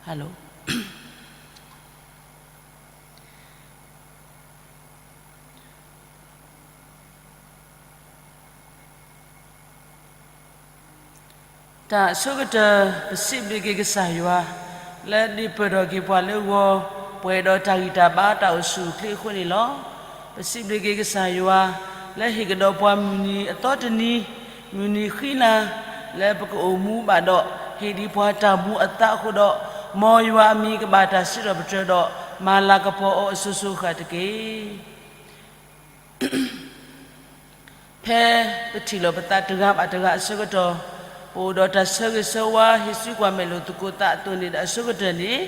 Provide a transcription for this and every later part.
Hello. တၢ်အဆိကတၢၢ် ပစံးဘျုးက့ၤကစၢ်ယွၤ လၢဒုးပၢၢ်ထီၣ်က့ၤပှၤလၢဂီၤ ပှဲၤဒီးတၢ်ဂံၢ်တၢ်ဘါတၢ်အိၣ်ဆူၣ်အိၣ်ချ့အဃိန့ၣ်လီၤ. ပစံးဘျုးက့ၤကစၢ်ယွၤ လၢဟ့ၣ်ကဒီးပှၤမုၢ်နံၤအသီတနံၤ မုၢ်နံၤဃံလၤ လၢပကအိၣ်မူဘၣ်ဒီး ဟ့ၣ်ဒံးပှၤတၢ်မူအသးအဃိဒီး မ်ယွၤအမံၤကဘၣ်တၢ်စံးထီၣ်ပတြၢၤဒီး မၤလၤကပီၤအီၤအစိၤစိၤအဃၣ်တက့ၢ်. ဖဲပထံၣ်လိာ်ပသးတဂၤဘၣ်တဂၤအဆၢကတီၢ် ပအိၣ်ဒီးတၢ်ဆၢဂ့ၤဆၢဝါ ဟံးစုကွၢ်မဲာ်လိာ်သကိးသးအသိးန့ၣ်ဒီး အဆိကတၢၢ်န့ၣ်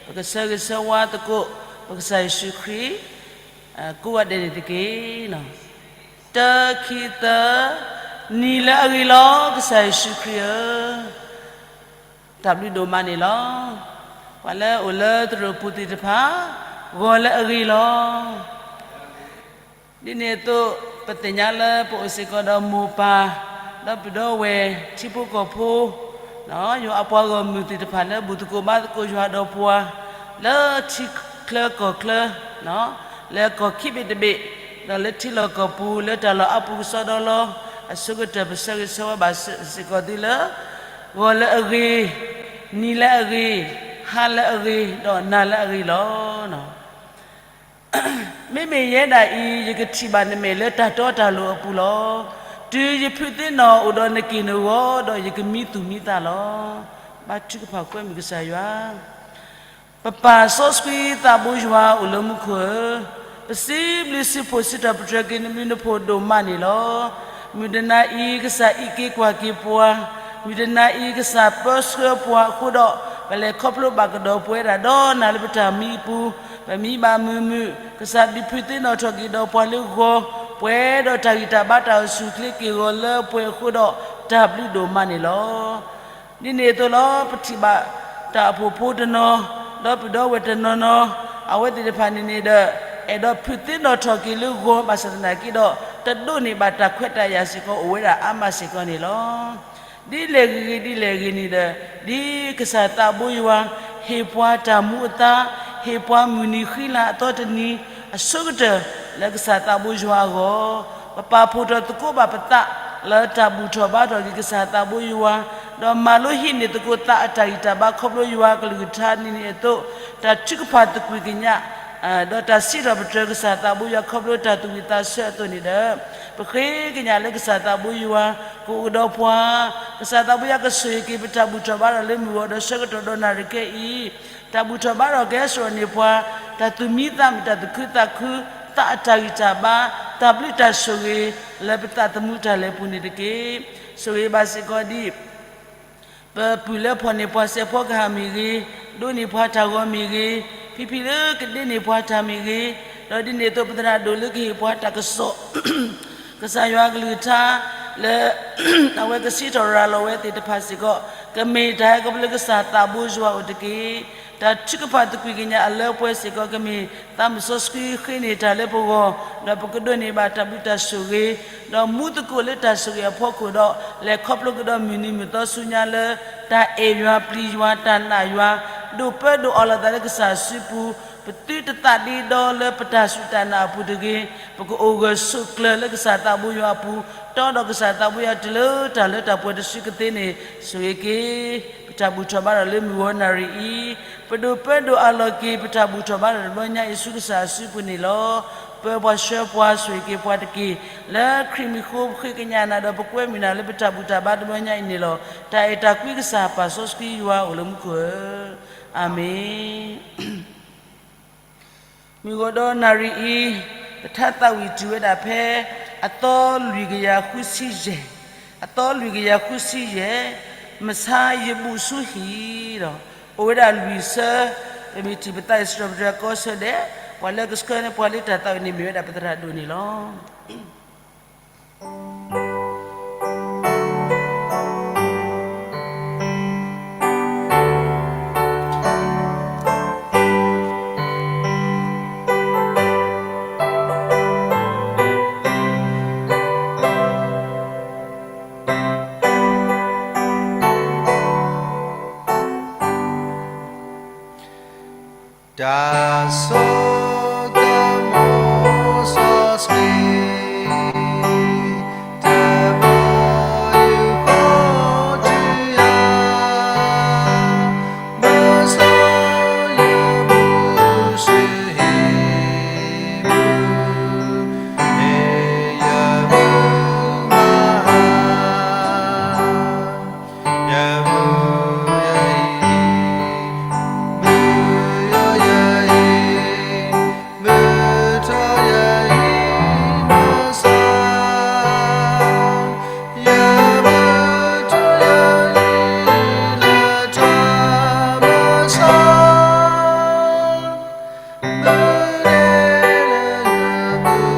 ပကဆၢဂ့ၤဆၢဝါသကိး ပကစၢ်ယ့ၣ်ၡူးခရံာ် ကိးဂၤဒဲးန့ၣ်တက့ၢ်. တၢ ခံ သၢ, နံၤလၢအဂ့ၤလီၤ ကစၢ်ယ့ၣ်ၡူးခရံာ်ဧၢ, တၢ်ဘျုးဒိၣ်မးန့ၣ်လီၤ. ပှၤလၢအိၣ်လၢသရိာ်ပူၤသ့ၣ်တဖၣ် ဂီၤလၢအဂ့ၤလီၤ. ဒ်န့ၣ်အသိး ပသ့ၣ်ညါလၢပအိၣ်စ့ၢ်ကီးဒီးမိၢ်ပၢ် ဒီပုၢ်ဒီဝဲၢ် ထံဖိကီၢ်ဖိ ယွၤအပှၤဂီၢ်မုၢ်သ့ၣ်တဖၣ်လၢဘူၣ်သကိးဘါသကိးယွၤဒီးပှၤ လၢထံချၢကီၢ်ချၢ လၢကီၢ်ခံဘ့ၣ်တဘ့ၣ် ဒီးလၢထံလီၢ်ကီၢ်ပူၤ လၢတၢ်လီၢ်အါပူၤကစီဒီလီၤ. အဆိကတၢၢ် ပဆၢဂ့ၤဆၢဝါဘၣ်စ့ၢ်ကီးသုလၢ ဂီၤလၢအဂ့ၤ, နံၤလၢအဂ့ၤ, ဟါလၢအဂ့ၤ, ဒီးနၤလၢအဂ့ၤလီၤ. မ့မ့ၢ်ယဲဒၣ်အံၤ ယကထံၣ်ဘၣ်နမဲာ်လၢတၢ်တီတၢ်လိၤအပူၤလီၤ. တုၤယဖုးသ့ၣ်နီၣ်အိၣ်ဒီးနက့ၢ်နဂီၤဒီး ယကမံသူၣ်မံသးလီၤ. ဘါထုကဖၣ်ကွဲမုာ်ကစၢ်ယွၤ ပပၢ်စီဆှံသးဘိယွၤအိၣ်လၢမူခိၣ်ဧၢ, ပစံးဘျုးစံးဖှိၣ်စံးထီၣ်ပတြၢၤက့ၤနဘျုးနဖှိၣ်ဒိၣ်မးန့ၣ်လီၤ. မုၢ်တနၤအံၤ ကစၢ်အံးက့ၤကွၢ်က့ၤပှၤ, မုၢ်တနၤအံၤ ကစၢ်ပၢဆှၢပှၤအဃိဒီး ပလဲၤခီဖျိဘၣ်ကဒီးပဝဲဒၣ်ဒီးနၤလၢပတၢ်မံအပူၤ, ပမံဘၣ်မုာ်မုာ်, ကစၢ်ဒုးဖုးသ့ၣ်နီၣ်ထီၣ်က့ၤဒီးပှၤလၢဂီၤ, ပှဲၤဒီးတၢ်ဂံၢ်တၢ်ဘါတၢ်အိၣ်ဆူၣ်အိၣ်ချ့က့ၤဂီၤလၢပှဲၤအဃိဒီး တၢ်ဘျုးဒိၣ်မးန့ၣ်လီၤ. ဒ်န့ၣ်အသိးလီၤ ပထံၣ်ဘၣ်တၢ်အိၣ်ဖှိၣ်ဖိတနီၤ, ဒီပုၢ်ဒီဝဲၢ်တနီၤနီၤ, အဝဲသ့ၣ်တဖၣ်န့ၣ်န့ၣ်ဒီး အဲၣ်ဒိးဖုးသ့ၣ်နီၣ်ထီၣ်က့ၤလၢဂီၤဘၣ်ဆၣ်သနာ်က့ဒီး တဒိးန့ၢ်ဘၣ်တၢ်ခွဲးတၢ်ယာ်စ့ၢ်ကီးအိၣ်ဝဲဒၣ်အါမးစ့ၢ်ကီးန့ၣ်လီၤ. ဒ်လဲၣ်ဂ့ၤဂ့ၤ ဒ်လဲၣ်ဂ့ၤန့ၣ်ဒီး ဒ်ကစၢ်သးဘိယွၤ ဟ့ၣ်ပှၤတၢ်မူအသါ, ဟ့ၣ်ပှၤမုၢ်နံၤဃံလၤအသီတနံၤ အဆိကတၢၢ် လၢကစၢ်သးဘိယွၤအဂီၢ် ပပာ်ဖှိၣ်ထီၣ်သကိးဘၣ်ပသး လၢတၢ်ဘူၣ်ထီၣ်ဘါထီၣ်က့ၤကစၢ်သးဘိယွၤ, ဒီးမၤလိဟံးန့ၢ်သကိးသးအတၢ်ဂံၢ်တၢ်ဘါခီဖျိယွၤအကလုၢ်ကထါန့ၣ်န့ၣ်အသိး, တၢ်ထုကဖၣ်သကွံာ်ကညး ဒီးတၢ်စံးထီၣ်ပတြၢၤကစၢ်သးဘိယွၤခီဖျိတၢ်သူၣ်ဝံၣ်သးဆၢအသိးန့ၣ်ဒီး, ပဃ့ကညးလၢကစၢ်သးဘိယွၤ ကအိၣ်ဒီးပှၤ, ကစၢ်သးဘိယွၤကဆိၣ်ဂ့ၤက့ၤပတၢ်ဘူၣ်ထီၣ်ဘါထီၣ်လၢမုၢ်ဂီၤ ဒီးဆၢကတီၢ်ဒီးနၣ်ရံၣ်ခဲအံၤ, တၢ်ဘူၣ်ထီၣ်ဘါထီၣ်ကဟဲစိာ်န့ၢ်ပှၤ, တၢ်သူၣ်မံသးမုာ် တၢ်သူၣ်ခုသးခု, သးအတၢ်ဂံၢ်တၢ်ဘါ, တၢ်ဘျုးတၢ်ဆိၣ်ဂ့ၤ လၢပသးသမူတၢ်လဲၤပူၤန့ၣ်တက့ၢ်. ဆိၣ်ဂ့ၤဘၣ်စ့ၢ်ကီးဒ် ပပုၢ်လၢဖီၣ်န့ၢ်ပှၤစဲးဖီကဟၣ်မ့ၢ်ဂ့ၤ, ဒိးန့ၢ်ပှၤတၢ်ဂီၤမ့ၢ်ဂ့ၤ, ဖံဖံလၢကဒ့န့ၢ်ပှၤတၢ်မ့ၢ်ဂ့ၤ, ဒီးဒ်န့ၣ်အသိးပသရၣ်ဒိၣ်လၢကဟ့ၣ်ပှၤတၢ်ကစီၣ် ကစၢ်ယွၤအကလုၢ်ကထါ လၢ အဝဲကစံးထီၣ်ရၤလီၤဝဲသ့ၣ်တဖၣ်စ့ၢ်ကီး ကမ့ၢ်တၢ်ဟဲခီဖျိလၢကစၢ်သးဘိယွၤအအိၣ်တက့ၢ်. တၢ်ထုကဖၣ်သကွံာ်ကညးအလၢပှဲၤစ့ၢ်ကီး ကမ့ၢ်သးစီဆှံဃ့န့ၢ်တၢ်လၢပဂီၢ်, ဒီးပကဒိးန့ၢ်ဘၣ်တၢ်ဘျုးတၢ်ဆိၣ်ဂ့ၤ, ဒီးမူသကိးလၢတၢ်ဆိၣ်ဂ့ၤအဖီခိၣ်ဒီး လဲၤခီဖျိကဒီးမုၢ်နံၤမုၢ်သီဆူညါလၢ တၢ်အဲၣ်ယွၤပျံၤယွၤ တၢ်နာ်ယွၤ ဒိၣ်ပၢဒိၣ်အီၤလိာ်သးလၢကစၢ်စုပူၤ, ပသုတသးဒ့ဒီလၢပတၢ်စူၢ်တၢ်နာ်အပူၤတဂ့ၤ, ပကအိၣ်ဂၢၢ်ဆိးကျၢၤလၢကစၢ်သးဘိယွၤအပူၤ, တီဒီးကစၢ်သးဘိယွၤတုၤလၢတၢ်လၢတၢ်ပှဲၤတစုကသ့န့ၣ် ဆိၣ်ဂ့ၤက့ၤ ပတၢ်ဘူၣ်ထီၣ်ဘါထီၣ်လၢမုၢ်ဂီၤနၣ်ရံၣ်အံၤ, ပဒိၣ်ပၢဒိၣ်အးလီၤက့ၤ ပတၢ်ဘူၣ်ထီၣ်ဘါထီၣ်တဘျီညါအံၤဆူကစၢ်အစုပူၤန့ၣ်လီၤ. ပၢပှၤဆှၢပှၤဆိၣ်ဂ့ၤက့ၤပှၤတက့ၢ်. လၢခရံာ်မံၤအဃိ ပဃ့ကညးနၤဒီး ပကွဲမုာ်နၤလၢပတၢ်ဘူၣ်တၢ်ဘါတဘျီညါအံၤန့ၣ်လီၤ. တၢ်အဲၣ်တၢ်ကွံကစၢ်ပၢ်စီဆှံယွၤအိၣ်လၢမူခိၣ်ဧၢ, အၤမ့ၣ်. မုၢ်ဂီၤဒီးနၣ်ရံၣ်အံၤ, ပထါသးဝံၣ်တုၤဝဲဒၣ်ဖဲ အသီလွံၢ်ကယၤဃုဆံယဲၢ်, အသီလွံၢ်ကယၤဃုဆံယဲၢ်, မဆါယဘူၣ်ဆူဟံၣ်ဒီး အိၣ်ဝဲဒၣ်လွံၢ်ဆၢ, ပမ့ၢ်ထံၣ်ပသးအံၤစံးထီၣ်ပတြၢၤကိးဆၢဒဲး, ပှၤလၢကဆှၢန့ၢ်ပှၤလၢတၢ်သးဝံၣ်န့ၣ်မ့ၢ်ဝဲဒၣ်ပသရၣ်ဒိၣ်န့ၣ်လီၤ. တၢ်စိတၢ်ကမီၤစီဆှံ, တၢ်ဘီယူၤဃီတုၤယၤ, မၤစၢၤယၤ ဘုစဟံးမူ, မ့ၢ်ယမုၢ်မၤဟါ ယမုၢ်ယဟံၣ်, မုၢ်ယီယဟံၣ်, မုၢ်ထီယဟံၣ်မၤစၢၤ, ယမုၢ်ထီယဟံၣ်လၢထးမၤစၢၤ, မုၢ်န့ၣ်လၢယမုၢ်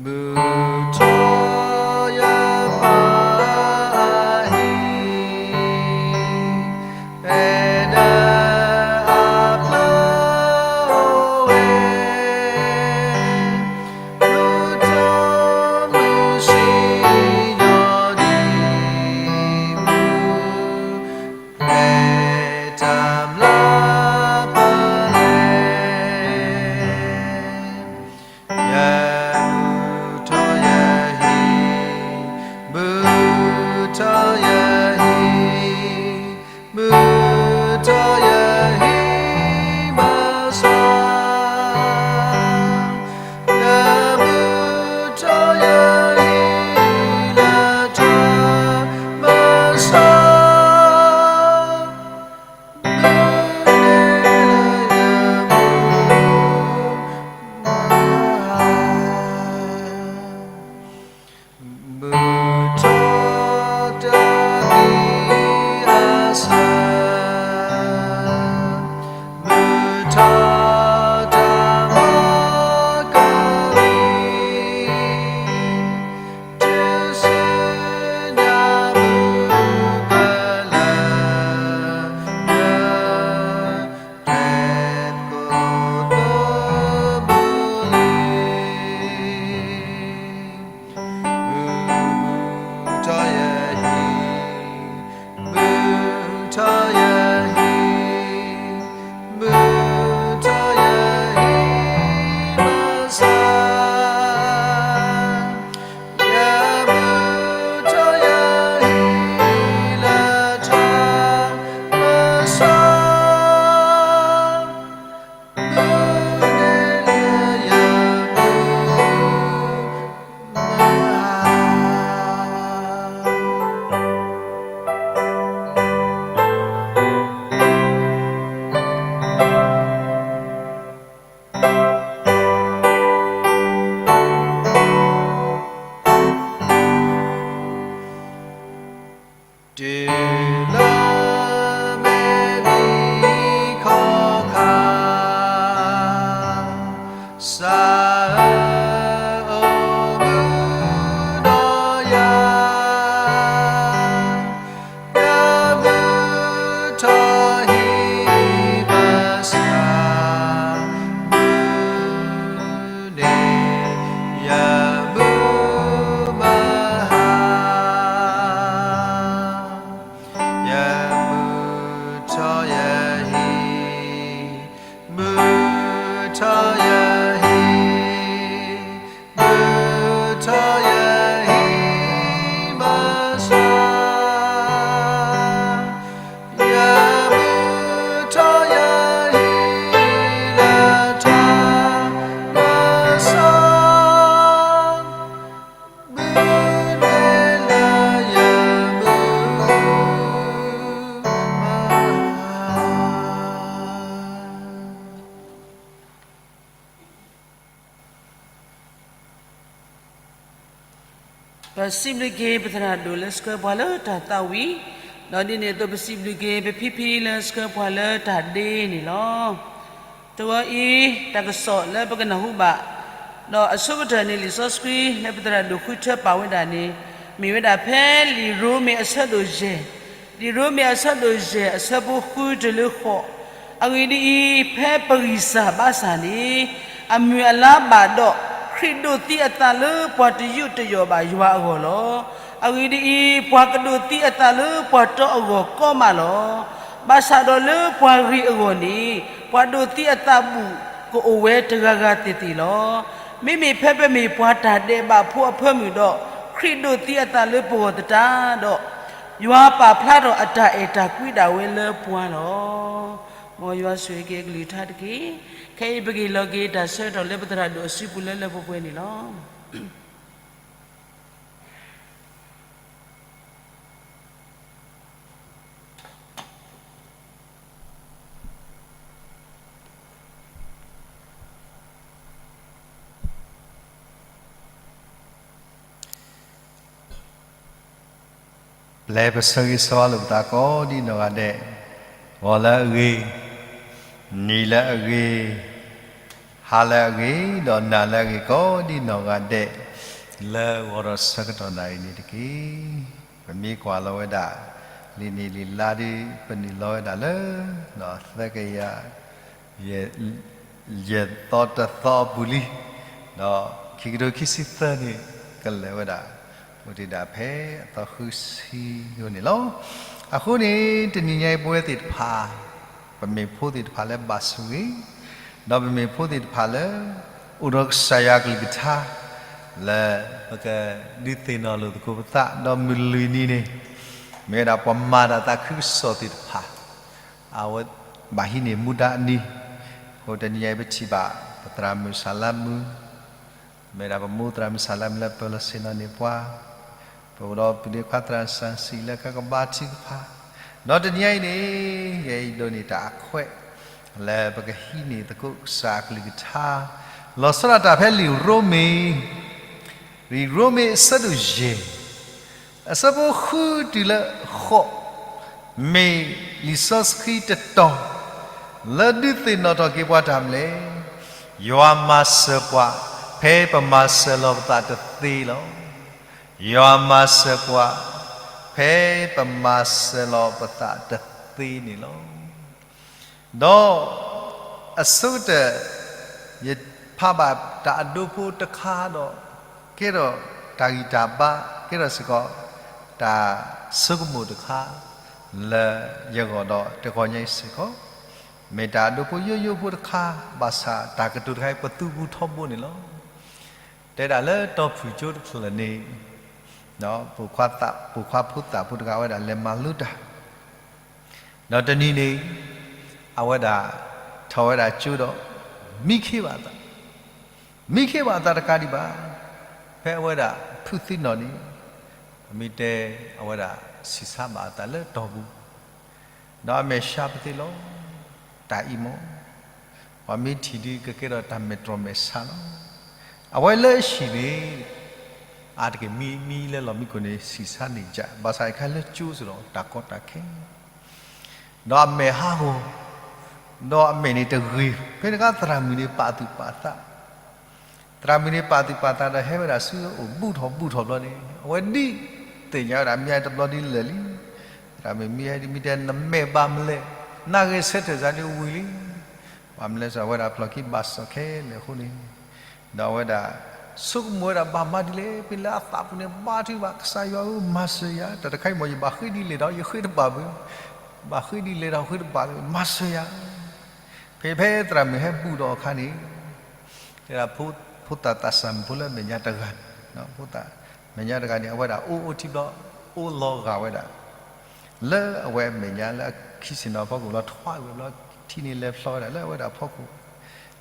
မုၢ်ထီယပၢ်အဟံၣ်, ဖဲဒၣ်အပျၢ်အိၣ်ဝဲ, မုၢ်ထီမုၢ်ဆ့ၣ်ညီဒံးမုၢ်, ဖဲတၢ်မျၢ်ပလဲ ယမုၢ်ထီယဟံၣ်, မုၢ်ထီယဟံၣ်, မုၢ်ထီယဟံၣ်မၤစၢၤ, ယမုၢ်ထီယဟံၣ်လၢထးမၤစၢၤ မုၢ်ထီတၢ်သံအဆၢ, မုၢ်ထီတၢ်မၤကလံၤ, တုၤဆူညါမုၢ်ကလၢၢ် တၢ်ကိၢ်တဘိလံ, မုၢ်ထီယဟံၣ်, မုၢ်ထီယဟံၣ်, မုၢ်ထီယဟံၣ်မၤစၢၤ ယမုၢ်ထီယဟံၣ်လၢထးမၤစၢၤ, မုၢ်န့ၣ်လၢယမုၢ်မၤဟါ တုၤလၢမဲာ်ဘံခီခါ စၢ်ဧၢ အိၣ်မုာ်ဒီးယၤ ယမုၢ်ထီဟံၣ်ဘၢစၢ် မုၢ်န့ၣ် ယမုၢ်မၤဟါ ယမုၢ်ထီယဟံၣ် မုၢ်ထီယဟံၣ် မုၢ်ထီယဟံၣ်ဘၢစၢ် ယမုၢ်ထီယဟံၣ်လၢထးမၤစၢၤ မုၢ်န့ၣ်လၢယမုၢ်မၤဟါ ပစံးဘျုးက့ၤပသရၣ်ဒိၣ်လၢဆှၢပှၤလၢတၢ်သးဝံၣ်, ဒီးဒ်န့ၣ်အသိးပစံးဘျုးက့ၤပဖံဖံလၢဆှၢပှၤလၢတၢ်ဒ့န့ၣ်လီၤ. တဝီအံၤ တၢ်ကစီၣ်လၢပကနၢ်ဟူဘၣ်, ဒီးအဆိကတၢၢ်န့ၣ်လံာ်စီဆှံလၢပသရၣ်ဒိၣ်ဃုထၢပာ်ဝဲဒၣ်န့ၣ် မ့ၢ်ဝဲဒၣ်ဖဲလံာ်ရိမ့ၤအဆၢဒိၣ်ယဲၢ်, လံာ်ရိမ့ၤအဆၢဒိၣ်ယဲၢ်အဆၢဖိဃုတုၤလၢဃိး, အဂ့ၢ်ဒ်အံၤ, ဖဲပဂံၢ်စၢ်ဘါစၢ်န့ၣ် အမုၢ်အလါဘၣ်ဒီး ခရံာ်ဒိးသံအသးလၢပှၤတယူးတယီၣ်ဘၣ်ယွၤအဂီၢ်လီၤ. အဂ့ၢ်ဒ်အံၤ, ပှၤကဒိးသံအသးလၢပှၤတီအဂီၢ်ကီမးလီၤ. ဘၣ်ဆၣ်ဒီးလၢပှၤဂ့ၤအဂီၢ်န့ၣ်, ပှၤဒိးသံအသးဘူၣ်ကအိၣ်ဝဲတဂၤဂၤသ့ၣ်သ့ၣ်လီၤ. မ့မ့ၢ်ဖဲပမ့ၢ်ပှၤတၢ်ဒဲးဘးဖိအဖၢမုၢ်ဒီး, ခရံာ်ဒိးသံအသးလၢပဂီၢ်သတးဒီး, ယွၤပာ်ဖျါထီၣ်အတၢ်အဲၣ်တၢ်ကွံဒၣ်ဝဲလၢပှၤလီၤ. မ်ယွၤဆိၣ်ဂ့ၤက့ၤအကလုၢ်ကထါတက့ၢ်. ခဲအံၤပက့ၤလီၤက့ၤတၢ်ဆၢကတီၢ်လၢပသရၣ်ဒိၣ်အစုပူၤလၢလၢပှဲၤပှဲၤန့ၣ်လီၤ. ပျဲပဆၢဂ့ၤဆၢဝါလိာ်ပသးကိးဒ်နီၢ်ဂၤဒဲး, ဂီၤလၢအဂ့ၤ, နံၤလၢအဂ့ၤ, ဟါလၢအဂ့ၤ, ဒီးနၤလၢအဂ့ၤ ကိးဒ်နီၢ်ဂၤဒဲး, လၢဂီၤဒီးဆၢကတီၢ်နၣ်ရံၣ်န့ၣ်တက့ၢ်. ပမ့ၢ်ကွၢ်လီၤဝဲဒၣ် လံာ်နံၣ်လံာ်လါဒီး ပနုာ်လီၤဝဲဒၣ်လၢ သၢကယၤ ယဲၢ်သီတသီအပူၤလံ, ဒီးခံကထိခံဆံသၢန့ၣ် ကလဲၤဝဲဒၣ် အိၣ်တ့ၢ်ဒၣ်ဖဲအသီဃုဆံအဂီၢ်န့ၣ်လီၤ. အဃိန့ၣ် တနံၤညါအံၤပဝဲသ့ၣ်တဖၣ် ပမ့ၢ်ဖိသ့ၣ်တဖၣ်လၢဘၣ်ဆိၣ်ဂ့ၤ, ဒီးပမ့ၢ်ဖိသ့ၣ်တဖၣ်လၢ အိၣ်ဒီးကစၢ်ယွၤအကလုၢ်ကထါ လၢပကဒုးသ့ၣ်နီၣ်လိာ်သကိးပသး ဒီးမုၢ်လွံၢ်နံၤန့ၣ် မ့ၢ်ဝဲဒၣ်ပှၤမၤတၢ်သးခုကစီၣ်သ့ၣ်တဖၣ် အဝဲဘၣ်ဟံးန့ၢ်မူဒါအနံၤ, အဃိတနံၤညါအံၤပထံၣ်ဘၣ် ပသရၣ်မုၣ်စၢ်လါမုၣ်, မ့ၢ်ဒၣ်ပမိၢ်သရၣ်မုၣ်စၢ်လါမုၣ်လၢပၢၤလီၤဆ့ၣ်နီၤန့ၢ်ပှၤ, ပအိၣ်ဒီးပုၢ်ဒ့ခွါသရၣ်စၢ်စံၣ်လၢကကဘါထုကဖၣ်, ဒီးတနံၤညါအံၤန့ၣ် ယအဲၣ်ဒိးန့ၢ်တၢ်အခွဲး လၢပကဟံးန့ၢ်သကိးကစၢ်အကလုၢ်ကထါ, လီၤဆီဒၣ်တၢ်ဖဲလံာ်ရိမ့ၤ လံာ်ရိမ့ၤအဆၢဒိၣ်ယဲၢ် အဆၢဖိဃုတုၤလၢဃိး, မ့ၢ်လံာ်စီဆှံတတီၤ လၢဒုးသ့ၣ်နီၣ်ထီၣ်က့ၤပှၤတၢ်မနုၤလဲၣ်, ယွၤမၤစၢၤပှၤ ဖဲပမၤစၢၤလီၤပသးတသ့လီၤ. ယွၤမၤစၢၤပှၤ ဖဲပမၤစၢၤလီၤပသးတသ့န့ၣ်လီၤ. ဒီးအဆိကတၢၢ် ယဖးဘၣ်တၢ်အဒိဖိတခါဒီး ကဲထီၣ်တၢ်ဂံၢ်တၢ်ဘါ ကဲထီၣ်စ့ၢ်ကီး တၢ်ဆိကမိၣ်တခါ လၢယဂီၢ်ဒီးတဂီၤညါအံၤစ့ၢ်ကီး, မ့ၢ်တၢ်အဒိဖိယိယိဖိတခါ, ဘၣ်ဆၣ်တၢ်ကတိၤတခါအံၤ ပသူဘူးထီဘိန့ၣ်လီၤ. တဲဒၣ်လၢတီၤဖုၣ်ကၠိတဖျၢၣ်န့ၣ် ပိာ်ခွါဖိသၣ်ဖိတဂၤဝဲဒၣ်လဲၤမၤလိတၢ် ဒီးတနံၤန့ၣ် အဝဲဒၣ်ထီၣ်ဝဲဒၣ်ကၠိဒီး မံခ့ဘၣ်အသး, မံခ့ဘၣ်အသးတကးဒံးဘၣ်, ဖဲအဝဲဒၣ်ဖုးသံနီၣ်န့ၣ် ပမ့ၢ်တဲအဝဲဒၣ်ဆံးဆါဘၣ်အသးလၢတီၢ်ပူၤ ဒီးအမဲာ်ဆှးပသ့လီၤ. တၢ်အံၤမ့ၢ် ပှၤမ့ၢ်ထံၣ်ဒုးကကဲထီၣ်တၢ်မဲာ်တြီမဲာ်ဆှးလီၤ. အဝဲလၢအဟံၣ်န့ၣ် အါတက့ၢ်မံမံလၢလီၢ်မံခိၣ်န့ၣ် ဆံးဆါန့ၢ်ကၠး, ဘၣ်ဆၣ်အခါလၢကၠိစ့ၢ်ဒီးတၢ်ကီတၢ်ခဲ ဒီးအမဲာ်ဟးဂီၤ, ဒီးအမဲာ်န့ၣ်တဂ့ၤ, ဖဲန့ၣ်အခါသရၣ်မုၣ်န့ၣ်ပာ်သူၣ်ပာ်သး, သရၣ်မုၣ်န့ၣ်ပာ်သူၣ်ပာ်သးဒီးဟဲဝဲဒၣ်ဆူအအိၣ်ဘူးထီၣ်ဘူးထီၣ်ဘျီန့ၣ် အဝဲဒ်သ့ၣ်ညါဝဲဒၣ်မ့ၢ်တဘျီဒ်လဲၣ်လံ. သရၣ်မုၣ်မံဟဲဒ်မ့ၢ်တဲနမဲာ်ဘၣ်မလဲၣ်, နဂဲၤဆၢထၢၣ်စၢ်န့ၣ်ဝံၤလံ. ဘၣ်မလဲၣ်စ့ၢ်ဝဲဒၣ်ဖျီၣ်ခံဘၣ်စီၣ်ခဲလၢာ်အဃိန့ၣ်, ဒီးအဝဲဒၣ် ဆိကမိၣ်ဝဲဒၣ်ဘၣ်မၤဒ်လဲၣ်, ဖဲလၢအသးပူၤန့ၣ် ဘါထုကဖၣ် ကစၢ်ယွၤဧၢ မၤစၢၤယၤ, တၢ်တခါအံၤမ့ၢ်ယဘၣ်ဃ့ဒ်လဲၣ်ဒီးယဃ့တဘၣ်ဘၣ်, ဘၣ်ဃ့ဒ်လဲၣ်ဒီးဃ့တဘၣ်ဘၣ် မၤစၢၤယၤ. ဖဲဖဲသရၣ်မုၣ်ဟဲဘူးဒီးအခါန့ၣ် တဲဒၣ် ဖိသၣ်သးစၢ်မုၣ်ဖိလၢအမဲာ်ညါတဂၤ, ဖိသၣ်မဲာ်ညါတဂၤန့ၣ် အဝဲဒၣ်အိၣ်အိၣ်ထံဘျီ အိၣ်လီၤဂာ်ဝဲဒၣ် လၢအဝဲအမဲာ်ညါလၢအခံဆ့ၣ်နီၤအဖီခိၣ်လီၤ ထွါကွံာ်ဘျီ ထံန့ၣ်လဲၤဖျီဝဲဒၣ်လၢအဝဲဒၣ်အဖီခိၣ်,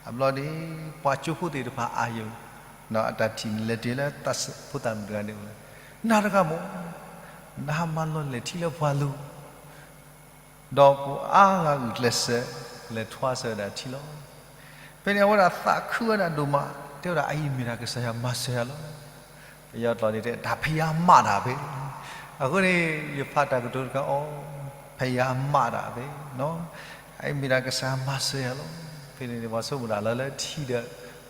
အဘျီန့ၣ် ပှၤကၠိဖိသ့ၣ်တဖၣ်အါယိာ်, အတၢ်ထံၣ်န့ၣ်လဲၤတုၤလၢသးစၢ်ဖိသၣ်မုၣ်တဂၤန့ၣ်အိၣ်လၢ နၤတဂၤမ့ၢ် နဟးမၤလီၤလဲၢ်ထံလၢပှၤလိၤ ဒီးပှၤအါဂၤဂုာ်ကျဲးစၢး လဲၤထွါစၢၤဝဲဒၣ်ထံလီၤ. ဖဲန့ၣ်အဝဲဒၣ်သးခုဝဲဒၣ်ဒိၣ်မး, တဲဝဲဒၣ် အအံၤမ့ၢ်ဒၣ်ကစၢ်ယွၤမၤစၢၤယၤလီၤ. ပယီၤကျိာ်န့ၣ်တဲ တၢ်ဖယါမးတၢ်ဖဲ, အဃိန့ၣ် ယဖးတၢ်ကတိၤတခါအီၤ, ဖယါမးတၢ်ဖဲ, အအံၤမ့ၢ်ဒၣ်ကစၢ်ယွၤမၤစၢၤယၤလီၤ. ဖဲန့ၣ်န့ၣ် ပှၤဆိကမိၣ်ဒၣ်လၢလၢထံဒီး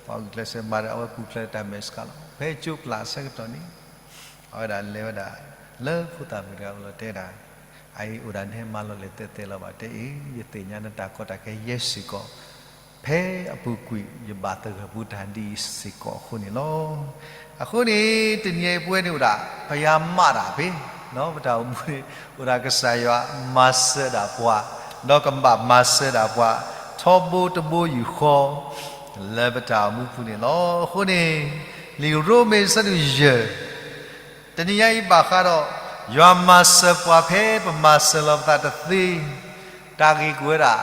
ပှၤဂုာ်ကျဲးစၢးမၤဒီး အဝဲပူၤဖျဲးတၢ်မဲာ်ဆှးလီၤ. ဖဲကၠိပျၢ်အဆၢကတီၢ်န့ၣ် အဝဲဒၣ်လဲၤဝဲဒၣ် လၢဖိသၣ်မုၣ်တဂၤအအိၣ်လီၤတဲဒၣ်, အအံၤအိၣ်ဒၣ်နဟဲမၤလီၤလဲၢ်သဲးသဲးလီၤဘၣ် တဲအံၤ ယသ့ၣ်ညါနတၢ်ကီတၢ်ခဲယဲၢ်စ့ၢ်ကီး, ဖဲအပူၤကွံာ်ယဘၣ်သဂၢၢ်ပူၤတၢ်ဒ်အံၤစ့ၢ်ကီးအဃိန့ၣ်လီၤ. အဃိန့ၣ် တနံၤအံၤပဝဲန့ၣ်အိၣ်ဒၣ် ပယၤမးတၢ်ဖဲ ပတၢ်အိၣ်မူန့ၣ် အိၣ်ဒၣ်ကစၢ်ယွၤမၤစၢၤဒၣ်ပှၤ, ဒီးကဘၣ်မၤစၢၤဒၣ်ပှၤ ထီဘိတဘိယူၢ်ဃီ လၢပတၢ်အိၣ်မူပူၤန့ၣ်လီၤ. အဃိန့ၣ် လံာ်ရိမ့ၤဆၢဒိၣ်ယဲၢ် တနံၤညါအံၤဘၣ်ဃးဒီး ယွၤမၤစၢၤပှၤဖဲပမၤစၢၤလီၤပသးတသ့, တၢ်ဂ့ၢ်ကီးဝဲဒၣ်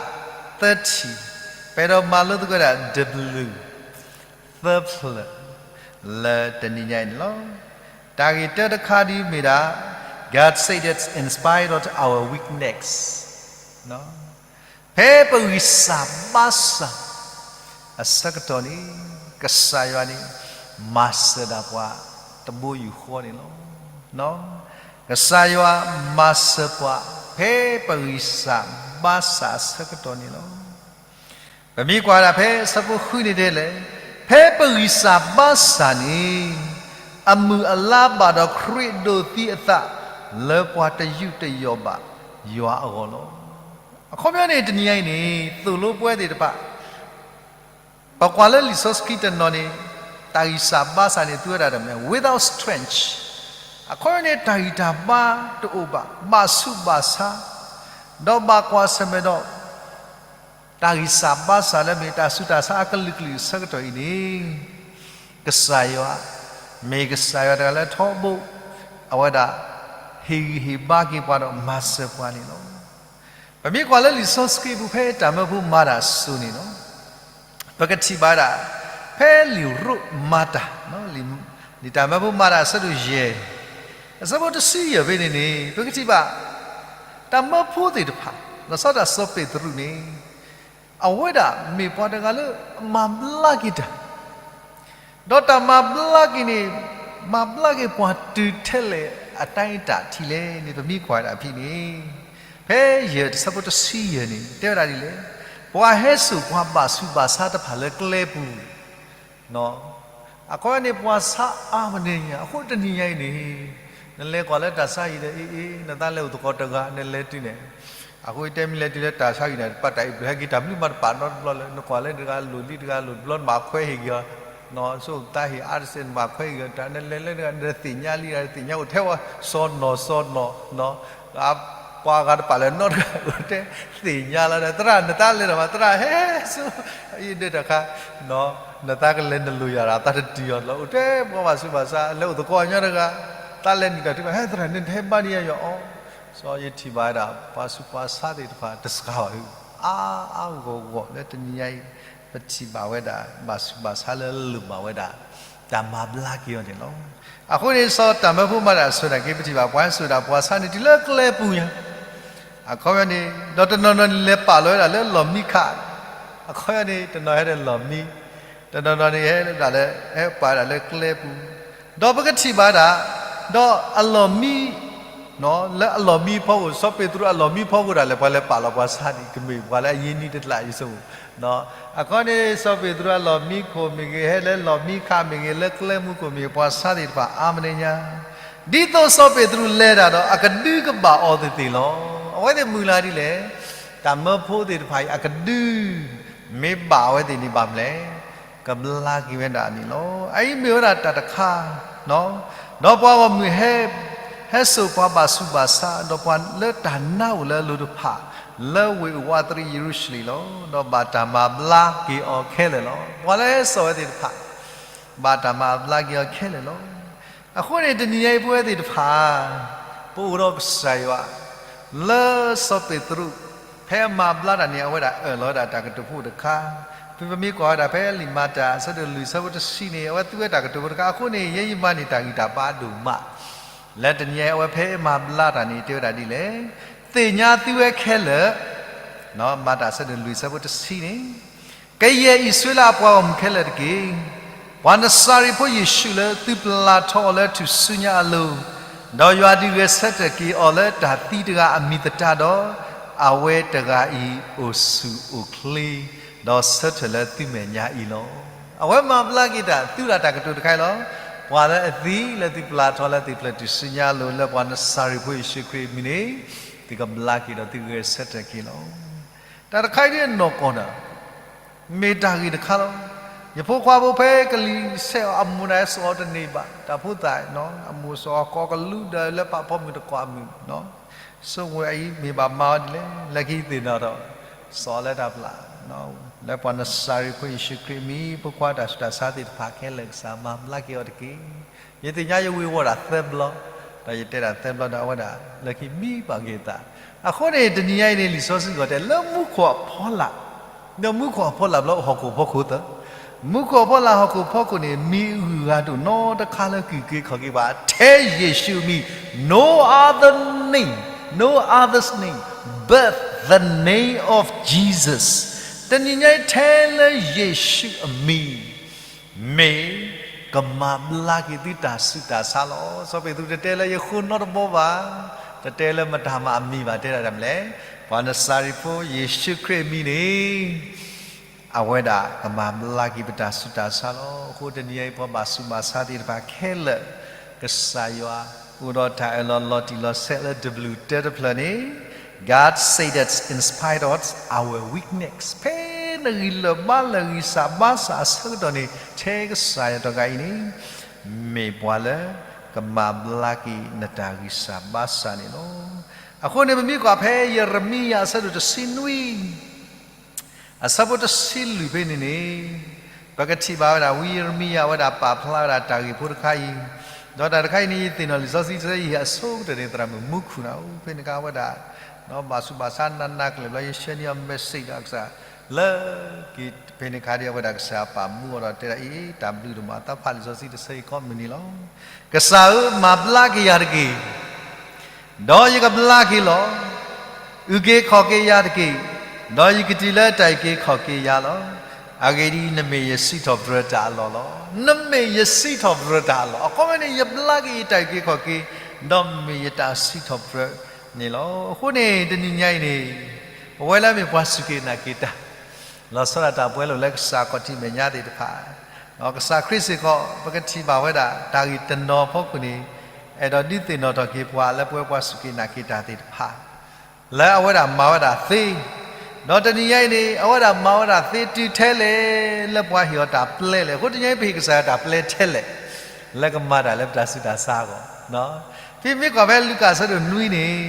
သၢထံၣ်, ပအဲၣ်ဒိးမၤလိသကိးဝဲဒၣ် တဘျုး သၢဖျၢၣ် လၢတနံၤညါအံၤန့ၣ်လီၤ. တၢ်ဂ့ၢ်တၢတခါဒ်မ့ၢ်ဒၣ် God said that in spite of our weakness ဖဲပဂံၢ်စၢ်ဘါစၢ်အဆၢကတီၢ်န့ၣ် ကစၢ်ယွၤန့ၣ် မၤစၢၤဒၣ်ပှၤတဘိယူၢ်ဃီန့ၣ်လီၤ. ကစၢ်ယွၤမၤစၢၤပှၤ ဖဲပဂံၢ်စၢ်ဘါစၢ်အဆၢကတီၢ်န့ၣ်လီၤ. ပမ့ၢ်ကွၢ်ဒၣ်ဖဲဆၢဖိဃုန့ၣ်တဲလဲၣ်, ဖဲပဂံၢ်စၢ်ဘါစၢ်န့ၣ် အမုၢ်အလါဘၣ်ဒီးခရံာ်ဒိးသံအသး လၢပှၤတယူးတယီၣ်ဘၣ်ယွၤအဂီၢ်လီၤ. အခီပညီန့ၣ် တနံၤညါအံၤန့ၣ် သိၣ်လိပဝဲသ့ၣ်တဖၣ် ပကွၢ်လၢလံာ်စီဆှံတနီၤန့ၣ် တၢ်ဂံၢ်စၢ်ဘါစၢ်န့ၣ် သူဝဲဒၣ်တမံၤ without strength အခီပညီန့ၣ် တၢ်ဂံၢ်တၢ်ဘါတအိၣ်ဘၣ်, ဘၣ်ဆူးဘၣ်ဆါ, ဒီးဘၣ်ကွၢ်ဆၢၣ်မဲာ်ဒီး တၢ်ဂံၢ်စၢ်ဘါစၢ်လၢမ့ၢ်တၢ်ဆူးတၢ်ဆါအကလုာ်ကလုာ်အဆၢကတီၢ်အံၤန့ၣ် ကစၢ်ယွၤ မ့ၢ်ကစၢ်ယွၤတဂၤလၢထီဘိ အဝဲဒၣ် ဟ့ၣ်ဂံၢ်ဟ့ၣ်ဘါက့ၤပှၤဒီးမၤစၢၤပှၤန့ၣ်လီၤ. ပမ့ၢ်ကွၢ်လၢလံာ်စီဆှံပူၤဖဲတၢ်မၢဖိမၤတၢ်အစိၤန့ၣ်လီၤ. ပကထံၣ်ဘၣ်ဝဲဒၣ် ဖဲလံာ်ရိမၤတၢ် လံာ်တၢ်မၢဖိမၤတၢ်အဆၢဒိၣ်ယဲၢ် အဆၢဖိတဆံယဲၢ်ဖဲန့ၣ်န့ၣ် ပကထံၣ်ဘၣ် တၢ်မၢဖိသ့ၣ်တဖၣ် လီၤဆီဒၣ်စီၤပ့းတရူးန့ၣ် အဝဲဒၣ်မ့ၢ်ပှၤတဂၤလၢအမၤဘျါက့ၤတၢ် ဒီးတၢ်မၤဘျါက့ၤန့ၣ် မၤဘျါက့ၤပှၤတုၤထဲလဲၣ်အတၢ်အံၤတၢ်ထံၣ်လဲၣ်န့ၣ် ပမ့ၢ်ကွၢ်ဝဲဒၣ်ဖဲန့ၣ် ဖဲယဲၢ်တဆၢဖိတဆံယဲၢ်န့ၣ် တဲဝဲဒၣ်ဒ်လဲၣ်, ပှၤဟဲစိာ်ပှၤဘၣ်ဆူးဘၣ်ဆါတဖၣ်လၢကျဲပူၤ အခီပညီန့ၣ် ပှၤဆါအါမးန့ၣ်ညါ အဃိတနံၤညါအံၤန့ၣ် နလဲၤကွၢ်လၢတၢ်ဆါဟံၣ်ဒီး အ့ၣ်အ့ၣ် နသးလဲၤအိၣ်သကိးတဂၤ နလဲၤတုၤန့ၣ် အဃိတဲမ့ၢ်လဲၤတုၤလၢတၢ်ဆါဟံၣ်န့ၣ် ပှၤတၢ်အံၤဘျုးဟဲက့ၤတၢ်မနုၤမးတပာ်နီတဘျီလၢ နကွၢ်လၢတဂၤလိၣ်လံတဂၤလိၣ်တဘျီ နဘၣ်ခွဲးဟ့ၣ်က့ၤအီၤ ဆိၣ်သးဟ့ၣ်အါတစဲး နဘၣ်ခွဲးဟ့ၣ်က့ၤအီၤ တၢ်နလဲၤလၢတဂၤ နသ့ၣ်ညါလံတဂၤ နသ့ၣ်ညါအိၣ်ထဲဝဲ စီၤနီၢ်စီၤနီၢ် ပှၤဂၤတပာ်လၢနီတဂၤအိၣ်ထဲ သ့ၣ်ညါလီၤဒီး သရၣ် နသးလဲၤဒီးမး သရၣ်ဟဲဆူ အံၤဒၣ်တခါ နသးကလဲၤနလိၣ်ယၤဒီး သးတတုၤအီၤလီၤ အိၣ်ထဲပှၤဘၣ်ဆူးဘၣ်ဆါ လဲၤအိၣ်သကိးညီတဂၤ သးလဲၤနုာ်တၢ်ထုကဖၣ် ဟဲသရၣ် နတဟဲဘါဒံးယၤအီၤ စီၤယထံၣ်ဘၣ်ဝဲဒၣ် ပှၤဆူးပှၤဆါသ့ၣ်တဖၣ် တစှၤဘၣ်အါအါဂီၢ်ဂီၢ် လၢတနံၤညါအံၤ ပထံၣ်ဘၣ်ဝဲဒၣ် ဘၣ်ဆူးဘၣ်ဆါလၢလိၣ်ဘၣ်ဝဲဒၣ် တၢ်မၤဘျါက့ၤအီၤန့ၣ်လီၤ. အဃိန့ၣ် စီၤတၢ်မၢဖိမၤတၢ်အဆၢကတီၢ်က့ၤ ပထံၣ်ဘၣ် ပှၤဟဲစိာ်ဒၣ်ပှၤဆါန့ၣ်တုၤလၢကျဲပူၤညါ အခီပညီန့ၣ် ဒီးတနီၤနီၤန့ၣ်လဲၤပာ်လီၤဝဲဒၣ်လၢလီၢ်မံခး အခီပညီန့ၣ် တနီၤဟဲဒီးလီၢ်မံ တနီၤနီၤန့ၣ်ဟဲဒၣ်လၢ ဟဲပာ်ဝဲဒၣ်လၢကျဲပူၤ ဒီးပကထံၣ်ဘၣ်ဒၣ် ဒီးအလီၢ်မံ လၢအလီၢ်မံဖီခိၣ် စီၤပ့းတရူးအလီၢ်မံဖီခိၣ်ဒၣ်လဲာ် ပှၤလဲၤပာ်လီၤပှၤဆါန့ၣ် ကမ့ၢ်ပှၤလၢအရ့နံၤတကျးအံၤစ့ၢ် အခီပညီန့ၣ် စီၤပ့းတရူးအလီၢ်မံခိၣ်မ့ၢ်ဂ့ၤ ဟဲလၢလီၢ်မံခးမ့ၢ်ဂ့ၤ လၢကျဲမုၢ်ခိၣ်မ့ၢ်ဂ့ၤ ပှၤဆါသ့ၣ်တဖၣ်အါမးန့ၣ်ညါ ဒ်သိးစီၤပ့းတရူးလဲၤတၢ်ဒီး အကဒုကဘၣ်အီၤသ့ၣ်သ့ၣ်လီၤ. အဝဲသ့ၣ်မုၢ်လၢ်ဒ်လဲၣ်, တၢ်မၢဖိသ့ၣ်တဖၣ်အံၤ အကဒု မ့ၢ်ဘၣ်အဝဲသ့ၣ်န့ၣ်ဘၣ်မနုၤလဲၣ်, ကဘျါက့ၤဝဲဒၣ်န့ၣ်လီၤ. အအံၤမ့ၢ်ဝဲဒၣ်တၢ်တခါ ဒီးပှၤဂီၢ်မုၢ်ဟဲ ဟဲစိာ်ပှၤဘၣ်ဆူးဘၣ်ဆါ ဒီးပှၤလၢတၢ်နါအိၣ်လၢအလိၤတဖၣ် လၢဝ့ၢ်အဝးသရံးယရူၤၡလ့ၣ်လီၤ. ဒီးဘၣ်တၢ်မၤဘျါက့ၤအီၤခဲလၢာ်လီၤ. ပှၤလၢဟဲစိာ်ဝဲသ့ၣ်တဖၣ် ဘၣ်တၢ်မၤဘျါက့ၤအီၤခဲလၢာ်လီၤ. အဃိန့ၣ် တနံၤညါအံၤပဝဲသ့ၣ်တဖၣ် ပအိၣ်ဒီးကစၢ်ယွၤ လၢစီၤပ့းတရူး ဖဲအမၤဘျါတၢ်န့ၣ် အဝဲဒၣ်အၢၣ်လီၤဝဲဒၣ်တၢ်ကတိၤဖိတခါ, ပမ့ၢ်ကွၢ်ဝဲဒၣ်ဖဲလံာ်မၤတၢ် အဆၢဒိၣ်လွံၢ် အဆၢဖိတဆံန့ၣ် အဝဲသူဝဲတၢ်ကတိၤဖိတခါ, အဃိန့ၣ် ယဲယမၤန့ၢ်တၢ်ဂံၢ်တၢ်ဘါဒိၣ်မး, လၢတနံၤညါအံၤ အဝဲဖဲအမၤဘျါတၢ်န့ၣ် တဲဝဲဒၣ်ဒ်လဲၣ်, သ့ၣ်ညါသုဝဲခဲလၢာ်, မၤတၢ်အဆၢဒိၣ်လွံၢ် အဆၢဖိတဆံန့ၣ် ကယဲၢ်အံၣ်စရ့လးအပှၤဂီၢ်မုၢ်ခဲလၢာ်တက့ၢ်. ပှၤနစၤရ့းဖိယ့ၣ်ၡူးလၢသုပျၢ်ထီၣ်အီၤလၢထူၣ်စုညါအလိၤ, ဒီးယွၤဒုးဂဲၤဆၢထၢၣ်က့ၤအီၤလၢတၢ်သံတဂၤအမံၤသတးဒီး, အဝဲတဂၤအံၤအိၣ်ဆူၣ်အိၣ်ချ့, ဒီးဆၢထၢၣ်လၢသုမဲာ်ညါအံၤလီၤ. အဝဲမၤဘျါက့ၤတၢ် သူတၢ်တၢ်ကတိၤတခါအံၤလီၤ. ပှၤလၢအသံလၢသုပျၢ်ထီၣ်လၢသုပျၢၤထူၣ်စုညါအလိၤ လၢပှၤနစၤရ့းဖိယ့ၣ်ၡူးခရံာ်အမံၤန့ၣ်, သုကဘျါက့ၤဒီးသုဂဲၤဆၢထၢၣ်က့ၤလီၤ. တၢ်တခါအံၤဒ်အနီၢ်ကီၢ်န့ၣ် မ့ၢ်တၢ်ဂ့ၢ်တခါလီၤ. ယဖိခွါဖိဖဲကလံၤဆဲးအီၤ အမိၢ်န့ၣ်စိာ်အီၤတန့ၢ်ဘၣ်, တၢ်ဖိသၣ်, အမိၢ်စိာ်အီၤကိးကလူးဒီးလၢပာ်ဖီမုၢ်တကိးအမုၢ်, စိာ်ဝဲအံၤမ့ၢ်ဘၣ်မၤအီၤဒ်လဲၣ်, လၢခံသ့ၣ်နီၣ်ထီၣ်, စိာ်လၢတၢ်ပျၢ်, လၢပှၤနစၤရ့းဖိယ့ၣ်ၡူးခရံာ်အမံၤ ဖိခွါတၢ်ဆူးတၢ်ဆါသ့ၣ်တဖၣ်ခဲလၢာ် ကစၢ်မၤဘျါက့ၤအီၤတက့ၢ်. ယသ့ၣ်ညါယဝ့ၤဝီၤဒၣ်သၢဘျီ, ဒီးယတဲဒၣ်သၢဘျီဒီးအဝဲဒၣ်လၢခံမံဘၣ်က့ၤသး, အဃိန့ၣ် တနံၤညါအံၤန့ၣ် လံာ်စီဆှံဂီၢ်တဲ လၢမူခိၣ်အဖီလာ်, ဒီးမူခိၣ်အဖီလာ်ဘျီဟီၣ်ခိၣ်ဖီခိၣ်သၢ, မူခိၣ်အဖီလာ်ဟီၣ်ခိၣ်ဖီခိၣ်န့ၣ် မံၤအဂုၤအဂၤတအိၣ်နီတခါလၢကကွဲခီၣ်က့ၤဘၣ် ထဲယ့ၣ်ၡူးအမံၤ, no other name, no other's name but the name of Jesus. တနံၤညါအံၤထဲလၢယ့ၣ်ၡူးအမံၤ မ့ၢ်ကမၤဘျါက့ၤသုတၢ်ဆူးတၢ်ဆါလီၤ. စီၤပ့းတရူးတတဲလၢယဃိနီတဘီဘၣ်, တတဲလၢမတၤမၤအမံၤဘၣ်, တဲဒၣ်တၢ်မနုၤလဲၣ်, ပှၤနစၤရ့းဖိယ့ၣ်ၡူးခရံာ်အမံၤန့ၣ် အဝဲဒၣ်ကမၤဘျါက့ၤပတၢ်ဆူးတၢ်ဆါလီၤ. အဃိတနံၤအံၤ ပှၤဘၣ်ဆူးဘၣ်ဆါသ့ၣ်တဖၣ်ခဲလၢာ်, ကစၢ်ယွၤ အိၣ်ဒီးတၢ်အၢၣ်လီၤလီၤတံၢ်လီၤဆဲးလၢတဘျုးတၢတဖျၢၣ်န့ၣ်, God said that in spite of our weakness, ဖဲနဂံၢ်လၢာ်ဘါလၢာ်ဂံၢ်စၢ်ဘါစၢ်အဆၢကတီၢ်န့ၣ် ထဲကစၢ်ယွၤတဂၤအံၤန့ၣ် မ့ၢ်ပှၤလၢကမၤဘျါက့ၤနတၢ်ဂံၢ်စၢ်ဘါစၢ်န့ၣ်လီၤ. အဃိန့ၣ် ပမ့ၢ်ကွၢ်ဖဲယရမံယၤအဆၢဒိၣ်တဆံနွံ အဆၢဖိတဆံလွံၢ်ဖဲန့ၣ်န့ၣ်, ပကထံၣ်ဘၣ်ဝဲဒၣ် ဝံယရမံယၤဝဲဒၣ်ပာ်ဖျါဝဲဒၣ်တၢ်ဂ့ၢ်ဖိတခါအံၤ, ဒီးတၢ်တခါအံၤန့ၣ် ယသ့ၣ်နီၣ်လံာ်စီဆှံတဆၢအံၤအဆိကတၢၢ်န့ၣ် သရၣ်မုၣ်မူခိၣ်နၤအိၣ်ဖဲန့ၣ် ကဝဲဒၣ် ဘၣ်ဆူးဘၣ်ဆါနးနးကလဲာ်ဘျီ ယဆှၢန့ၢ်အီၤ message ဒီးကစၢ် လၢက့ၤဖဲန့ၣ်ခါဒီး အဝဲဒၣ်ကစၢ်ပာ်မူအီၤဒီးတဲဒၣ်အံၤ တၢ်ဘျုးဒိၣ်မး သးဖးလံာ်စီဆှံတဆၢအံၤကိးမုၢ်နံၤလီၤ. ကစၢ်ဧၢ, မၤဘျါက့ၤယၤတက့ၢ် ဒီးယကဘျါက့ၤလီၤ. အုၣ်က့ၤခီၣ်က့ၤယၤတက့ၢ်, ဒီးယကတုၤလၢတၢ်အုၣ်က့ၤခီၣ်က့ၤယၤလီၤ. အဂ့ၢ်ဒ်အံၤ, နမ့ၢ်ယစံးထီၣ်ပတြၢၤတၢ်အလီၢ်လီၤ. နမ့ၢ်ယစံးထီၣ်ပတြၢၤတၢ်အလီၢ်. အခီပညီန့ၣ် ယဘျါက့ၤယတၢ်အုၣ်က့ၤခီၣ်က့ၤ, ဒီးမ့ၢ်ယတၢ်စံးထီၣ်ပတြၢၤန့ၣ်လီၤ. အဃိန့ၣ် တနံၤညါအံၤန့ၣ် ပဝဲလၢမ့ၢ်ပှၤစူၢ်က့ၤနာ်က့ၤတၢ် လီၤဆီဒၣ်တၢ်ပှဲၤလိာ်လၢကစၢ်ခီၣ်ထံးမဲာ်ညါသ့ၣ်တဖၣ်, ကစၢ်ခရံာ်စ့ၢ်ကီး ပကထံၣ်ဘၣ်ဝဲဒၣ် တၢ်ဂ့ၢ်တနီၤဖီခိၣ်န့ၣ် အဲၣ်ဒိးဒုးသ့ၣ်နီၣ်ထီၣ်က့ၤပှၤလၢပဝဲပှၤစူၢ်က့ၤနာ်က့ၤတၢ်သ့ၣ်တဖၣ် လၢအဝဲဒၣ်မၤဝဲဒၣ်သ့, ဒီးတနံၤညါအံၤန့ၣ် အဝဲဒၣ်မၤဝဲဒၣ်သ့တုၤထဲလဲၣ် လၢပှၤဟ့ၣ်အီၤတၢ်ပျဲလဲၣ်. အဃိတနံၤညါအံၤ ပဟ့ၣ်ကစၢ်ယွၤတၢ်ပျဲထဲလဲၣ် လၢကမၤတၢ်လၢပတၢ်ဆူးတၢ်ဆါအဂီၢ်. ဖဲမ့ၢ်ကွၢ်ဖဲလူၤကၣ်အဆၢဒိၣ်နွံန့ၣ်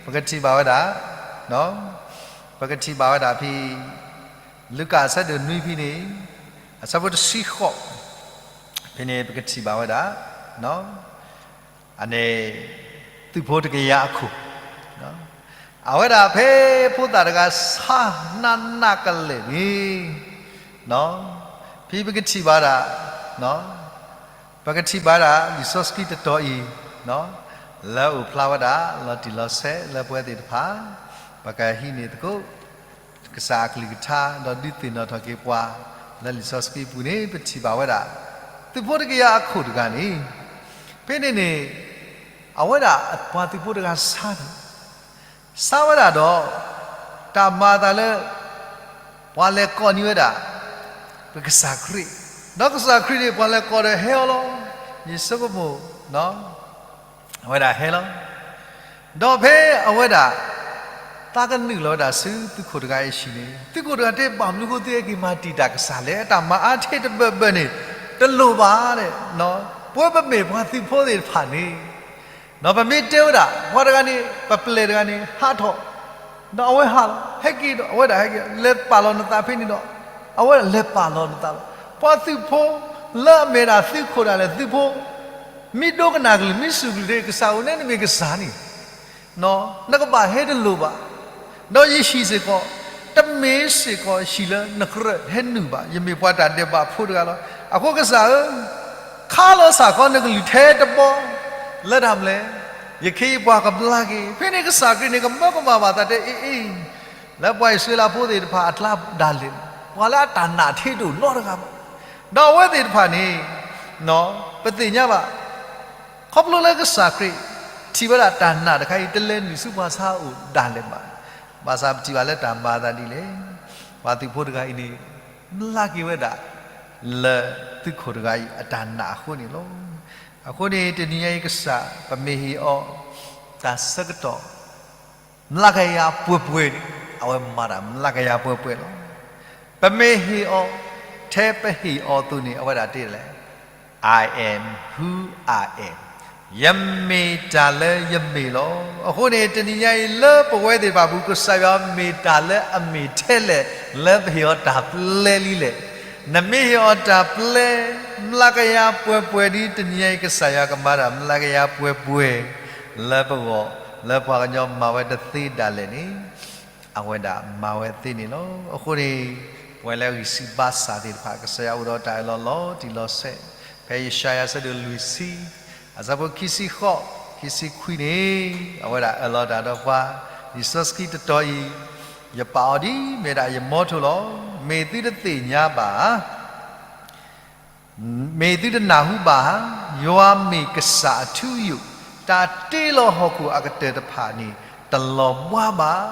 ပကထံၣ်ဘၣ်ဝဲဒၣ်, ပကထံၣ်ဘၣ်ဝဲဒၣ်ဖဲ လူၤကၣ်အဆၢဒိၣ်နွံဖဲန့ၣ် အဆၢဖိတဆံဃိး ဖဲန့ၣ် ပကထံၣ်ဘၣ်ဝဲဒၣ် အန့ၣ် သုးဖိတကယၤအခိၣ်, အဝဲဒၣ်ဖဲဖိသၣ်တဂၤဆါနးနးကလဲာ်န့ၣ်, ဖဲပကထံၣ်ဘၣ်ဒၣ်, ပကထံၣ်ဘၣ်ဒၣ် လံာ်စီဆှံတတီၤအံၤ လၢအအိၣ်ဖျါဝဲဒၣ် လီၤတံၢ်လီၤဆဲးလၢပဝဲသ့ၣ်တဖၣ် ပကဟံးန့ၢ်သကိး ကစၢ်အကလုၢ်ကထါ ဒီးဒုးသ့ၣ်နီၣ်ထီၣ်က့ၤပှၤ လၢလံာ်စီဆှံအပူၤန့ၣ် ပထံၣ်ဘၣ်ဝဲဒၣ် သုးဖိတကယၤအခိၣ်တဂၤန့ၣ်, ဖဲန့ၣ်န့ၣ် အဝဲဒၣ်ပှၤသုးဖိတဂၤဆါန့ၣ် ဆါဝဲဒၣ်ဒီး တၢ်မၤအသးလၢ ပှၤလဲၤကိးန့ၢ်ဝဲဒၣ် ပကစၢ်ခရံာ်, ဒီးကစၢ်ခရံာ်န့ၣ် ပှၤလဲၤကိးဒီးဟဲအီၤလီၤ. ယဆိကမိၣ် အဝဲဒၣ်ဟဲလီၤ. ဒီးဖဲအဝဲဒၣ် သးကနုာ်လီၤဝဲဒၣ်ဆူသုးခိၣ်တဂၤအံၤအဟံၣ်န့ၣ် သုးခိၣ်တဂၤတဲ ဘၣ်မနုၤဃိသုဟဲက့ၤမၤတံာ်တာ်ကစၢ်လဲၣ်, တၢ်မၤအါထဲတဘၢၣ်ဘၢၣ်န့ၣ် တလိၣ်ဘၣ်ဒဲး, ပဝဲပမ့ၢ်ပှၤသုးဖိသ့ၣ်တဖၣ်န့ၣ် ဒီးပမ့ၢ်တဲဝဲဒၣ် ပှၤတဂၤန့ၣ် ပပျဲၢ်တဂၤန့ၣ် ဟးထီၣ်, ဒီးအဝဲဟးလီၤ, ဟဲက့ၤဒီး အဝဲဒၣ်ဟဲက့ၤ လဲၤပာ်လီၤနသးဖဲန့ၣ်ဒီး အဝဲဒၣ်လဲၤပာ်လီၤနသးလီၤ. ပှၤသုးဖိ လၢအမ့ၢ်ဒၣ်သုးခိၣ်ဒၣ်လဲာ်သုးဖိ မ့ၢ်ဒိကနၣ်ကလုၢ် မ့ၢ်စူၢ်ကလုၢ်ဒီး ကစၢ်ဧၢ နဲနမ့ၢ်ကစၢ်န့ၣ် နကဘၣ်ဟဲတလိၣ်ဘၣ်. ဒီးယဟံၣ်စ့ၢ်ကီး တမ့ၢ်စ့ၢ်ကီးဟံၣ်လၢနကရၢၢ်ဟဲနုာ်ဘၣ်, ယမ့ၢ်ပှၤတၢ်ဒဲးဘးဖိတဂၤလီၤ. အဃိကစၢ်ဧၢ, ခါလီၤစၢ်ခီနကလုၢ်ထဲတဘီ လၢတၢ်မနုၤလဲၣ်, ယခ့ယပှၤကဘျါက့ၤ. ဖဲန့ၣ်ကစၢ်ခရံာ်န့ၣ် ကမၢကမၣ်ဘၣ်သးတဲ အ့အ့ လၢပှၤအံၣ်စရ့လးဖိသ့ၣ်တဖၣ်အကျါဒၣ်လဲာ်, ပှၤလၢအတၢ်နာ်ထဲတအိၣ်နီတဂၤဘၣ်. ဒီးအဝဲသ့ၣ်တဖၣ်န့ၣ် ပသ့ၣ်ညါဘၣ် ခီဖျိလၢကစၢ်ခရံာ် ထံၣ်ဝဲဒၣ်တၢ်နာ်တခါအံၤ တလဲၤနုာ်ဆူပှၤဆါအအိၣ်ဒၣ်လဲာ်ဘၣ်. ဘၣ်ဆၣ်ပထံၣ်ဘၣ်လၢတၢ်မၤအသးဒ်လဲၣ်, ပှၤသုးဖိတဂၤအံၤန့ၣ် ဘျါက့ၤဝဲဒၣ် လၢသုးခိၣ်တဂၤအံၤအတၢ်နာ်အဃိန့ၣ်လီၤ. အဃိန့ၣ် တနံၤညါအံၤကစၢ် ပမ့ၢ်ဟ့ၣ်အီၤ တၢ်ဆၢကတီၢ် မျးကယၤပှဲၤပှဲၤန့ၣ် အဝဲမၤတၢ်မျးကယၤပှဲၤပှဲၤလီၤ. ပမ့ၢ်ဟ့ၣ်အီၤ, ထဲပဟ့ၣ်အီၤအသိးန့ၣ် အဝဲဒၣ်တဲလဲၣ်, I am who I am, ယမ့ၢ်တၢ်လၢယမ့ၢ်လီၤ. အဃိန့ၣ် တနံၤညါအံၤလၢပဝဲသ့ၣ်တဖၣ်အပူၤ ကစၢ်ယွၤမ့ၢ်တၢ်လၢအမ့ၢ်ထဲလဲၣ်, လၢပဟ့ၣ်အီၤတၢ်ပျဲလံလဲၣ်. နမ့ၢ်ဟ့ၣ်အီၤတၢ်ပျဲ, မျးကယၤပှဲၤပှဲၤဒ်တနံၤညါအံၤ ကစၢ်ယွၤကမၤတၢ် မျးကယၤပှဲၤပှဲၤ လၢပဂီၢ်, လၢပှၤကညီမၤဝဲတသ့ဒၣ်လဲာ်န့ၣ် အဝဲဒၣ်မၤဝဲသ့န့ၣ်လီၤ. အဃိန့ၣ် ပဝဲလၢအဂံၢ်ဆူၣ်ဘါစၢ်သ့ၣ်တဖၣ် ကစၢ်ယွၤအိၣ်ဒီးတၢ်အၢၣ်လီၤလီၤတံၢ်လီၤဆဲး, ဖဲယၡါယၤအဆၢဒိၣ်လွံၢ်ဆံ, အဆၢဖိခံဆံဃိး, ခံဆံခွံန့ၣ် အဝဲဒၣ်အၢၣ်လီၤတၢ်ဒီးပှၤ, လံာ်စီဆှံတတီၤအံၤ, ယပာ်အီၤဒ်မ့ၢ်ဒၣ်ယမီထိလီၤ. မ့ၢ်သုတသ့ၣ်ညါဘၣ် မ့ၢ်သုတနၢ်ဟူဘၣ်ဧါ, ယွၤမ့ၢ်ကစၢ်အထူအယိာ်, တၢ်တ့လီၤဟီၣ်ခိၣ်အကတၢၢ်တဖၣ်န့ၣ် တလီၤဘှါဘၣ်,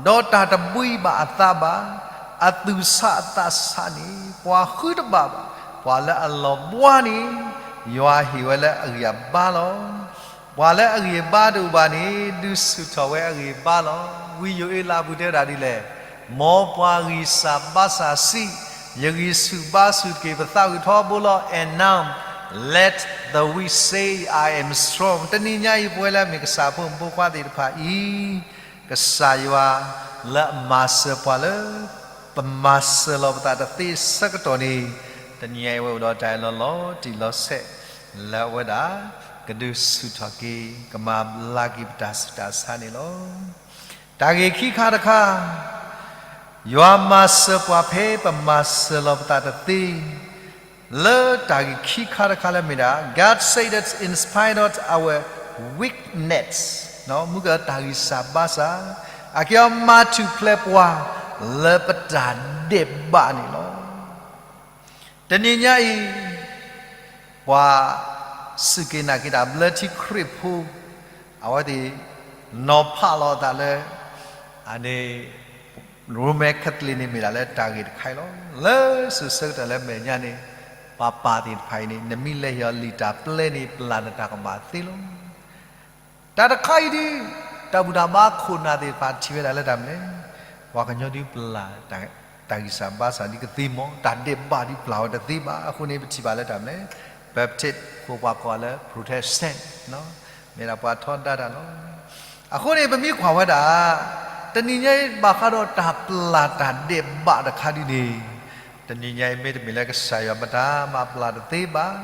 ဒီးတၢ်တဘှံးဘၣ်အသးဘၣ်, အသူၣ်ဆးအသးဆးန့ၣ် ပှၤဃုတဘၣ်ဘၣ်. ပှၤလၢအလီၤဘှါန့ၣ် ယွၤဟ့ၣ်ဝဲလၢအဂံၢ်အဘါလီၤ. ပှၤလၢအဂံၢ်အဘါတအိၣ်ဘၣ်န့ၣ် ဒုးဆူၣ်ထီၣ်ဝဲအဂံၢ်အဘါလီၤ. ဝံယိၤအ့လးအပူၤတဲဝဲဒၣ်ဒ်လဲၣ်, မ်ပှၤဂံၢ်စၢ်ဘါစၢ်ဆံး, ယဂံၢ်ဆူၣ်ဘါဆူၣ်တက့ၢ် ပသးဂုၤထီဘိလီၤ. And now, let the weak say, I am strong. တနံၤညါအံၤ ပဝဲလၢအမ့ၢ်ကစၢ်အဖိမုၣ်ဖိခွါသ့ၣ်တဖၣ်အံၤ, ကစၢ်ယွၤလၢအမၤစၢၤပှၤလၢ ပမၤစၢၤလီၤပသးတသ့ဆၢကတီၢ်န့ၣ်, တနံၤညါအံၤ အဝဲအိၣ်ဒီးတၢ်အၢၣ်လီၤလီၤတံၢ်လီၤဆဲး လၢအဝဲဒၣ် ကဒုးဆူၣ်ထီၣ်က့ၤ ကမၤဘျါက့ၤပတၢ်ဆူးတၢ်ဆါန့ၣ်လီၤ. တၢ်ဂ့ၢ်ခံခါတခါ, ယွၤမၤစၢၤပှၤဖဲပမၤစၢၤလီၤပသးတသ့ လၢတၢ်ဂ့ၢ်ခံခါတခါလၢမ့ၢ်ဒၣ် God said that in spite of our weakness, မုၢ်ကတၢ်ဂံၢ်စၢ်ဘါစၢ်, အက့ၤအီၤမၤထူၣ်ဖျဲးပှၤလၢပတၢ်ဒဲးဘးန့ၣ်လီၤ. တနံၤညါအံၤ, ပှၤစူၢ်က့ၤနာ်က့ၤတၢ်ဘျၢထံခရံာ်ဖိ, အဝဲသ့ၣ် နီၤဖးလီၤအသးလၢ အန့ၣ် Roman Catholic န့ၣ်မ့ၢ်ဒၣ်လၢတၢ်ဂ့ၢ်တခါအံၤလီၤ. လၢစိၤဆၢကတီၢ်လၢမဲာ်ညါန့ၣ်, ပှၤပၢ်သ့ၣ်တဖၣ်အံၤန့ၣ် နမ့ၢ်လဲၤဟ့ၣ်အီၤလံာ်တၢ်ပျဲန့ၣ် ပျၢ်နတၢ်ကမၣ်သ့လီၤ. တၢ်တခါအံၤဒ် တၢ်ဘူၣ်တၢ်ဘါခိၣ်နၢ်သ့ၣ်တဖၣ်ထံၣ်ဝဲဒၣ်လၢတၢ်မနုၤလဲၣ်, ပှၤကညီဒ်ပျၢ် တၢ်ဂံၢ်စၢ်ဘါစၢ်ဒ်ကသ့မီၤ, တၢ်ဒဲးဘးဒ်ပျၢ်ဝဲတသ့ဘၣ်. အဃိန့ၣ် ပထံၣ်ဘၣ်လၢတၢ်မနုၤလဲၣ်, Baptist ဃိပှၤကိးလၢ Protestant မ့ၢ်ဒၣ်ပှၤထီဒါတၢ်လီၤ. အဃိန့ၣ် ပမ့ၢ်ကွၢ်ဝဲဒၣ် တနံၤညါအံၤ ဘၣ်ဃးဒီးတၢ်ပျၢ်တၢ်ဒဲးဘးတခါဒ်န့ၣ်, တနံၤညါအံၤမ့တမ့ၢ်လၢကစၢ်ယွၤမတၤမၤပျၢ်တသ့ဘၣ်.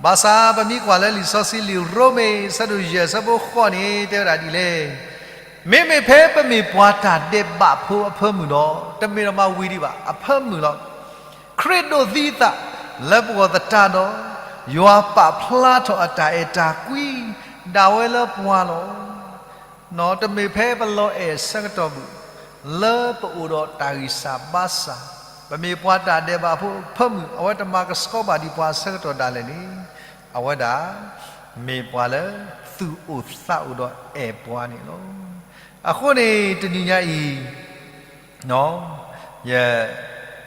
ဘၣ်ဆၣ်ပမ့ၢ်ကွၢ်လၢလံာ်စီဆှံလံာ်ရိမ့ၤ အဆၢဒိၣ်ယဲၢ် အဆၢဖိဃိးန့ၣ် တဲဝဲဒၣ်ဒ်လဲၣ်, မ့မ့ၢ်ဖဲပမ့ၢ်ပှၤတၢ်ဒဲးဘးဖိအဖၢမုၢ်ဒီး, တမ့ၢ်ဒီးမၤဝံၤဒံးဘၣ် အဖၢမုၢ်လီၤ. ခရံာ်ဒိးသံအသးလၢပဂီၢ်သတးဒီး, ယွၤပာ်ဖျါထီၣ်အတၢ်အဲၣ်တၢ်ကွံ ဒၣ်ဝဲလၢပှၤလီၤ. တမ့ၢ်ဖဲပလီၤအဲၣ်အဆၢကတီၢ်ဘၣ်, လၢပအိၣ်ဒီးတၢ်ဂံၢ်စၢ်ဘါစၢ်, ပမ့ၢ်ပှၤတၢ်ဒဲးဘးဖိအဖၢမုၢ် အဝဲတမၤကဆှီဘၣ်ဒံးပှၤအဆၢကတီၢ်ဒၣ်လဲာ်န့ၣ်, အဝဲဒၣ် မ့ၢ်ပှၤလၢသူၣ်အိၣ်သးအိၣ်ဒီးအဲၣ်ပှၤန့ၣ်လီၤ. အဃိန့ၣ် တနံၤညါအံၤ ယ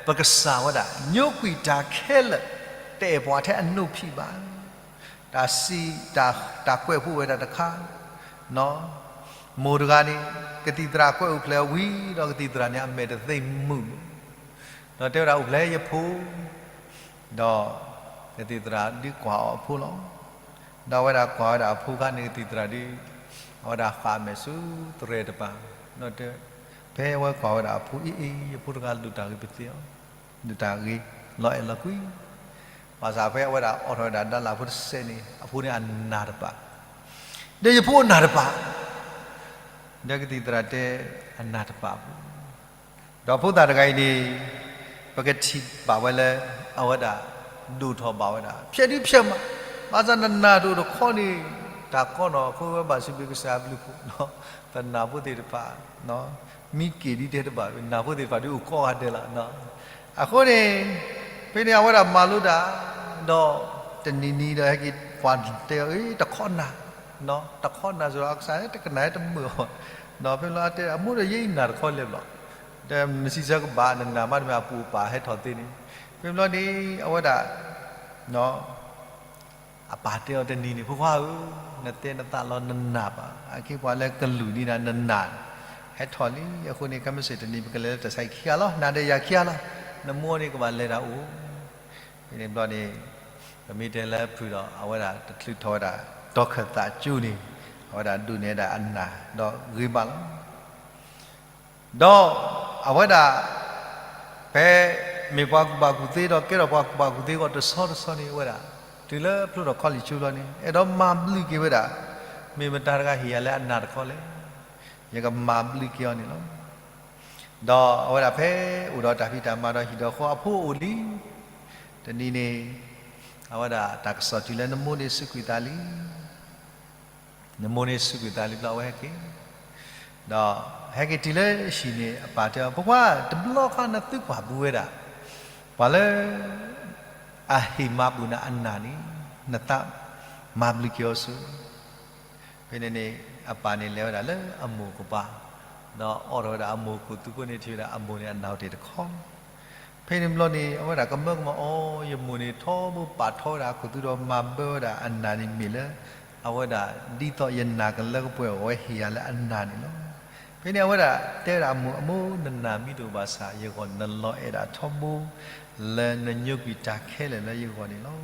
ပကစၢ်ဝဲဒၣ် ညိကွံာ်တၢ်ခဲလၢာ် တအဲၣ်ပှၤထဲအနိးဖံးဘၣ်. တၢ်စံး တၢ်ကွဲးဖိဝဲဒၣ်တခါ, မိၢ်တဂၤန့ၣ် ကသံၣ်သရၣ်ကွဲးအိၣ်ဖျဲၣ်ဝံၤဒီး ကသံၣ်သရၣ်န့ၣ် အမဲာ်တသ့ၣ်မုာ်, ဒီးတဲဝဲဒၣ်အိၣ်ဖျဲၣ်ယဖိ, ဒီးကသံၣ်သရၣ်ဒုးကွၢ်အီၤအဖိလီၤ. ဒီးအဝဲဒၣ်ကွၢ်ဝဲဒၣ်အဖိအခါန့ၣ် ကသံၣ်သရၣ်ဒုး အဝဲဒၣ်ဃၣ်အမဲာ်ဆူသရဲတပၤ, ဒီးတဲ ဖဲအဝဲကွၢ်ဝဲဒၣ်အဖိ အ့ အ့ ယဖိတဂၤ ဒိၣ်တၢ်ဂ့ၤပသ့အီၤ, ဒိၣ်တၢ်ဂ့ၤ လီၤအဲၣ်လီၤကွံ, ဘၣ်ဆၣ်ဖဲအဝဲဒၣ်အိးထီၣ်ဝဲဒၣ်ဒါလၢ်ဖိတစဲးန့ၣ် အဖိန့ၣ်အနၢ်တပာ်, ဒီးယဖိအနၢ်တပာ်, ဒီးကသံၣ်သရၣ်တဲ အနၢ်တပာ်အပူၤ ဒီးဖိသၣ်တဂၤအံၤန့ၣ် ပကထံၣ်ဘၣ်ဝဲလၢ အဝဲဒၣ်ဒိၣ်ထီၣ်ဘၣ်ဝဲဒၣ် ဖျဲၣ်ဒုးဖျဲၣ်မး, ဘၣ်ဆၣ်နနၢ်တအိၣ်တခီန့ၣ် တၢ်ကီနီၢ်အဃိဝဲဘၣ်စံးဘျုးကစၢ်အဘျုးအဖှိၣ်, ပနၢ်ဖိသ့ၣ်တဖၣ် မံက့ၤဒ်တဲတဘၣ် နၢ်ဖိသ့ၣ်တဖၣ်ဒုးအိၣ်ကီးဂၤဒဲးလီၤ. အဃိန့ၣ် ဖဲန့ၣ်အဝဲဒၣ်မၤလိတၢ် ဒီးတနံၤနံၤဒီးဟဲက့ၤ ပှၤတဲအီၤ တခီနၢ်, တခီနၢ်စ့ၢ်ကီး အကစၢ်တကနၣ်တမုာ်အီၤ, ဒီးဖဲလီၤတဲ အမိၢ်ဒီးယဲအံၤနၢ်တခီလဲၣ်ဘျီ, ဒီးမ့ၢ်စံးဆၢကဘၣ် နနၢ်မးတမ့ၢ်အပူၤအပာ်ဟဲထီၣ်သ့န့ၣ်, ဖဲဘျီန့ၣ် အဝဲဒၣ် အပၢ်တဲအီၤတနံၤန့ၣ် ဖိခွါဧၢ, နတဲနသးလီၤနနၢ်ဘၣ်, အက့ၢ်ပှၤလၢကလုၢ်ဒ်နၤ နနၢ် ဟဲထီၣ်လံ, အဃိန့ၣ် ခဲမုၢ်ဆ့ၣ်တနံၤ ပကလဲၤလၢတၢ်ဆါဟံၣ်ခံဂၤလီၤ, နၤဒီးယၤခံဂၤလီၤ. နမိၢ်န့ၣ်ကဘၣ်လဲၤတၢ်အိၣ်, ဖဲန့ၣ်ဘျီန့ၣ် ပမ့ၢ်တဲလၢဖုၣ်ဒီး အဝဲဒၣ်တချုးထီၣ်ဝဲဒၣ် တီၤခၢၣ်သးကၠိန့ၣ် အဝဲဒၣ်ဒိးန့ၢ်ဝဲဒၣ်အနၢ် ဒီးဂ့ၤမးလီၤ. ဒီးအဝဲဒၣ် ဖဲမ့ၢ်ပှၤကူၣ်ဘၣ်ကူၣ်သ့ဒီး ကဲထီၣ်ပှၤကူၣ်ဘၣ်ကူၣ်သ့အဂီၢ် တဆီတဆီန့ၣ် အဝဲဒၣ် တုၤလၢဖျိထီၣ်ခီလ့ၣ်ဆိဘျီန့ၣ် အဲၣ်ဒိးမၤဘျုးက့ၤဝဲဒၣ် မ့ၢ်မတၤတဂၤဟ့ၣ်ယၤလၢအနၢ်တခီလဲၣ်, ယကမၤဘျုးက့ၤအီၤန့ၣ်လီၤ. ဒီးအဝဲဒၣ်ဖဲအိၣ်ဒီးတၢ်ဖံးတၢ်မၤဒီးဟံၣ်ဒီးဃီအဖိအိၣ်လံ, တနံၤန့ၣ် အဝဲဒၣ်တၢ်ကစီၣ်တုၤလၢနမိၢ်န့ၣ်စူးကွံာ်သးလံ, နမိၢ်န့ၣ်စူးကွံာ်သးလံဘျီအဝဲဟဲက့ၤ, ဒီးဟဲက့ၤတုၤလၢဟံၣ်န့ၣ် အပၢ်တဲအီၤ ဖိခွါ တဘျီဃီနသုကွၢ်ဘူးဝဲဒၣ် ပှၤလၢ အဟ့ၣ်မၤဘူၣ်နၤအနၢ်န့ၣ် နသးမၤဘျုးက့ၤအီၤစ့ၢ်. ဖဲန့ၣ်န့ၣ် အပၢ်န့ၣ်လဲၤဝဲဒၣ်လၢအမိၢ်ကပၤ, ဒီးအိးထီၣ်ဝဲဒၣ်အမိၢ်ခိၣ်သူဖိန့ၣ် ထံၣ်ဝဲဒၣ်အမိၢ်န့ၣ်အနၢ်အိၣ်တ့ၢ်တခီလီၤ. ဖဲန့ၣ်ဘျီန့ၣ် အဝဲဒၣ်ကမၢကမၣ်အီၤ ယမိၢ်န့ၣ်ထီဘိပာ်ထီဝဲဒၣ်အခိၣ်သူဒီးမၤဘၢဝဲဒၣ်အနၢ်န့ၣ်မ့ၢ်လၢ အဝဲဒၣ်ဒ်သိးယနၢ်ကလၢကပှဲၤအီၤ အဝဲဟ့ၣ်ယၤလၢအနၢ်န့ၣ်လီၤ. ဖဲန့ၣ်အဝဲဒၣ်တဲဝဲဒၣ်အမိၢ်, အမိၢ် နနၢ်မ့ၢ်တအိၣ်ဘၣ်ဆၣ် ယဂီၢ်နလီၤအဲၣ်ဒၣ်ထီဘိ လၢနညိကွံာ်တၢ်ခဲလၢာ်လၢယဂီၢ်န့ၣ်လီၤ.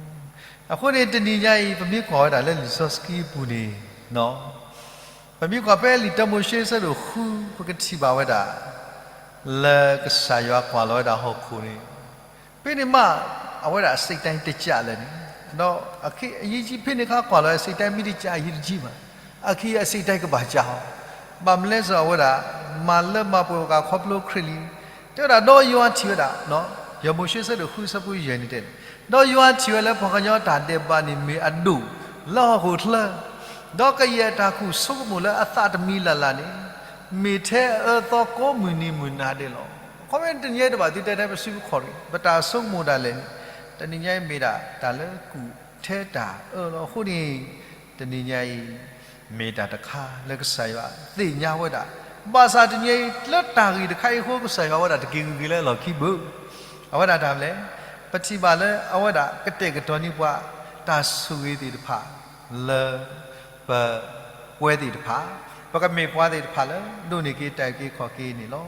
အဃိန့ၣ် တနံၤညါအံၤ ပမ့ၢ်ကွၢ်ဝဲဒၣ်လၢလံာ်စီဆှံအပူၤန့ၣ် ပမ့ၢ်ကွၢ်ဖဲလံာ်တၢမိၤၡ့အဆၢဒိၣ်ဃု ပကထံၣ်ဘၣ်ဝဲဒၣ် လၢကစၢ်ယွၤကွၢ်လီၤဝဲဒၣ်ဟီၣ်ခိၣ်န့ၣ်, ဖဲန့ၣ်မး အဝဲဒၣ်အစံးတၢ်တကးလၢာ်န့ၣ်, ဒီးအယံၤဖဲန့ၣ်အခါကွၢ်လီၤအစံးတၢ်မ့ၢ်တကးယံၤတယံၤဘၣ်, အခံအစံးတၢ်ကဘၣ်ကးအီၤ, ဘၣ်မနုၤလဲၣ်အဝဲဒၣ် မၤလၢမၤပှဲၤပှၤခီဖျိခရံာ်လံ. တဲဝဲဒၣ်ဒီးယွၤထံၣ်ဝဲဒၣ်, ယမိၤၡ့အဆၢဒိၣ်ဃုအဆၢဖိယဲၢ်န့ၣ်တဲ, ဒီးယွၤထံၣ်ဝဲလၢပှၤကညီတၢ်ဒဲးဘးန့ၣ်မ့ၢ်အဒိၣ်လၢဟီၣ်ခိၣ်ချၢ, ဒီးကယဲၢ်တၢ်ခူၣ်ဆိကမိၣ်လၢအသးတမံၤလၢ်လၢ်န့ၣ်, မ့ၢ်ထဲအအၢအသီကိးမုၢ်နံၤမုၢ်နၤဒဲးလီၤ. ခီဖျိတနံၤညါအံၤတဘၣ်သုတဲတၢ်ပစုပခီၣ်တဂ့ၤ, ပတၢ်ဆိကမိၣ်ဒၣ်လဲာ်န့ၣ်, တနံၤညါအံၤမ့ၢ်ဒၣ်တၢ်လၢကူၣ်ထဲတၢ်အၢလီၤ. အဃိန့ၣ် တနံၤညါအံၤ မ့ၢ်တၢ်တခါလၢကစၢ်ယွၤသ့ၣ်ညါဝဲဒၣ်, ဘၣ်ဆၣ်တနံၤညါအံၤ လၢတၢ်ဂ့ၢ်တခါအံၤအဃိ ကစၢ်ယွၤဝဲဒၣ်တက့ၤဂုၤက့ၤလၢအလီၢ်ခံဘၣ်. အဝဲဒၣ်တၢ်မနုၤလဲၣ်, ပထံၣ်ဘၣ်လၢအဝဲဒၣ်ကတဲာ်ကတီၤန့ၢ်ပှၤ တၢ်ဆိၣ်ဂ့ၤသ့ၣ်တဖၣ် လၢပ ပဝဲသ့ၣ်တဖၣ်, ပကမ့ၢ်ပှၤသ့ၣ်တဖၣ်လၢ ဒိးန့ၢ်က့ၤတၢ်အုၣ်က့ၤခီၣ်က့ၤန့ၣ်လီၤ.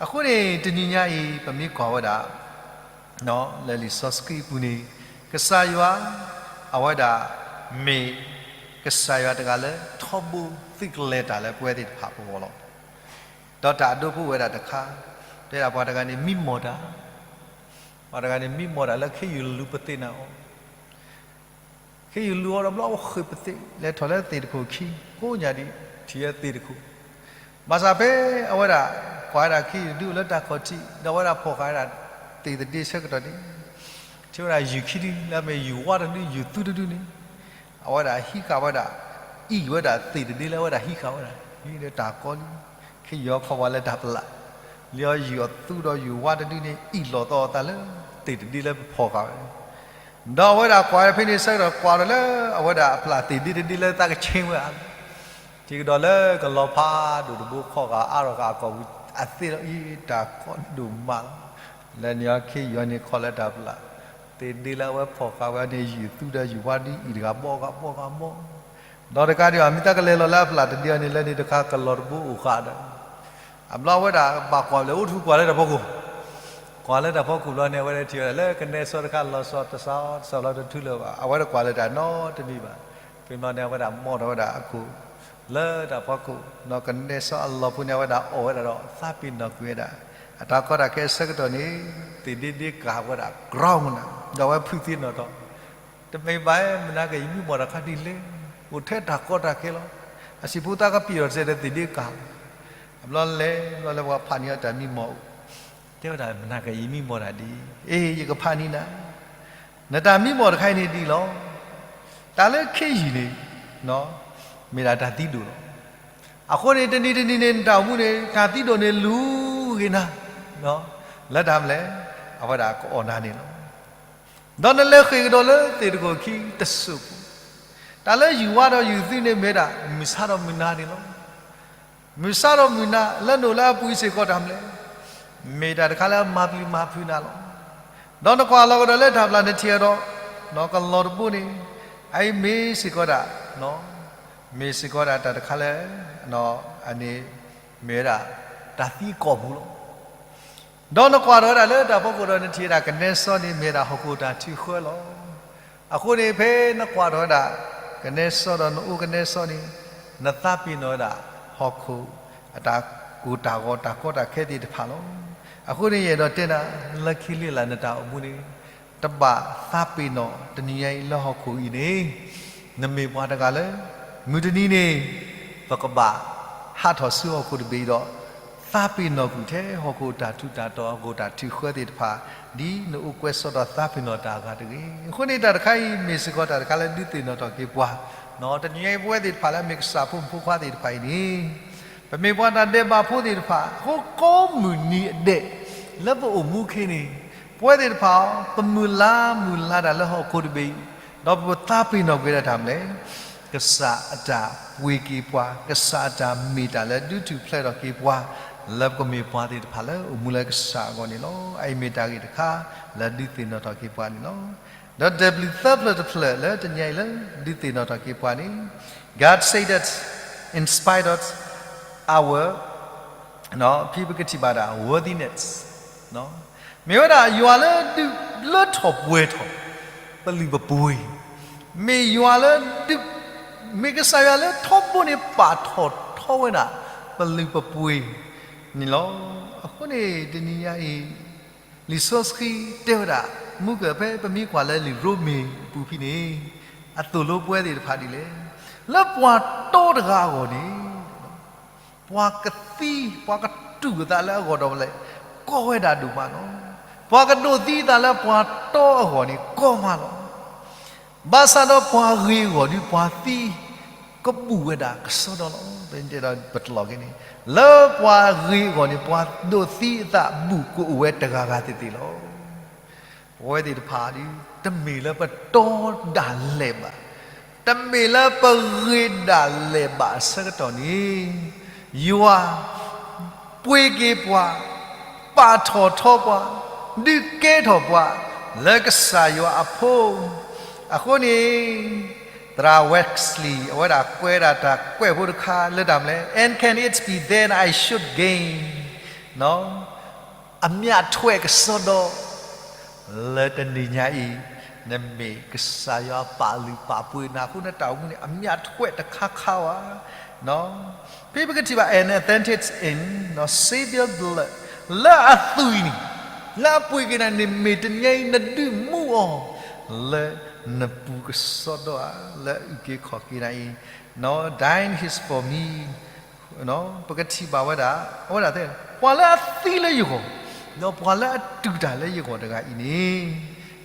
အဃိန့ၣ် တနံၤညါအံၤ ပမ့ၢ်ကွၢ်ဝဲဒၣ် လၢလံာ်စီဆှံအပူၤန့ၣ် ကစၢ်ယွၤ အဝဲဒၣ် မ့ၢ်ကစၢ်ယွၤတဂၤလၢ ထီဘိသုးကလဲၤတၢ်လၢပဝဲသ့ၣ်တဖၣ်ပဂီၢ်လီၤ. ဒီးတၢ်အဒိဖိဝဲဒၣ်တခါ, တဲဒၣ်ပှၤတဂၤန့ၣ်မံမီၢ်တၢ်, ပှၤတဂၤန့ၣ်မံမီၢ်တၢ်လၢခ့ယုၢ်လူၤပသ့ၣ်နၤအီၤ ခ့ယုၢ်လူၤအီၤဒီးဘျီအဃ့ၢ်ပသ့ၣ် လဲၤထီၣ်လၢသ့ၣ်တခိၣ်ခံ ကိးညါဒံး ထံၣ်ဝဲသ့ၣ်တခိၣ်, ဘၣ်ဆၣ်ဖဲအဝဲဒၣ် ကွၢ်ဝဲဒၣ်ခ့ယုၢ်ဒုးအိၣ်လၢတၢ်ခီၣ်ထံး ဒီးအဝဲဒၣ်ဖီၣ်ဃာ်ဝဲဒၣ် သ့ၣ်တဒ့ဆၢကတီၢ်န့ၣ်, ထံၣ်ဝဲဒၣ်ယုၢ်ခံဒု လၢအမ့ၢ်ယုၢ်ဝါတဒု ယုၢ်သူတဒုန့ၣ်, အဝဲဒၣ်ဟံးဃာ်ဝဲဒၣ် အံၣ်ဝဲဒၣ်သ့ၣ်တဒ့လၢအဝဲဒၣ်ဟံးဃာ်ဝဲဒၣ် ဟံးဒီးတၢ်ကီလံ, ခ့ယုၢ်ခီၣ်ဝဲလၢတၢ်ပလၢ်, လၢယုၢ်အသူဒီးယုၢ်ဝါတဒုန့ၣ် အံၣ်လိာ်သီအသးလၢ သ့ၣ်တဒ့လၢပဖီၣ်ဃာ်ဝဲ ဒီးအဝဲဒၣ်ကွၢ်ဖဲန့ၣ်ဆၢကတီၢ်ကွၢ်ဒီးလၢအဝဲဒၣ်အပျၢ်သ့ၣ်ဒ့တဒ့လၢသးကဆ့ဝဲဧါ, ထံၣ်ကဒီးလၢကလီၤဖးဒိၣ်တဘိခီၣ်ဃာ်အါထီၣ်ဃာ်အကိာ်ပူၤ အသ့လီၤအံၤတၢ်ကီဒိၣ်မးလီၤ. လၢန့ၣ်အီၤခ့ယုၢ်န့ၣ်ခီၣ်လၢတၢ်ပျၢ်, သ့ၣ်ဒ့လၢအဝဲဖီၣ်ဃာ်ဝဲန့ၣ် ယုၢ်သူဒီးယုၢ်ဝါဒုအံၣ်တဂၤဘီဂၤဘီဂၤဘီ, ဒီးတကးဒံးဘၣ် မ့ၢ်သးကလဲၤလီၤလၢအပျၢ်တဒ့အီၤန့ၣ် လၢန့ၣ်တခါကလီၤတဘိအိၣ်ဃာ်ဒီး အဘျီအဝဲဒၣ်ဘၣ်ကွၢ်လၢအိၣ်ထူကွၢ်လၢတၢ်ဖီခိၣ်, ကွၢ်လၢတၢ်ဖီခိၣ်ဘျီန့ၣ် အဝဲဒၣ်ထံၣ်ဝဲဒၣ်လၢကနဲစီတခါလီၤဆီတစးတစးလီၤတထူလၢၤဘၣ် အဝဲတကွၢ်လၢတၢ်နီတမံၤဘၣ်. ဖဲဘျီန့ၣ် အဝဲဒၣ်မိၢ်ထီၣ်ဝဲဒၣ်အခိၣ် လၢတၢ်ဖီခိၣ်, ဒီးကနဲစီအလီၢ်ဖိန့ၣ် အဝဲဒၣ်အီၣ်ဝဲဒၣ်ဒီးသးပ့ၤနီၣ်ကွံာ်ဝဲဒၣ် အတၢ်ကီတၢ်ခဲအဆၢကတီၢ်န့ၣ် သ့ၣ်ဒ့ဒ့ကၤဝဲဒၣ် ground နၤ, ဒီးအဝဲဖုးသ့နီၣ်ထီၣ် တမ့ၢ်ဘၣ် မနၤက့ၤယမံမီၢ်တၢ်ခါဒ်လဲၣ်, အိၣ်ထဲတၢ်ကီတၢ်ခဲလီၤ. အစံၣ်ဖိသးကပံာ်အီၤတစဲးဒီးသ့ၣ်ဒ့ကၤ, အဘျီလဲၤဘျီလဲၤပှၤဖးန့ၢ်အီၤတၢ်မံမီၢ်အိၣ်, တဲဝဲဒၣ် မနၤက့ၤယမံမီၢ်တၢ်ဒ်အံၤ, အ့ ယကဖးန့ၢ်နၤ, နတၢ်မံမီၢ်တခါအံၤန့ၣ်ဒ်အံၤလီၤ. တၢ်လၢခ့ယုၢ်န့ၣ် မ့ၢ်ဒၣ်တၢ်သံဒိၣ်လီၤ. အဃိန့ၣ် တနံၤတနံၤန့ၣ် နတၢ်အိၣ်မူန့ၣ် တၢ်သံဒိၣ်န့ၣ်လူၤဂ့ၤနၤ, လၢတၢ်မနုၤလဲၣ်, အဝဲဒၣ်ကအီၣ်နၤန့ၣ်လီၤ. ဒီးနလဲၤဃ့ၢ်ကဒီးလၢသ့ၣ်တခိၣ်ခံတစိၢ်ဖိ, တၢ်လၢယုၢ်ဝါဒီးယုၢ်သူန့ၣ်မ့ၢ်ဒၣ် မုၢ်ဆါဒီးမုၢ်နၤန့ၣ်လီၤ. မုၢ်ဆါဒီးမုၢ်နၤ လၢနအိၣ်လၢအပူၤအံၤစ့ၢ်ကီးတၢ်မနုၤလဲၣ်, မ့ၢ်တၢ်တခါလၢအမၤပျံၤမၤဖုးနၤလီၤ. ဒီးနကွၢ်လီၤကဒီးလၢတၢ်ပျၢ်နထံၣ်အီၤဒီး ကလီၤတဘိန့ၣ် အအံၤမ့ၢ်စ့ၢ်ကီးဒၣ် မ့ၢ်စ့ၢ်ကီးဒၣ်တၢ်တခါလၢ အန့ၣ် မ့ၢ်ဝဲဒၣ် တၢ်သံကိာ်ပူၤလီၤ. ဒီးနကွၢ်ထီၣ်ဝဲဒၣ်လၢတၢ်ဖီခိၣ်ဒီး နထံၣ်ဝဲဒၣ်ကနဲစီန့ၣ် မ့ၢ်ဝဲဒၣ်ဟီၣ်ခိၣ်တၢ်ထုးဃၢလီၤ. အဃိန့ၣ် ဖဲနကွၢ်ထီၣ်ဝဲဒၣ် ကနဲစီဒီးနအိၣ်ကနဲစီန့ၣ် နသးပ့ၤနီၣ်ဝဲဒၣ် ဟီၣ်ခိၣ်အတၢ်ကိၢ်တၢ်ဂီၤ တၢ်ကီတၢ်ခဲသ့ၣ်တဖၣ်လီၤ. အဃိန့ၣ် ယအဲၣ်ဒိးတဲနၤ လၢခံလၢ်လၢ် နတၢ်အိၣ်မူန့ၣ် တဘၣ်သးပ့ၤနီၣ်တနံၤညါအံၤလၢဟီၣ်ခိၣ်အံၤန့ၣ် နမ့ၢ်ပှၤတဂၤလၢ မုၢ်တနံၤန့ၣ် ပကဘၣ်ဟးထီၣ်ဆူဟီၣ်ခိၣ်တဘ့ၣ်အံၤဒီး သးပ့ၤနီၣ်ကွံာ်ထဲဟီၣ်ခိၣ်တၢ်ထူးတၢ်တီၤ ဟီၣ်ခိၣ်တၢ်ထုးဃၢသ့ၣ်တဖၣ် ဒ်နအိၣ်ကွဲးစီဒီးသးပ့ၤနီၣ်တၢ်အဂၤတဂ့ၤ. အဃိန့ၣ် တၢ်တခါအံၤ မ့ၢ်စ့ၢ်ကီးတၢ်တခါလၢဒုးသ့ၣ်နီၣ်ထီၣ်က့ၤပှၤ တနံၤညါအံၤပဝဲသ့ၣ်တဖၣ်လၢအမ့ၢ်ကစၢ်ဖိမုၣ်ဖိခွါသ့ၣ်တဖၣ်အံၤန့ၣ် ပမ့ၢ်ပှၤတၢ်ဒဲးဘးဖိသ့ၣ်တဖၣ် အဃိကိးမုၢ်နံၤအဒဲး လၢပအိၣ်မူခဲအံၤန့ၣ် ပဝဲသ့ၣ်တဖၣ် ပမုၢ်လၢ်မုၢ်လၢ်တၢ်လၢဟီၣ်ခိၣ်တဘ့ၣ်အံၤ ဒီးပသးပ့ၤနီၣ်ကွံာ်ဒၣ်တၢ်မနုၤလဲၣ်, ကစၢ်အတၢ်ပှ့ၤက့ၤပှၤ, ကစၢ်အတၢ်မ့ၢ်တၢ်လၢဒုးထူၣ်ဖျဲးထီၣ်က့ၤပှၤ လၢပကမ့ၢ်ပှၤသ့ၣ်တဖၣ်လၢအိၣ်မူလၢကစၢ်အဂီၢ်န့ၣ်လီၤ. အအံၤမ့ၢ်တၢ်ဂ့ၢ်တခါ လၢဒုးသ့ၣ်နီၣ်ထီၣ်က့ၤပှၤန့ၣ်လီၤ. ဒီးတၢ်ဘျုးသၢဖျၢၣ်တဖျၢၣ်လၢတနံၤညါအံၤလၢဒုးသ့ၣ်နီၣ်ထီၣ်က့ၤပှၤန့ၣ် God said that in spite of our ဖဲပကထံၣ်ဘၣ်ဒၣ် worthiness မ့ၢ်ဝဲဒၣ်ယွၤလၢဒုးလၢထီၣ်ပှဲၤထီၣ် ပလုၢ်ပပှ့ၤ, မ့ၢ်ယွၤလၢဒုး, မ့ၢ်ကစၢ်ယွၤလၢထီဘိန့ၣ်ပာ်ထီၣ်ထီဝဲဒၣ် ပလုၢ်ပပှ့ၤန့ၣ်လီၤ. အဃိန့ၣ် တနံၤညါအံၤ လံာ်စီဆှံတဲဝဲဒၣ် မူကဖဲပမ့ၢ်ကွၢ်လၢလံာ်ရိမ့ၤအပူၤဖဲန့ၣ် အသိၣ်လိပဝဲသ့ၣ်တဖၣ်ဒ်လဲၣ်, လၢပှၤတီတဂၤအဂီၢ်န့ၣ် ပှၤကသံ ပှၤကတူၢ်အသးလၢအဂီၢ်ဒီးလဲၣ် ကီဝဲဒၣ်ဒိၣ်မးလီၤ. ပှၤကဒိးသံအသးလၢပှၤတီအဂီၢ်န့ၣ် ကီမးလီၤ. ဘၣ်ဆၣ်ဒီးပှၤဂ့ၤအဂီၢ်ဒီး ပှၤသံကဘူၣ်ဝဲဒၣ်ကစီဒီလီၤ. ပတဲဒီးပတလီၢ်က့ၤန့ၣ် လၢပှၤဂ့ၤအဂီၢ်န့ၣ် ပှၤဒိးသံအသးဘူၣ်ကအိၣ်ဝဲတဂၤဂၤသ့ၣ်သ့ၣ်လီၤ. ပဝဲသ့ၣ်တဖၣ်ဒီး တမ့ၢ်လၢပတီဒၣ်လဲာ်ဘၣ်, တမ့ၢ်လၢပဂ့ၤဒၣ်လဲာ်ဘၣ်အဆၢကတီၢ်န့ၣ် ယွၤပှ့ၤက့ၤပှၤ, ပာ်ထီၣ်ထီပှၤ, ဒုးကဲထီၣ်ပှၤ လၢကစၢ်ယွၤအဖိ အဃိန့ၣ် သရၣ် Wesley အဝဲဒၣ်ကွဲးဒၣ်တၢ်ကွဲးဖိတခါလၢတၢ်မနုၤလဲၣ်, And can it be then I should gain အမျးထွဲးကစီဒီ လၢတနံၤညါအံၤ နမ့ၢ်ကစၢ်ယွၤပာ်လုၢ်ပာ်ပှ့ၤနၤအဃိ နတၢ်အိၣ်မူန့ၣ် အမျးထွဲးတခါခါဧါ. If we can ထံၣ်ဘၣ် an authentic in Savior blood လၢအသွံၣ်န့ၣ် လၢအပှ့ၤက့ၤနၤန့ၣ် မ့ၢ်တနံၤညါအံၤ နဒုးမူအီၤ လၢနပူၤကစီဒီဧါ လၢအအုၣ်က့ၤခီၣ်က့ၤနၤအံၤ Dying is for me ပကထံၣ်ဘၣ်ဝဲဒၣ် အဝဲဒၣ်တဲ ပှၤလၢအသံလၢယဂီၢ် ဒီးပှၤလၢအတူၢ်တၢ်လၢယဂီၢ်တဂၤအံၤန့ၣ်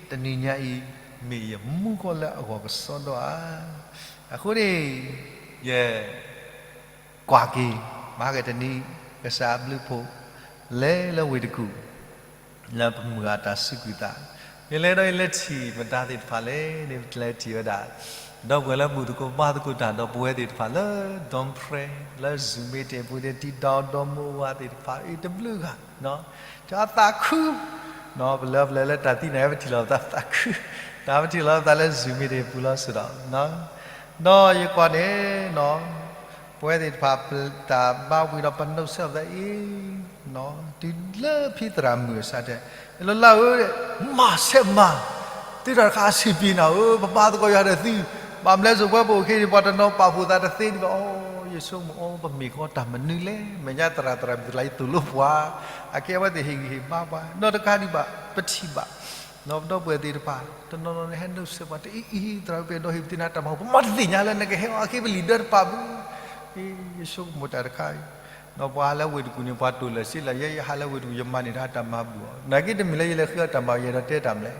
တနံၤညါအံၤ မ့ၢ်ယမူကီၢ်လၢအဂီၢ်ကစီဒီဧါ. အဃိန့ၣ် ယ ကွၢ်က့ၤ မၤက့ၤတနံၤ ကစၢ်အဘျုးဖှိၣ် လဲၤလၢဝ့ၢ်တကူၣ် လၢပမုၢ်ဂၤတၢ်စူးကွံာ်သး ယလဲၤဒီးယလဲၤထံၣ်ပတၢ်သ့ၣ်တဖၣ်လဲၣ်န့ၣ် ပလဲၤထံၣ်ဝဲဒၣ် ဒီပုၢ်ဝဲၢ်လၢမုာ်သကိးဘါသကိးတၢ် ဒီပုၢ်ဝဲၢ်သ့ၣ်တဖၣ်လၢ ဒွန်ဖရဲ လၢ Zoom meeting အပူၤန့ၣ် တံၤဒီဒီမိၢ်ဝၤသ့ၣ်တဖၣ် အံၤတဘျုးဂၤ တၢ်သးခု ပလၢပလဲၤလၢတၢ်သံန့ၣ် ပထံၣ်လီၤပသးသးခု တၢ်ပထံၣ်လီၤပသးလၢ Zoom meeting အပူၤလီၤစ့ၢ်ဒီး ဒီးယကွၢ်န့ၣ် ပဝဲသ့ၣ်တဖၣ် တၢ်ဘါဝံၤဒီးပနီၣ်ဆဲးအသးအံၤ တုၤလၢဖံသရၣ်မုၣ်အစးတဲ လၢလၢဧၢ မၤဆဲးမၤ သုတၢ်တခါအဆံးပံၤနၤဧၢ ပဘါသကိးယွၤဒီးသု ဘၣ်မနုၤလဲၣ်စိၤပဝဲပအိၣ်ခဲအံၤ ပှၤတနီၤပာ်ဖှိၣ်သးတသ့ဒံးဘၣ် အိ ယဆိကမိၣ်အိ ပမ့ၢ်ကီတၢ်မနုၤလဲၣ် မဲာ်ညါသရၣ်သရၣ်မုၣ်တလါအံၤသိၣ်လိပှၤ အကဲအဝဲသ့ၣ်ဟ့ၣ်ဂံၢ်ဟ့ၣ်ဘါပှၤ နီၢ်တခါဒံးဘၣ် ပထံၣ်ဘၣ် ဒီပုၢ်ဝဲၢ်သ့ၣ်တဖၣ် တနီၤနီၤန့ၣ်ဟဲနီၣ်ဆဲးပှၤ တအံၤအံၤ သရၣ်ဝဲပအဲၣ်ဒိးဟ့ၣ်ပသ့ၣ်နၤတၢ်မၤဘူၣ် ပမၤတသ့ၣ်ညါလၢနကဟဲအီၤအဃ့ပလံာ်ဒၢတပာ်ဘၣ် အ့ ယဆိကမိၣ်တၢ်တခါအံၤ ဒီးပှၤဟးလၢဝ့ၢ်တကူၣ်န့ၣ် ပှၤတိၢ်လၢာ်စ့လၢာ် ယဲယဟးလၢဝ့ၢ်တကူၣ် ယမၤန့ၢ်တၢ်တၢ်မၤဘူၣ်အီၤ နာ်က့တမ့ၢ်လၢယလဲၤဃ့အီၤတၢ်မၤ ယအဲၣ်ဒိးတဲတၢ်မနုၤလဲၣ်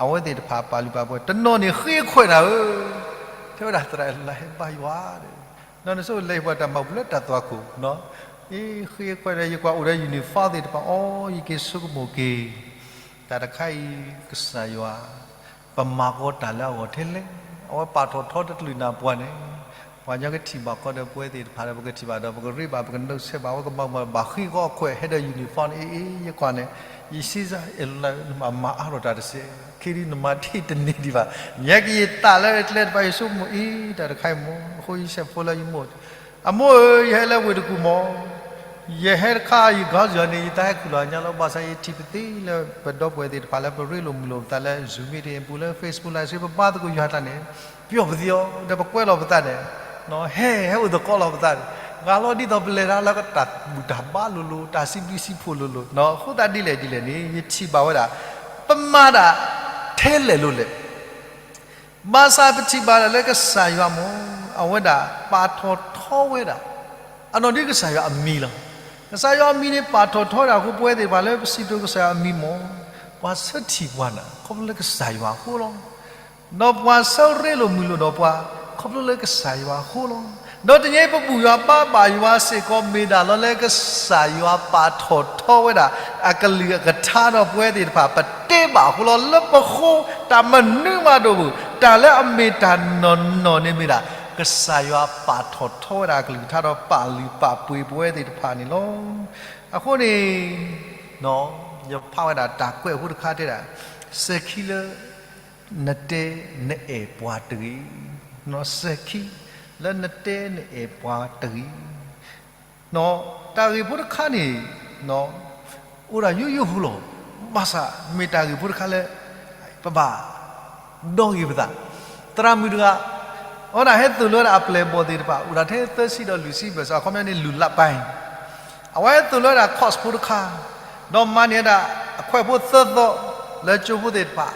အဝဲသ့ၣ်တဖၣ်ပာ်လုၢ်ပာ်ပှ့ၤ တနီၤန့ၣ်ဃ့ခွဲးနၤဧၢ ထဲဝဲဒၣ်သရၣ်လၢဟဲဘါယွၤ ဒီးနဆိလဲၤဟ့ၣ်ပှၤတၢ်မၤဘူၣ်လၢတၢ်သွၣ်ခိၣ် အ့ ဃ့ခွဲးဒီး ယကွၢ်အိၣ်ဒီး uniform သ့ၣ်တဖၣ် အိ ယက့ၤဆိကမိၣ်က့ၤ တၢ်တခါအံၤ ကစၢ်ယွၤ ပမၤဃီတၢ်လၢအဂီၢ်ထဲလဲၣ် အဝဲပာ်ထီၣ်ထီတကလုာ်နၢ်ပှၤန့ၣ် ပှၤကညီကထံၣ်ဘၣ်ဃီဒီးပဝဲသ့ၣ်တဖၣ်ဒီး ပကထံၣ်ဘၣ်ဒီး ပကရ့ဘၣ် ပကနီၣ်ဆဲးဘၣ် အဝဲကမၤမၤဘၣ်ဃ့ဃီအခွဲး ဟဲဒီး uniform န့ၣ် အ့ အ့ ယကွၢ်န့ၣ် ယစံးစၢ် အဲၣ်လၢနမၤမၤအါထီၣ်တၢ်တစဲး ခဲဒုးနမၤထံၣ်တန့ၢ်ဒံးဘၣ် ညါက့ၤယသးလၢကျဲတဖၣ် ယဆိကမိၣ်အံၤ တၢ်တခါအံၤမ့ၢ် အဃိယဆဲးဖိလၢယမိၢ် အမိၢ်ဧၢ ယဟဲလၢဝ့ၢ်တကူၣ်မ့ၢ် ယဟဲတခါ ယကီယီၤန့ၣ် ယတၢ်ဟဲခူၣ်လီၤညါလီၤ. ဘၣ်ဆၣ်ယထံၣ်ပသ့လၢ ပဒီပုၢ်ဝဲၢ်သ့ၣ်တဖၣ်လၢပရ့လိာ်မုာ်လိာ်ပသးလၢ Zoom meeting အပူၤလၢ Facebook Live ပဘါသကိးယွၤတၢ်န့ၣ် ပျီၣ်ပသံအီၤ ဒီးပကွဲလီၤပသးန့ၣ် ဟဲ ဟဲအိၣ်သကိးလီၤပသးန့ၣ် ဂ့ၤလီၤဒ်သိးပလဲၤတၢ်လၢတၢ်ဘူၣ်တၢ်ဘါလိၤလိၤ တၢ်စံးဘျုးစံးဖှိၣ်လိၤလိၤ အဃိသတးဒ်လဲၣ်ဒ်လဲၣ်န့ၣ် ယထံၣ်ဘၣ်ဝဲဒၣ် ပမၤတၢ်ထဲလဲၣ်လိၤလဲၣ် ဘၣ်ဆၣ်ပထံၣ်ဘၣ်ဒၣ်လၢကစၢ်ယွၤမ့ၢ် အဝဲဒၣ်ပာ်ထီၣ်ထီဝဲဒၣ် အနီၢ်ဒ်ကစၢ်ယွၤအမံၤလီၤ. ကစၢ်ယွၤအမံၤန့ၣ် ပာ်ထီၣ်ထီဝဲဒၣ်အဃိ ပဝဲသ့ၣ်တဖၣ်လၢပစံးကတိၤကစၢ်ယွၤအမံၤမ့ၢ် ပှၤဆၢထံၣ်ပှၤန့ၣ် ခီဖျိလၢကစၢ်ယွၤအဃိလီၤ. ဒီးပှၤဆၢရ့လိာ်မုာ်လိာ်ဒီးပှၤ ခီဖျိလၢကစၢ်ယွၤအဃိလီၤ. ဒီးတနံၤအံၤပဘူၣ်ယွၤဘါဘၣ်ယွၤစ့ၢ်ကီး မ့ၢ်ဒၣ်လီၤလၢကစၢ်ယွၤပာ်ထီၣ်ထီဝဲဒၣ် အကလုၢ်အကထါဒီးပဝဲသ့ၣ်တဖၣ် ပတဲဘၣ်အဃိလီၤ. လၢပဃိတၢ်မနုၤမးတအိၣ်ဘၣ် တၢ်လၢအမ့ၢ်တၢ်နီၢ်နီၢ်န့ၣ်မ့ၢ်ဒၣ် ကစၢ်ယွၤပာ်ထီၣ်ထီဝဲဒၣ်အကလုၢ်ကထါဒီးပာ်လုၢ်ပာ်ပှ့ၤပဝဲသ့ၣ်တဖၣ်န့ၣ်လီၤ. အဃိန့ၣ် ယဖးဝဲဒၣ်တၢ်ကွဲးဖိတခါတဲဒၣ် စဲၤခံလၢ နတဲနအဲၣ်ပှၤတဂ့ၤ, စဲၤခံလၢနတဲနအဲၣ်ပှၤတဂ့ၤ. တၢ်ဂ့ၢ်ဖိတခါန့ၣ် အိၣ်ဒၣ်ယိယိဖိလီၤ. ဘၣ်ဆၣ် မ့ၢ်တၢ်ဂ့ၢ်ဖိတခါလၢ ပဘၣ်ဒီဂ့ၤပသး, သရၣ်မုၣ်တဂၤ အဝဲဒၣ်ဟဲသိၣ်လိဝဲဒၣ်အပျဲၢ်အဘီၣ်သ့ၣ်တဖၣ် အိၣ်ဒၣ်ထဲသၢဆံဒီးလွံၢ်ဆံဘၣ်ဆၣ် အခီပညီန့ၣ် လူၤလးပိုင်း, အဝဲဟဲသိၣ်လိဝဲဒၣ် course ဖိတခါ, ဒီးမၤန့ၢ်ဝဲဒၣ်အခွဲးဖိသၢသီ လၢကၠိဖိသ့ၣ်တဖၣ်,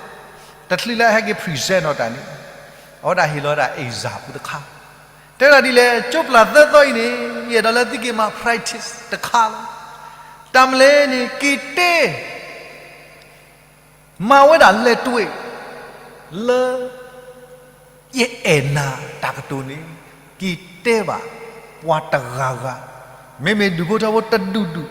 တချုးလၢအဟဲက့ၤ present အီၤတၢ်န့ၣ်, အဝဲဒၣ်ဟ့ၣ်လီၤဝဲဒၣ် exam ဖိတခါ, တဲဒၣ်ဒ်လဲၣ် ကၠိပျၢ်သၢသီအံၤန့ၣ် ယအဲၣ်ဒိးလၢသုက့ၤမၤ practice တခါလီၤ. တၢ်မနုၤလဲၣ်န့ၣ် က့ၤတဲ မၤဝဲဒၣ်လဲၤတွဲၣ် လၢ ယအဲၣ်နၤတၢ်ကတိၤန့ၣ် က့ၤတဲဘၣ်ပှၤတဂၤဂၤ, မ့မ့ၢ်ဒူၣ်ဖိထၢဖိတဒူၣ်ဒူၣ်,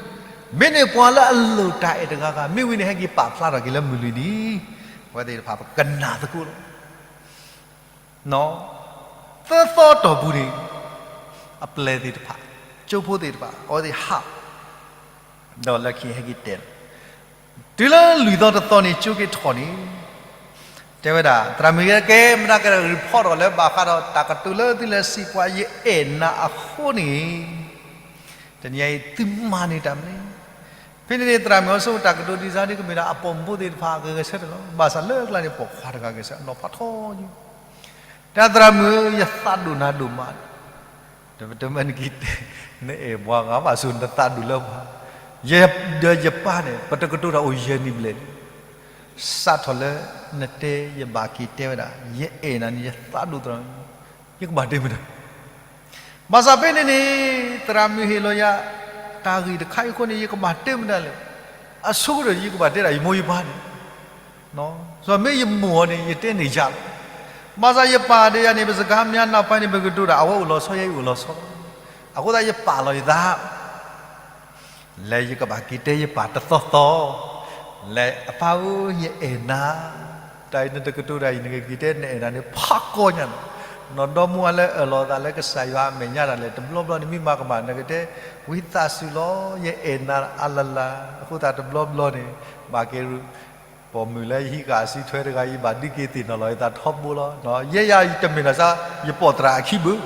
မ့မ့ၢ်ပှၤလၢအလိၣ်တၢ်အဲၣ်တဂၤဂၤ, မ့ၢ်ဝံၤန့ၣ် ဟဲက့ၤပာ်ဖျါထီၣ်က့ၤလၢမုၢ်လွံၢ်နံၤ, အဝဲသ့ၣ်တဖၣ်ပကနၣ်သကိးလီၤ. သၢသီတီၢ်ပူၤန့ၣ် အပျဲၢ်သ့ၣ်တဖၣ်, ကၠိဖိသ့ၣ်တဖၣ် အဝဲသ့ၣ်ဟး ဒီးလၢခံဟဲက့ၤတဲလီၤ. တုၤလၢလွံၢ်သီတသီန့ၣ် ကၠိက့ၤထီၣ်န့ၣ်, တဲဝဲဒၣ် သရၣ်မုၣ်ဂ့ၤကဲ မတၤက report ထီၣ်လၢဘၣ်ဃးဒီးတၢ်ကတိၤလၢသုလဲၤစံးပှၤ ယအဲၣ်နၤအဃိန့ၣ်, တနံၤအံၤသုမၤန့ၢ်တၢ်မနုၤလဲၣ်. ဖဲန့ၣ်န့ၣ် သရၣ်မုၣ်အီၤဆိ တၢ်ကတိၤဒ်စါဒ်ကမ့ၢ်ဒၣ်အပိာ်မုၣ်ဖိသ့ၣ်တဖၣ်အဂဲၤဆၢထၢၣ်လီၤ. ဘၣ်ဆၣ်လၢအကျါန့ၣ် ပိာ်ခွါတဂၤဂဲၤဆၢထၢၣ် နီၤဖးထီယိာ် တၢ်သရၣ်မုၣ်ဧၢ ယသးဒိၣ်နၤဒိၣ်မး, တမ့ၢ်နက့ၤတဲ နအဲၣ်ပှၤဂၤဘၣ်ဆိ နသးဒိၣ်လၢပှၤ, ယဲဒီးယပၢ်န့ၣ် ပတကတိၤတၢ်အိၣ်ယဲၢ်နံၣ်ဘျဲၣ်လံ, စးထီၣ်လၢနတဲယဘၣ်က့ၤတဲဝဲဒၣ် ယအဲၣ်နၤန့ၣ် ယသးဒိၣ်သရၣ်မုၣ်, ယကဘၣ်တဲမတၤ ဘၣ်ဆၣ်ဖဲန့ၣ်န့ၣ် သရၣ်မုၣ်ဟ့ၣ်လီၤယၤ တၢ်ဂ့ၢ်တခါအံၤအဃိန့ၣ် ယကဘၣ်တဲမတၤလဲၣ်, အဆိကတၢၢ် ယကဘၣ်တဲဒၣ်ယမိၢ်ယပၢ်န့ၣ်, စီၤမ့ၢ်ယမိၢ်အီၤန့ၣ် ယတဲန့ၢ်ယၤလီၤ. ဘၣ်ဆၣ်ယပၢ်ဒီးယၤန့ၣ် ပစကားများနောက်ပိုင်းန့ၣ် ပကတိၤတၢ် အဝဲအိၣ်လီၤဆီ ယဲအံၤအိၣ်လီၤဆီ, အဃိသတးယပာ်လီၤယသး လဲၤယကဘၣ်က့ၤတဲယပၢ်တသီသီ, လဲၤအပၢ်ဧၢ ယအဲၣ်နၤ, တၢ်အံၤနတကတိၤတၢ်အံၤ နကက့ၤတဲနအဲၣ်နၤန့ၣ် ဖးကီညါနီၤ, နီၢ်ဒီမါဝၤလၢအၢၣ်လီၤအသးလၢကစၢ်ယွၤအမဲာ်ညါတၢ်လဲၣ် တဘျီဘျီန့ၣ် မ့ၢ်မၤကမၣ် နကတဲ ဝံသးစူၤလီၤ ယအဲၣ်နၤအလၢ်လၢ်, အဃိသတးတဘျီဘျီန့ၣ် ဘၣ်က့ၤ ပိာ်မုၣ်လၢယဟံးဃာ်အစုထွဲတဂၤ ယဘၣ်ဒုးက့ၤသ့ၣ်နီၣ်လီၤယသးထီဘိလီၤ, ယဲယၤတမ့ၢ်နီၤစါ ယပိာ်သရၣ်အခံဘၣ်,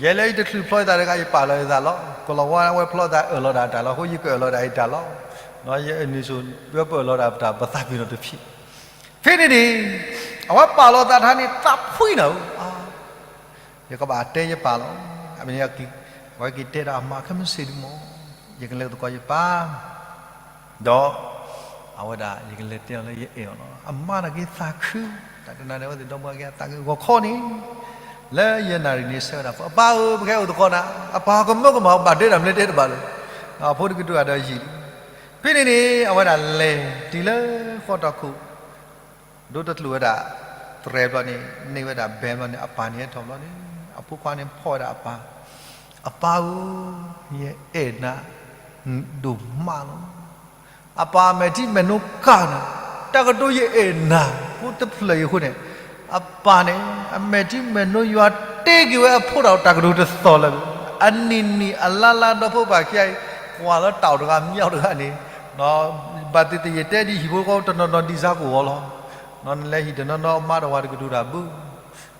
ယဲလၢယတချုးဖျီယသးတဂၤ ယပာ်လီၤယသးလီၤ, ကလီၤဝါဝဲဖျီသးအၢၣ်လီၤဒၣ်တၢ်လီၤ အဃိယကအၢၣ်လီၤဒၣ်ယတၢ်လီၤ, ယနုၤဆိ ပပအၢၣ်လီၤဒၣ်ပတၢ် ပသးပ့ၤနီၣ်တဖံး, ဖဲန့ၣ်န့ၣ် အဝဲပာ်လီၤသးထါန့ၣ် သးဖှံနၤဧၢ, ယကဘၣ်တဲယပၢ်လီၤ, အဝဲက့ၤတဲဒၣ်အမါ ခဲမုၢ်ဆ့ၣ်ဒုမီၤ, ယကလဲၤသကိးယပၢ် ဒီး အဝဲဒၣ်ယကလဲၤတဲအီၤလၢယအဲၣ်အီၤလီၤ. အမါန့ၣ်က့ၤသးခု, တၢ်တနၤန့ၣ် အဝဲသ့ၣ်ဒီပုၢ်ဝဲၢ်က့ၤအသးခုဂီၤခီန့ၣ်, လၢယဲၢ်နၣ်ရံၣ်န့ၣ် ဆၢဝဲဒၣ်ဖိ အပၢ်ဧၢ ပကဟဲအိၣ်သကိးနၤ, အပၢ်ကမၢကမၣ် ဘၣ်ဒဲတၢ်မနုၤတဲတဘၣ်လၢၤ, အဖိတကတိၤတၢ်ဒီးယံာ်လံ. ဖဲန့ၣ်န့ၣ် အဝဲဒၣ်လဲၤတုၤလၢဃီတီၢ်ခိၣ် ဒိတကျိာ်ဝဲဒၣ် တြဲၤဘျီန့ၣ် န့ၢ်ဝဲဒၣ်ဘဲဘျီန့ၣ် အပၢ်န့ၣ်ဟဲထီၣ်ဘျီန့ၣ် အဖိခွါန့ၣ်ဖီၣ်ဝဲဒၣ်အပၢ်, အပၢ်ဧၢ, ယအဲၣ်နၤ ဒိၣ်မးလီၤ. အပၢ်အမဲာ်ထံမဲာ်နိကၢ်နၤ, တၢ်ကတိၤယအဲၣ်နၤ ဖိတဖျၢၣ်အံၤအဃိန့ၣ်, အပၢ်န့ၣ် အမဲာ်ထံမဲာ်နိယွၤတ့က့ၤဝဲအဖိတၢ် တၢ်ကတိၤတသီၣ်လၢၤဘၣ်. အနံၤနံၤအလါလါ ဒီဖိပၢ်ခံဂၤအံၤ ကွၢ်လၢတၢ်အိၣ်တဂၤမ့ၢ်အိၣ်တဂၤန့ၣ် ဘၣ်သ့ၣ်သ့ၣ်ယတဲဒ်ဟံၣ်ဖိဃီဖိ တနီၤနီၤဒ်စါကအိၣ်အီၤလီၤ. နလဲၤဟံၣ်တနီၤနီၤ အမါဒီးဝၤတကတိၤတၢ်ဘၣ်,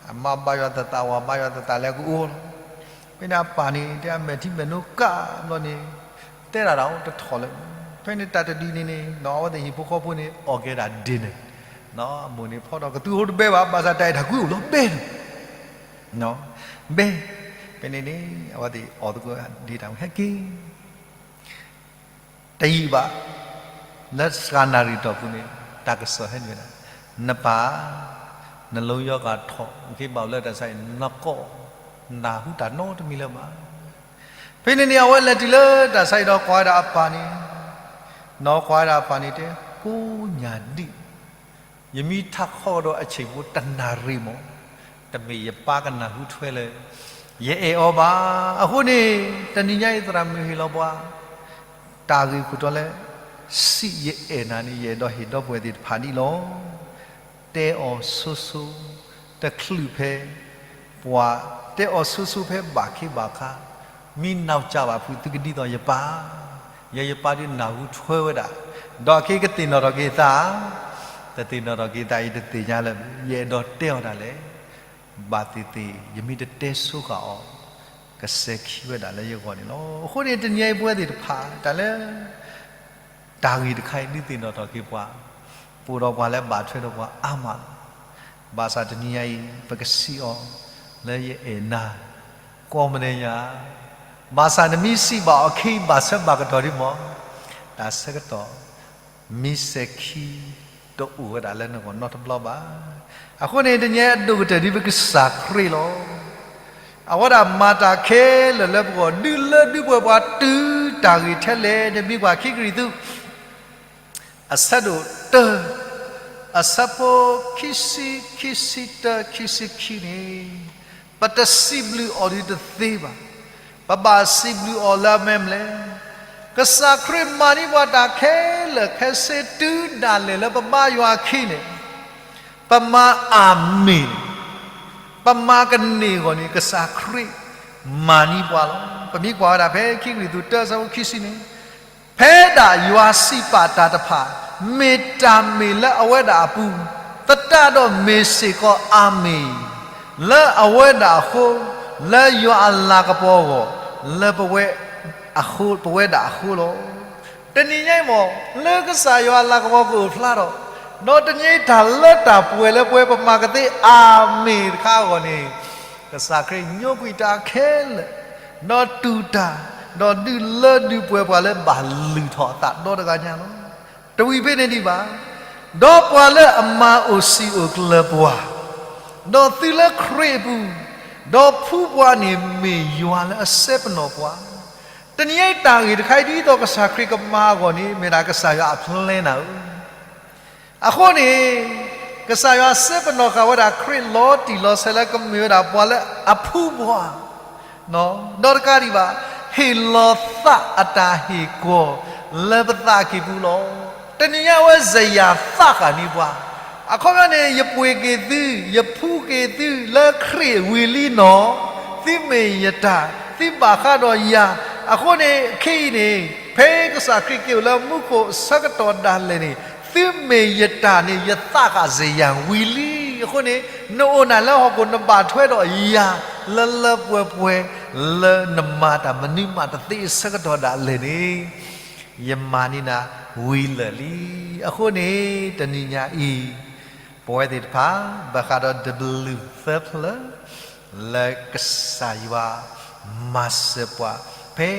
အမါဘါယွၤသသး ဝၤဘါယွၤသသးလၢအကအိၣ်လီၤ. ဖဲန့ၣ်အပၢ်န့ၣ် တဲအမဲာ်ထံမဲာ်နိကၢ်ဘျီန့ၣ် တဲဒၣ်တၢ်အိၣ်တထီၣ်လၢၤ. ဖဲန့ၣ်တၢ်တဒံးန့ၣ်န့ၣ် အဝဲသ့ၣ်ဟံၣ်ဖိဃီဖိန့ၣ် အီၣ်ကဲဒၣ်ဒ့န့ၣ်, အမိၢ်န့ၣ်ဖီဒီးကသူအိၣ်တဘဲဘၣ်, ဘၣ်ဆၣ်တၢ်အဲၣ်တၢ်ကွံအိၣ်လီၤဘဲန့ၣ်, ဘဲ, ဖဲန့ၣ်န့ၣ် အဝဲသ့ၣ်အီၣ်သကိးဒ့တၢ်ဝံၤဟဲက့ၤ တယံာ်ဘၣ်, လၢစှၤနၣ်ရံၣ်တီၢ်ပူၤန့ၣ် တၢ်ကစီၣ်ဟဲနုာ်ဝဲဒၣ်, နပၢ် နလိယီဂာ်ထီၣ်, က့ၤဘၣ်အိၣ်လၢတၢ်ဆါအံၤ နကိး နၢ်ဟူတၢ်နီတမံၤလၢၤဘၣ်. ဖဲန့ၣ်န့ၣ် အဝဲလဲၤတုၤလၢတၢ်ဆါအံၤဒီးကွၢ်ဝဲဒၣ်အပၢ်န့ၣ်, နီၢ်ကွၢ်ဝဲဒၣ်အပၢ်န့ၣ်တဲ, ကိးညၣ်ဒံၣ် ယမ့ၢ်ထးခီကဒီးအဆံးဖိတနၣ်ရံၣ်မး, တမ့ၢ်ယပၢ်ကနၢ်ဟူထွဲလၢ ယအဲၣ်အီၤဘၣ်. အဃိန့ၣ် တနံၤညါအံၤသရၣ်မုၣ်ဟ့ၣ်လီၤပှၤ တၢ်ဂ့ၢ်ခိၣ်တီလၢ စံးယအဲၣ်နၤန့ၣ် ယအဲၣ်ဒိးဟ့ၣ်ဒီပုၢ်ဝဲၢ်သ့ၣ်တဖၣ်ဒ်အံၤလီၤ. တဲအီၤဆိဆိ, တချုးဖဲ ပှၤတဲအီၤဆိဆိဖဲဘၣ်ခ့ဘၣ်ခါ, မ့ၢ်နီၢ်ကၠၢ်ဘၣ်ဖုးသုကဒ်သိးယပၢ်, ယဲယပၢ်ဒုးနၢ်ဟူထွဲဝဲဒၣ်, ဒီးအခဲကသ့ၣ်နီၣ်ထီၣ်က့ၤသး, တသ့ၣ်နီၣ်ထီၣ်က့ၤသးအံၤတသ့ၣ်ညါလၢၤ, ယအဲၣ်ဒိးတဲအီၤဒၣ်လဲာ်, ဘၣ်သ့ၣ်သ့ၣ် ယမ့ၢ်တတဲဆိဃာ်အီၤ, ကစဲးခံဝဲဒၣ်လၢယဂီၢ်န့ၣ်လီၤ. အဃိန့ၣ် တနံၤအံၤပဝဲသ့ၣ်တဖၣ် တၢ်လၢ တၢ်ဂ့ၢ်တခါအံၤဒုးသ့ၣ်နီၣ်ထီၣ်က့ၤပှၤ, ပအိၣ်ဒီးပှၤလၢဘၣ်ထွဲဒီးပှၤအါမးလီၤ. ဘၣ်ဆၣ်တနံၤညါအံၤ ပကစံးအီၤလၢယအဲၣ်နၤ, ကိးမနုၤညါ, ဘၣ်ဆၣ်နမ့ၢ်စံးဘၣ်အီၤခဲအံၤ ဘၣ်ဆၢဘၣ်ကတီၢ်ဒံးမး, တၢ်ဆၢကတီၢ် မ့ၢ်စဲၤခံ တအိၣ်ဝဲဒၣ်လၢနဂီၢ်နီတဘျီဘၣ်. အဃိန့ၣ် တနံၤညါအံၤအဒိၣ်ကတၢၢ်ဒ်ပကစၢ်ခရံာ်လီၤ. အဝဲဒၣ်မၤတၢ်ခဲလၢာ်လၢပဂီၢ် ဒုးလၢဒုးပှဲၤပှၤတုၤတၢ်ဂ့ၢ်ထဲလဲၣ်, နမ့ၢ်ကွၢ်ခံကရံၣ်သူး အဆၢဒိၣ်တၢ, အဆၢဖိခံဆံ, ခံဆံတၢ, ခံဆံခံန့ၣ်, ပတစံးဘျုးအီၤဒ်တသ့ဘၣ်. ပဘၣ်စံးဘျုးအီၤလၢအမဲာ်မနုၤလဲၣ်. ကစၢ်ခရံာ်မၤန့ၢ်ပှၤတၢ်ခဲလၢာ်ခဲဆ့တုၤဒၣ်လဲာ်လၢပဘါယွၤအခံန့ၣ်, ပမၤအၤမ့ၣ်န့ၣ်, ပမၤကန့ၢ်အဂီၢ်န့ၣ် ကစၢ်ခရံာ်မၤန့ၢ်ပှၤလီၤ. ပမ့ၢ်ကွၢ်ဝဲဒၣ်ဖဲခံကရံၣ်သူးတၢ အဆၢဖိခံဆံန့ၣ်, ဖဲဒၣ်ယွၤစံးပာ်တၢ်တဖၣ် မ့ၢ်တၢ်မ့ၢ်လၢအဝဲဒၣ်အပူၤ, သတးဒီးမ့ၢ်စ့ၢ်ကီးအၤမ့ၣ် လၢအဝဲဒၣ်အဃိ, လၢယွၤအလၤကပီၤအဂီၢ်, လၢပဝဲ, ပဝဲဒၣ်အဃိလီၤ. တနံၤညါအံၤမ့ၢ် လၢကစၢ်ယွၤအလၤကပီၤကအိၣ်ဖျါထီၣ်, ဒီးတနံၤညါအံၤတၢ်လၢတၢ်ပှဲၤလၢပဝဲပမၤကသ့အၤမ့ၣ်တခါအဂီၢ်န့ၣ်, ကစၢ်ခရံာ်ညိကွံာ်တၢ်ခဲလၢာ်, ဒီးတူၢ်တၢ်, ဒီးဒုးလၢဒုးပှဲၤပှၤလၢဘၣ်လုၢ်ထီၣ်အသးဒီတဂၤညါလီၤ. တဝံၤဖဲန့ၣ်ဒံးဘၣ်, ဒီးပှၤလၢအမၤအိၣ်စံာ်အိၣ်ကျၢၤပှၤ, ဒီးသုလၢခရံာ်အပူၤ, ဒီးဖုပှၤန့ၣ်မ့ၢ်ယွၤလၢအစဲပနီၣ်ပှၤ, တနံၤညါအံၤတၢ်ဂ့ၢ်တခါအံၤဒ်သိးကစၢ်ခရံာ်ကမၤအဂီၢ်န့ၣ် မ့ၢ်ဒၣ်ကစၢ်ယွၤအplanနၤဧၢ. အဃိန့ၣ်, ကစၢ်ယွၤစဲပနီၣ်ဃာ်ဝဲဒၣ်ခရံာ်လီၤတံၢ်လီၤဆဲးလၢကမ့ၢ်ဝဲဒၣ်ပှၤလၢအဖုပှၤ, ဒီးတကးဒံးဘၣ်, ဟ့ၣ်လီၤသးအတၢ်ဟ့ၣ်ကီၤလၢပသးကံၢ်ပူၤလီၤ. တနံၤညါအဝဲစ့ၢ်ယွၤသးဃာ်န့ၢ်ပှၤ, အခီပညီန့ၣ် ယပှ့ၤက့ၤသု, ယဖုက့ၤသုလၢခရံာ်ဝံၤလံနီၢ်, သုမ့ၢ်ယတၢ်, သုဘၣ်ဃးဒီးယၤ, အဃိန့ၣ် ခဲအံၤန့ၣ်, ဖဲကစၢ်ခရံာ်က့ၤအိၣ်လၢမူခိၣ်အဆၢကတီၢ်ဒၣ်လဲာ်န့ၣ်, သုမ့ၢ်ယတၢ်န့ၣ် ယသးဃာ်စ့ၢ်ယၤဝံၤလံ. အဃိန့ၣ်, နအိၣ်နၤလၢဟီၣ်ခိၣ် နဘၣ်ထွဲဒီးယၤ, လၢလၢပှဲၤပှဲၤ, လၢနမၤတၢ်မနုၤမးတသ့အဆၢကတီၢ်ဒၣ်လဲာ်န့ၣ်, ယမၤန့ၢ်နၤဝံၤလၢာ်လံ. အဃိန့ၣ် တနံၤညါအံၤ, ပဝဲသ့ၣ်တဖၣ် ဘၣ်ဃးဒီးတၢ်ဘျုးသၢဖျၢၣ် လၢကစၢ်ယွၤမၤစၢၤပှၤ ဖဲ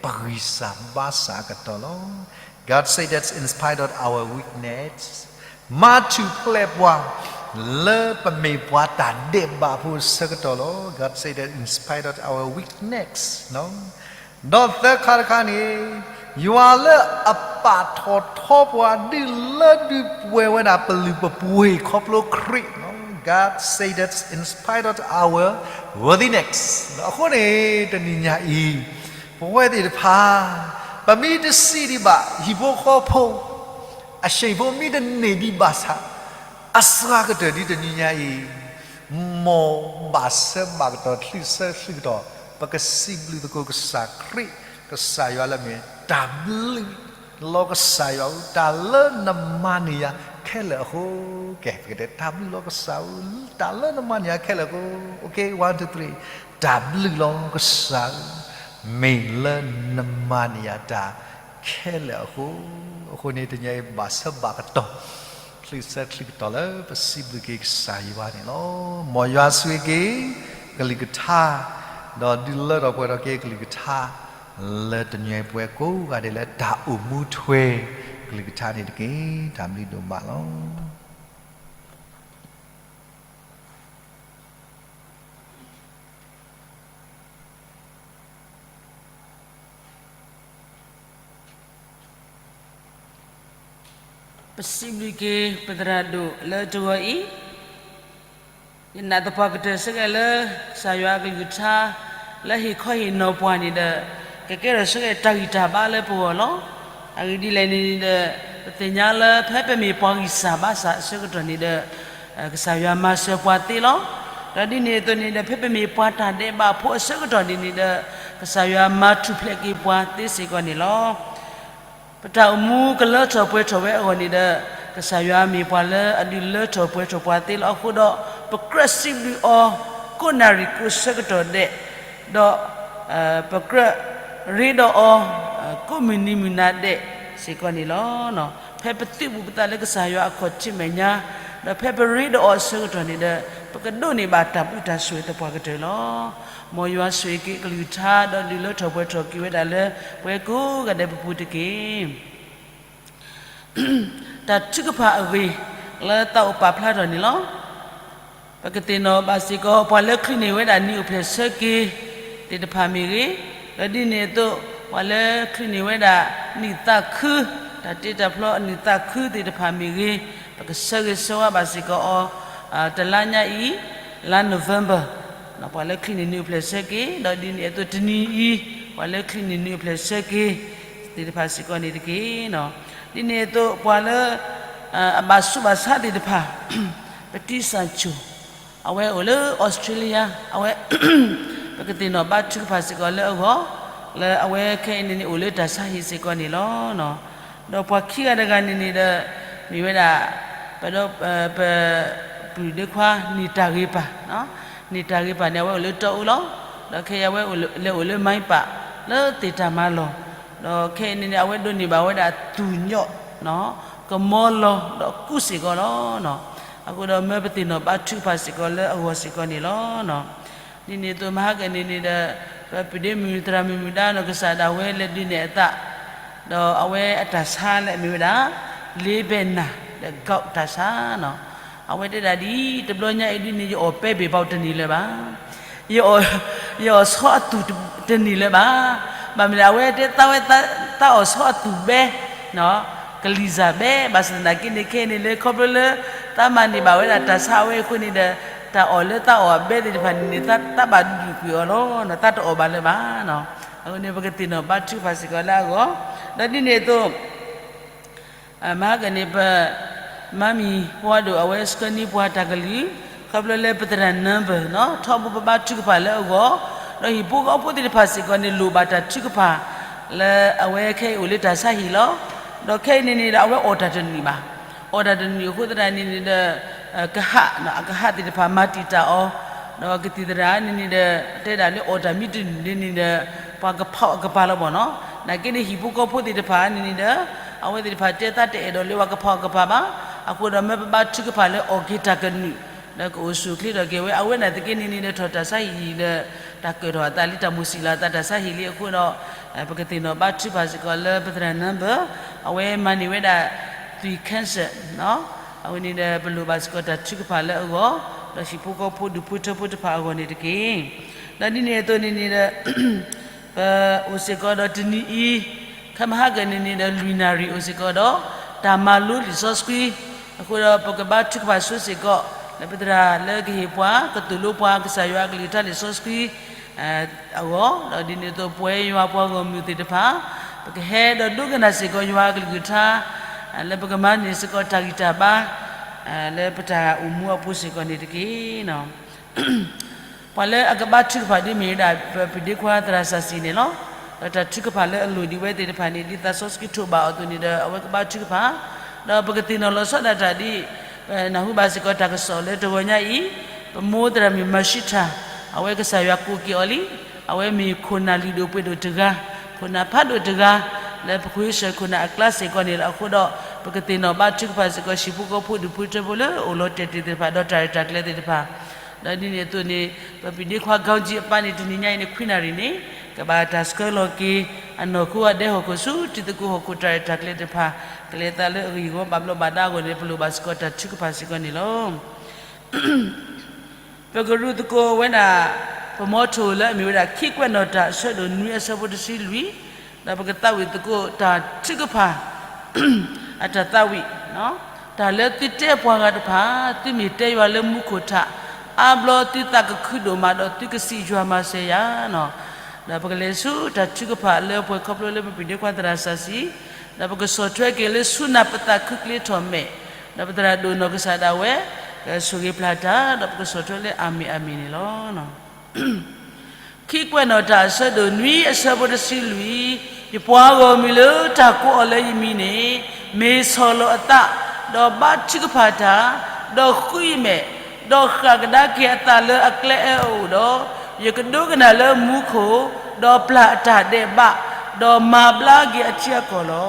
ပဂံၢ်စၢ်ဘါစၢ်အကတီၢ်လီၤ. God said that in spite of our weakness, မၤထူၣ်ဖျဲးပှၤ လၢပမ့ၢ်ပှၤတၢ်ဒဲးဘးဖိအဆၢကတီၢ်လီၤ. God said that in spite of our weakness, ဒီးသၢခါတခါန့ၣ်, ယွၤလၢအပာ်ထီၣ်ထီပှၤ ဒုးလၢဒုးပှဲၤဝဲဒၣ်ပလုၢ်ပပှ့ၤခီဖျိခရံာ်လီၤ. God said that in spite of our worthiness, အဃိန့ၣ် တနံၤညါအံၤ, ပဝဲသ့ၣ်တဖၣ်, ပမ့ၢ်တစံးဒံးဘၣ် ဟံၣ်ဖိဃီဖိ, အဆံးဖိမ့ၢ်တန့ၢ်ဒံးဘၣ်ဆၣ်, အစှၤကတၢၢ်ဒ်တနံၤညါအံၤ, မ်ဘၣ်ဆၢဘၣ်ကတီၢ်ချုးဆၢချုးကတီၢ်, ပကစံးဘျုးသကိးကစၢ်ခရံာ်, ကစၢ်ယွၤလၢအမ့ၢ်တၢ်ဘျုးလီၤ. ကစၢ်ယွၤဧၢ, တၢ်လၢနမၤန့ၢ်ယၤခဲလၢာ်အဃိ, ကဲ, ပကတဲ တၢ်ဘျုးလီၤကစၢ်ဧၢ, တၢ်လၢနမၤန့ၢ်ယၤခဲလၢာ်အဃိ, okay, one, two, three, တၢ်ဘျုးလီၤကစၢ်ဧၢ, မ့ၢ်လၢနမၤန့ၢ်ယၤတၢ်ခဲလၢာ်အဃိ, အဃိန့ၣ်တနံၤအံၤဘၣ်ဆၢဘၣ်ကတီၢ်, ချုးဆၢချုးကတီၢ်လၢပစံးဘျုးက့ၤကစၢ်ယွၤန့ၣ်လီၤ. မ်ယွၤဆိၣ်ဂ့ၤက့ၤကလုၢ်ကထါ, ဒီးဒုးလၢထီၣ်ပှဲၤထီၣ်က့ၤကလုၢ်ကထါ, လၢတနံၤအံၤပှဲၤကိးဂၤဒဲးလၢတၢ်အိၣ်မူထွဲကလုၢ်ကထါန့ၣ်တက့ၢ်. တၢ်ဘျုးဒိၣ်မးလီၤ. ပစံးဘျုးက့ၤပသရၣ်ဒိၣ်လၢတဂီၤအံၤ, ယနာ်သပှၢ်ကတၢၢ်ဆၢက့ၤလၢ ကစၢ်ယွၤအကလုၢ်ကထါ လၢဟ့ၣ်ခီဟ့ၣ်နီၤပှၤန့ၣ်ဒီး ကကဲထီၣ်ဆၢက့ၤတၢ်ဂံၢ်တၢ်ဘါလၢပဂီၢ်လီၤ. အဂ့ၢ်ဒ်လဲၣ်န့ၣ်ဒီး ပသ့ၣ်ညါလၢဖဲပမ့ၢ်ပှၤဂံၢ်စၢ်ဘါစၢ်အဆၢကတီၢ်န့ၣ်ဒီး ကစၢ်ယွၤမၤစၢၤပှၤသ့လီၤ. ဒီးဒ်န့ၣ်အသိးန့ၣ်ဒီး ဖဲပမ့ၢ်ပှၤတၢ်ဒဲးဘးဖိအဆၢကတီၢ်န့ၣ်န့ၣ်ဒီး ကစၢ်ယွၤမၤထူၣ်ဖျဲးက့ၤပှၤသ့စ့ၢ်ကီးန့ၣ်လီၤ. ပတၢ်အိၣ်မူကလၢထီၣ်ပှဲၤထီၣ်ဝဲအဂီၢ်န့ၣ်ဒီး ကစၢ်ယွၤမ့ၢ်ပှၤလၢအဒုးလၢထီၣ်ပှဲၤထီၣ်ပှၤသ့လီၤ. အဃိဒီး ပကြၢးစံးဘျုးအီၤ ကိးနၣ်ရံၣ်ကိးဆၢကတီၢ်ဒဲး, ဒီး ပကြၢးရ့ဒီးအီၤ ကိးမုၢ်နံၤမုၢ်နၤဒဲးစ့ၢ်ကီးန့ၣ်လီၤ. ဖဲပသုးဘူးပသးလၢကစၢ်ယွၤအခီၣ်ထံးမဲာ်ညါ, ဒီးဖဲပရ့ဒီးအီၤအဆၢကတီၢ်န့ၣ်ဒီး ပကဒိးန့ၢ်ဘၣ်တၢ်ဘျုးတၢ်ဆိၣ်ဂ့ၤသပှၢ်ကတၢၢ်လီၤ. မ်ယွၤဆိၣ်ဂ့ၤက့ၤကလုၢ်ကထါ ဒီးဒုးလၢထီၣ်ပှဲၤထီၣ်က့ၤဝဲဒၣ်လၢ ပဝဲကိးဂၤဒဲးပပူၤတက့ၢ်. တၢ်ထုကဖၣ်အဂ့ၢ် လၢသးအိၣ်ပာ်ဖျါထီၣ်န့ၣ်လီၤ. ပကသ့ၣ်နီၣ်ဘၣ်စ့ၢ်ကီး ပှၤလၢချုးန့ၢ်ဝဲဒၣ်နံၣ်အိၣ်ဖျဲၣ်ဆၢက့ၤသ့ၣ်တဖၣ်မ့ၢ်ဂ့ၤ, ဒီးဒ်န့ၣ်အသိး ပှၤလၢချုးန့ၢ်ဝဲဒၣ်နံၣ်သးခု, တၢ်တ့တၢ်ဖျီအနံၣ်သးခုသ့ၣ်တဖၣ်မ့ၢ်ဂ့ၤ, ပကဆၢဂ့ၤဆၢဝါဘၣ်စ့ၢ်ကီးအီၤ တလါညါအံၤ လါ November ပှၤလၢချုးန့ၢ်နံၣ်အိၣ်ဖျဲၣ်ဆၢက့ၤ, ဒီးဒ်န့ၣ်အသိးတနံၤအံၤ ပှၤလၢချုးန့ၢ်နံၣ်အိၣ်ဖျဲၣ်ဆၢက့ၤသ့ၣ်တဖၣ်စ့ၢ်ကီးန့ၣ်တက့ၢ်. ဒ်န့ၣ်အသိးပှၤလၢ အဘၣ်ဆူးဘၣ်ဆါသ့ၣ်တဖၣ် ပတံစၣ်ဆိၣ် အဝဲအိၣ်လၢ Australia အဝဲ ပကသ့ၣ်နီၣ်ဘါထုကဖၣ်စ့ၢ်ကီးလၢအဂီၢ်, လၢအဝဲခဲအံၤန့ၣ်န့ၣ်အိၣ်လၢတၢ်ဆါဟံၣ်စ့ၢ်ကီးန့ၣ်လီၤ. ဒီးပှၤခံဂၤတဂၤန့ၣ်န့ၣ်ဒီး မ့ၢ်ဝဲဒၣ် ပဒီ ပ ပုၢ်ဒ့ခွါန့ၢ်တၢ်ဂ့ၤပၢ်, န့ၢ်တၢ်ဂ့ၤပၢ်န့ၣ် အဝဲအိၣ်လၢတီအူလီၤ. ဒီးခဲအံၤအဝဲအိၣ်လၢအိၣ်လၢမါပာ် လၢသ့ၣ်တၢ်မၤလီၢ်, ဒီးခဲအံၤန့ၣ်န့ၣ် အဝဲဒိးန့ၢ်ဘၣ်ဝဲဒၣ်သူၣ်ညီၣ် ကမီလီၤ ဒီးကူစ့ၢ်ကီးလီၤ. အဃိဒီးမၢပသ့ၣ်နီၣ်ဘါထုကဖၣ်စ့ၢ်ကီးလၢအဂီၢ်စ့ၢ်ကီးန့ၣ်လီၤ. ဒ်န့ၣ်အသိးမဟါကန့ၣ်န့ၣ်ဒီး ပပုၢ်ဒ့မုၣ်သရၣ်မုၣ်မုၣ်ဒါနီၢ်ကစၢ်ဒၣ်ဝဲလဲၤဒုးနဲၣ်အသး, ဒီးအဝဲအတၢ်ဆါလၢအမ့ၢ်ဝဲဒၣ် လ့ဘဲၣ်နၤ ဒီး gout တၢ်ဆါနီၤ. အဝဲတဲဒၣ်ဒ်အံၤ တဘျီညါအံၤဒ်န့ၣ် ယအီၣ်ပဲဘ့ၣ်ဘၣ်တန့ၢ်လၢၤဘၣ် ယအီၣ် ယအီၣ်ဆီအသူၣ်တန့ၢ်လၢၤဘၣ်. ဘၣ်မနုၤလဲၣ် အဝဲတဲသးဝဲ သးအီၣ်ဆီအသူၣ်ဘဲ ကလံၤစၢ်ဘဲ ဘၣ်ဆၣ်သနာ်က့န့ၣ် ခဲအံၤန့ၣ်လၢခီဖျိလၢ သးမၤန့ၢ်ဘၣ်ဝဲဒၣ်တၢ်ဆါအဝဲအဃိန့ၣ်ဒီး တၢ်အီၣ်လၢသးအီၣ်အဘဲသ့ၣ်တဖၣ်န့ၣ်န့ၣ် သးဘၣ်ဒုးကွံာ်အီၤလီၤ. သးတအီၣ်ဘၣ်လၢၤဘၣ်. အဃိန့ၣ် ပကသ့ၣ်နီၣ်ဘါထုကဖၣ်စ့ၢ်ကီးလၢအဂီၢ်, ဒီးဒ်န့ၣ်အသိး မဟါကန့ၣ် ပမါမံၤဖီဒိၣ် အဝဲဆှၢန့ၢ်ပှၤတၢ်ကလုၢ် ခီဖျိလၢပသရၣ် number နီၤ ထီဘိပဘါထုကဖၣ်လၢအဂီၢ်, ဒီးဟံၣ်ဖိဃီဖိသ့ၣ်တဖၣ်စ့ၢ်ကီးန့ၣ် လိၣ်ဘၣ်တၢ်ထုကဖၣ် လၢအဝဲခဲအံၤအိၣ်လၢတၢ်ဆါဟံၣ်လီၤ. ဒီးခဲအံၤန့ၣ်န့ၣ်ဒီး အဝဲအီၣ်တၢ်တနံၤဘၣ်. အီၣ်တၢ်တနံၤအဃိသတးန့ၣ်န့ၣ်ဒီး ကဟၣ် အကဟၣ်သ့ၣ်တဖၣ်မၤတံာ်တာ်အီၤ, ဒီးကသံၣ်သရၣ်န့ၣ်န့ၣ်ဒီး တဲဒၣ်လၢအီၣ်တၢ်မ့ၢ်တနံၤန့ၣ်န့ၣ်ဒီး ပှၤကဖီၣ်အကပၤလီၤဘၣ်နီၤ. နာ်က့န့ၣ် ဟံၣ်ဖိဃီဖိသ့ၣ်တဖၣ်န့ၣ်န့ၣ်ဒီး အဝဲသ့ၣ်တဖၣ်တဲသးတအဲၣ်ဒိးလၢပှၤကဖီၣ်အကပၤဘၣ်. အဃိဒီးမၢပဘါထုကဖၣ်လၢအီၣ်က့ၤတၢ်ကနုာ် ဒီးကအိၣ်ဆူၣ်အိၣ်ချ့ထီၣ်က့ၤဝဲ အဝဲနာ်သက့န့ၣ်န့ၣ်ဒီး ထီၣ်တၢ်ဆါဟံၣ်ဒီး တၢ်ကၢၣ်ထီၣ်အသးလံတၢ်မိၢ်ဆံးလီၤအသးတၢ်ဆါဟံၣ်လံအဃိဒီး ပကသ့ၣ်နီၣ်ဘါထုကဖၣ်စ့ၢ်ကီးလၢပသရၣ် number အဝဲမၤန့ၢ်ဝဲဒၣ် သွံၣ် cancer နီၤ. အဝဲန့ၣ်ဒီး ပလိၣ်ဘၣ်စ့ၢ်ကီးတၢ်ထုကဖၣ်လၢအဂီၢ်, ဒီးဟံၣ်ဖိဃီဖိဒူၣ်ဖိထၢဖိတဖၣ်အဂီၢ်န့ၣ်တက့ၢ်. ဒီးဒ်န့ၣ်အသိးန့ၣ်န့ၣ်ဒီး ပအိၣ်စ့ၢ်ကီးဒီးတနံၤအံၤ ခဲမဟါကန့ၣ်န့ၣ်ဒီး လွံၢ်နၣ်ရံၣ်အိၣ်စ့ၢ်ကီးဒီး တၢ်မၤလိလံာ်စီဆှံ, အဃိဒီးပကဘါထုကဖၣ်ဆိစ့ၢ်ကီး လၢပသရၣ်လၢကဟ့ၣ်ပှၤ ကသိၣ်လိပှၤ ကစၢ်ယွၤအကလုၢ်ကထါလံာ်စီဆှံ အဂီၢ်, ဒီးဒ်န့ၣ်အသိးပဝဲယွၤပှၤဂီၢ်မုၢ်သ့ၣ်တဖၣ် ပကဟဲဒီးဒိကနၣ်စ့ၢ်ကီးယွၤအကလုၢ်ကထါ လၢပကမၤန့ၢ်စ့ၢ်ကီးတၢ်ဂံၢ်တၢ်ဘါ လၢပတၢ်အိၣ်မူအပူၤစ့ၢ်ကီးန့ၣ်တက့ၢ်. ပှၤလၢအကဘါထုကဖၣ်ဒ်မ့ၢ်ဝဲဒၣ် ပပုၢ်ဒ့ခွါသရၣ်စၢ်စံၣ်န့ၣ်လီၤ. ဒီးတၢ်ထုကဖၣ်လၢအလိၣ်ဒံးဝဲသ့ၣ်တဖၣ်န့ၣ် ဒ်သးစီဆှံကထိးဘၣ်အီၤအသိးန့ၣ်ဒီး အဝဲကဘါထုကဖၣ်, ဒီးပကသ့ၣ်နီၣ်လီၤဆီဒၣ်တၢ်ဒ် ပနၢ်ဟူဘၣ်စ့ၢ်ကီးတၢ်ကစီၣ်လၢတဂီၤညါအံၤ, ပမိၢ်သရၣ်မုၣ်မၤၡံထၣ် အဝဲကစၢ်ယွၤကိးက့ၤအီၤလံ. အဝဲမ့ၢ်ခိၣ်နၢ်လုၢ်ဒိၣ်ပှ့ၤဒိၣ်တဂၤ, ခိၣ်နၢ်ဖးဒိၣ်တဂၤ, လၢပဃုစၢၤခိၣ်နၢ်အကျါစ့ၢ်ကီးန့ၣ်လီၤ. အဃိဒီး ပကသ့ၣ်နီၣ်ဘါထုကဖၣ်စ့ၢ်ကီး ဟံၣ်ဖိဃီဖိဒူၣ်ဖိထၢဖိလၢအိၣ်လီၤတဲာ်တ့ၢ်သ့ၣ်တဖၣ် ဒီးတၢ်ရဲၣ်တၢ်ကျဲၤသ့ၣ်တဖၣ်, ဒီးဒ်န့ၣ်အသိးန့ၣ် ပပံၤဒ့ခွါ ကီကၠံအပၢ်န့ၣ် တနံၤညါအံၤန့ၣ် ခွံနၣ်ရံၣ်န့ၣ် ကဘၣ်တၢ်ဆှၢလီၤက့ၤ အနီၢ်ခိအဒဲဟီၣ်ခိၣ်ဆူ ထံသကိးဟီၣ်ခိၣ်တၢ်ရဲၣ်တၢ်ကျဲၤတဖၣ်, ကလဲၤသးလၢအဂ့ၢ်အဂီၢ် ဘၣ်ဘျီးဘၣ်ဒါအဂီၢ်န့ၣ် ပလိၣ်ဘၣ်စ့ၢ်ကီးတၢ်ထုကဖၣ်စ့ၢ်ကီးန့ၣ်လီၤ. ပကရူၢ်သကိးဝဲဒၣ် ပမီထိၣ်လၢအမ့ၢ်ဝဲဒၣ် ခံကွဲးနီၣ်တၢ်အဆၢဒိၣ်နွံအဆၢဖိတဆံလွံၢ်, ဒီးပကသးဝံၣ်သကိးတၢ်ထုကဖၣ် အတၢ်သးဝံၣ်, တၢ်လၢသုတဲပှၤဂၤတဖၣ်, သုမ့ၢ်တဲယွၤလၢမူခိၣ်ထး, အါဘျီသုသးကခုဒိၣ်မးဒီးသုကစံးယွၤမၤစၢၤယၤန့ၣ်, ဒီးပကလဲၤဆူတၢ်ထုကဖၣ်လၢပှဲၤခီဖျိလၢပပံၤဒ့ခွါသရၣ်စၢ်စံး, ဒီးပကဆီၣ်ထွဲက့ၤလၢဆူနၢ်ပသးခုကျ့ထီၣ်မဲာ်, ဒီးပသရၣ်ဒိၣ်နီၢ်ကစၢ်ဒၣ်ဝဲ ကဆိၣ်ဂ့ၤပျၢ်တၢ်, ဒီးပကဆီၣ်ထွဲလၢအၤမ့ၣ်အၤမ့ၣ်န့ၣ်လီၤ. ခံကွဲးနီၣ်တၢ်အဆၢဒိၣ်နွံအဆၢဖိတဆံလွံၢ်, ယပှၤဂီၢ်မုၢ်လၢတၢ်ကိးအီၤလၢယမံၤန့ၣ်, မ့ၢ်ဆီၣ်လီၤအသး, ဒီးဘါထုကဖၣ်တၢ်, ဒီးဃုအမဲာ်, ဒီးဃၣ်ကဒါက့ၤအသးလၢအကျဲအၢအအိၣ်ဒီး, ယကဒိကနၣ်လၢမူခိၣ်, ဒီးပျၢ်အတၢ်ဒဲးဘး, ဒီးမၤဘျါက့ၤအထံအကီၢ်လီ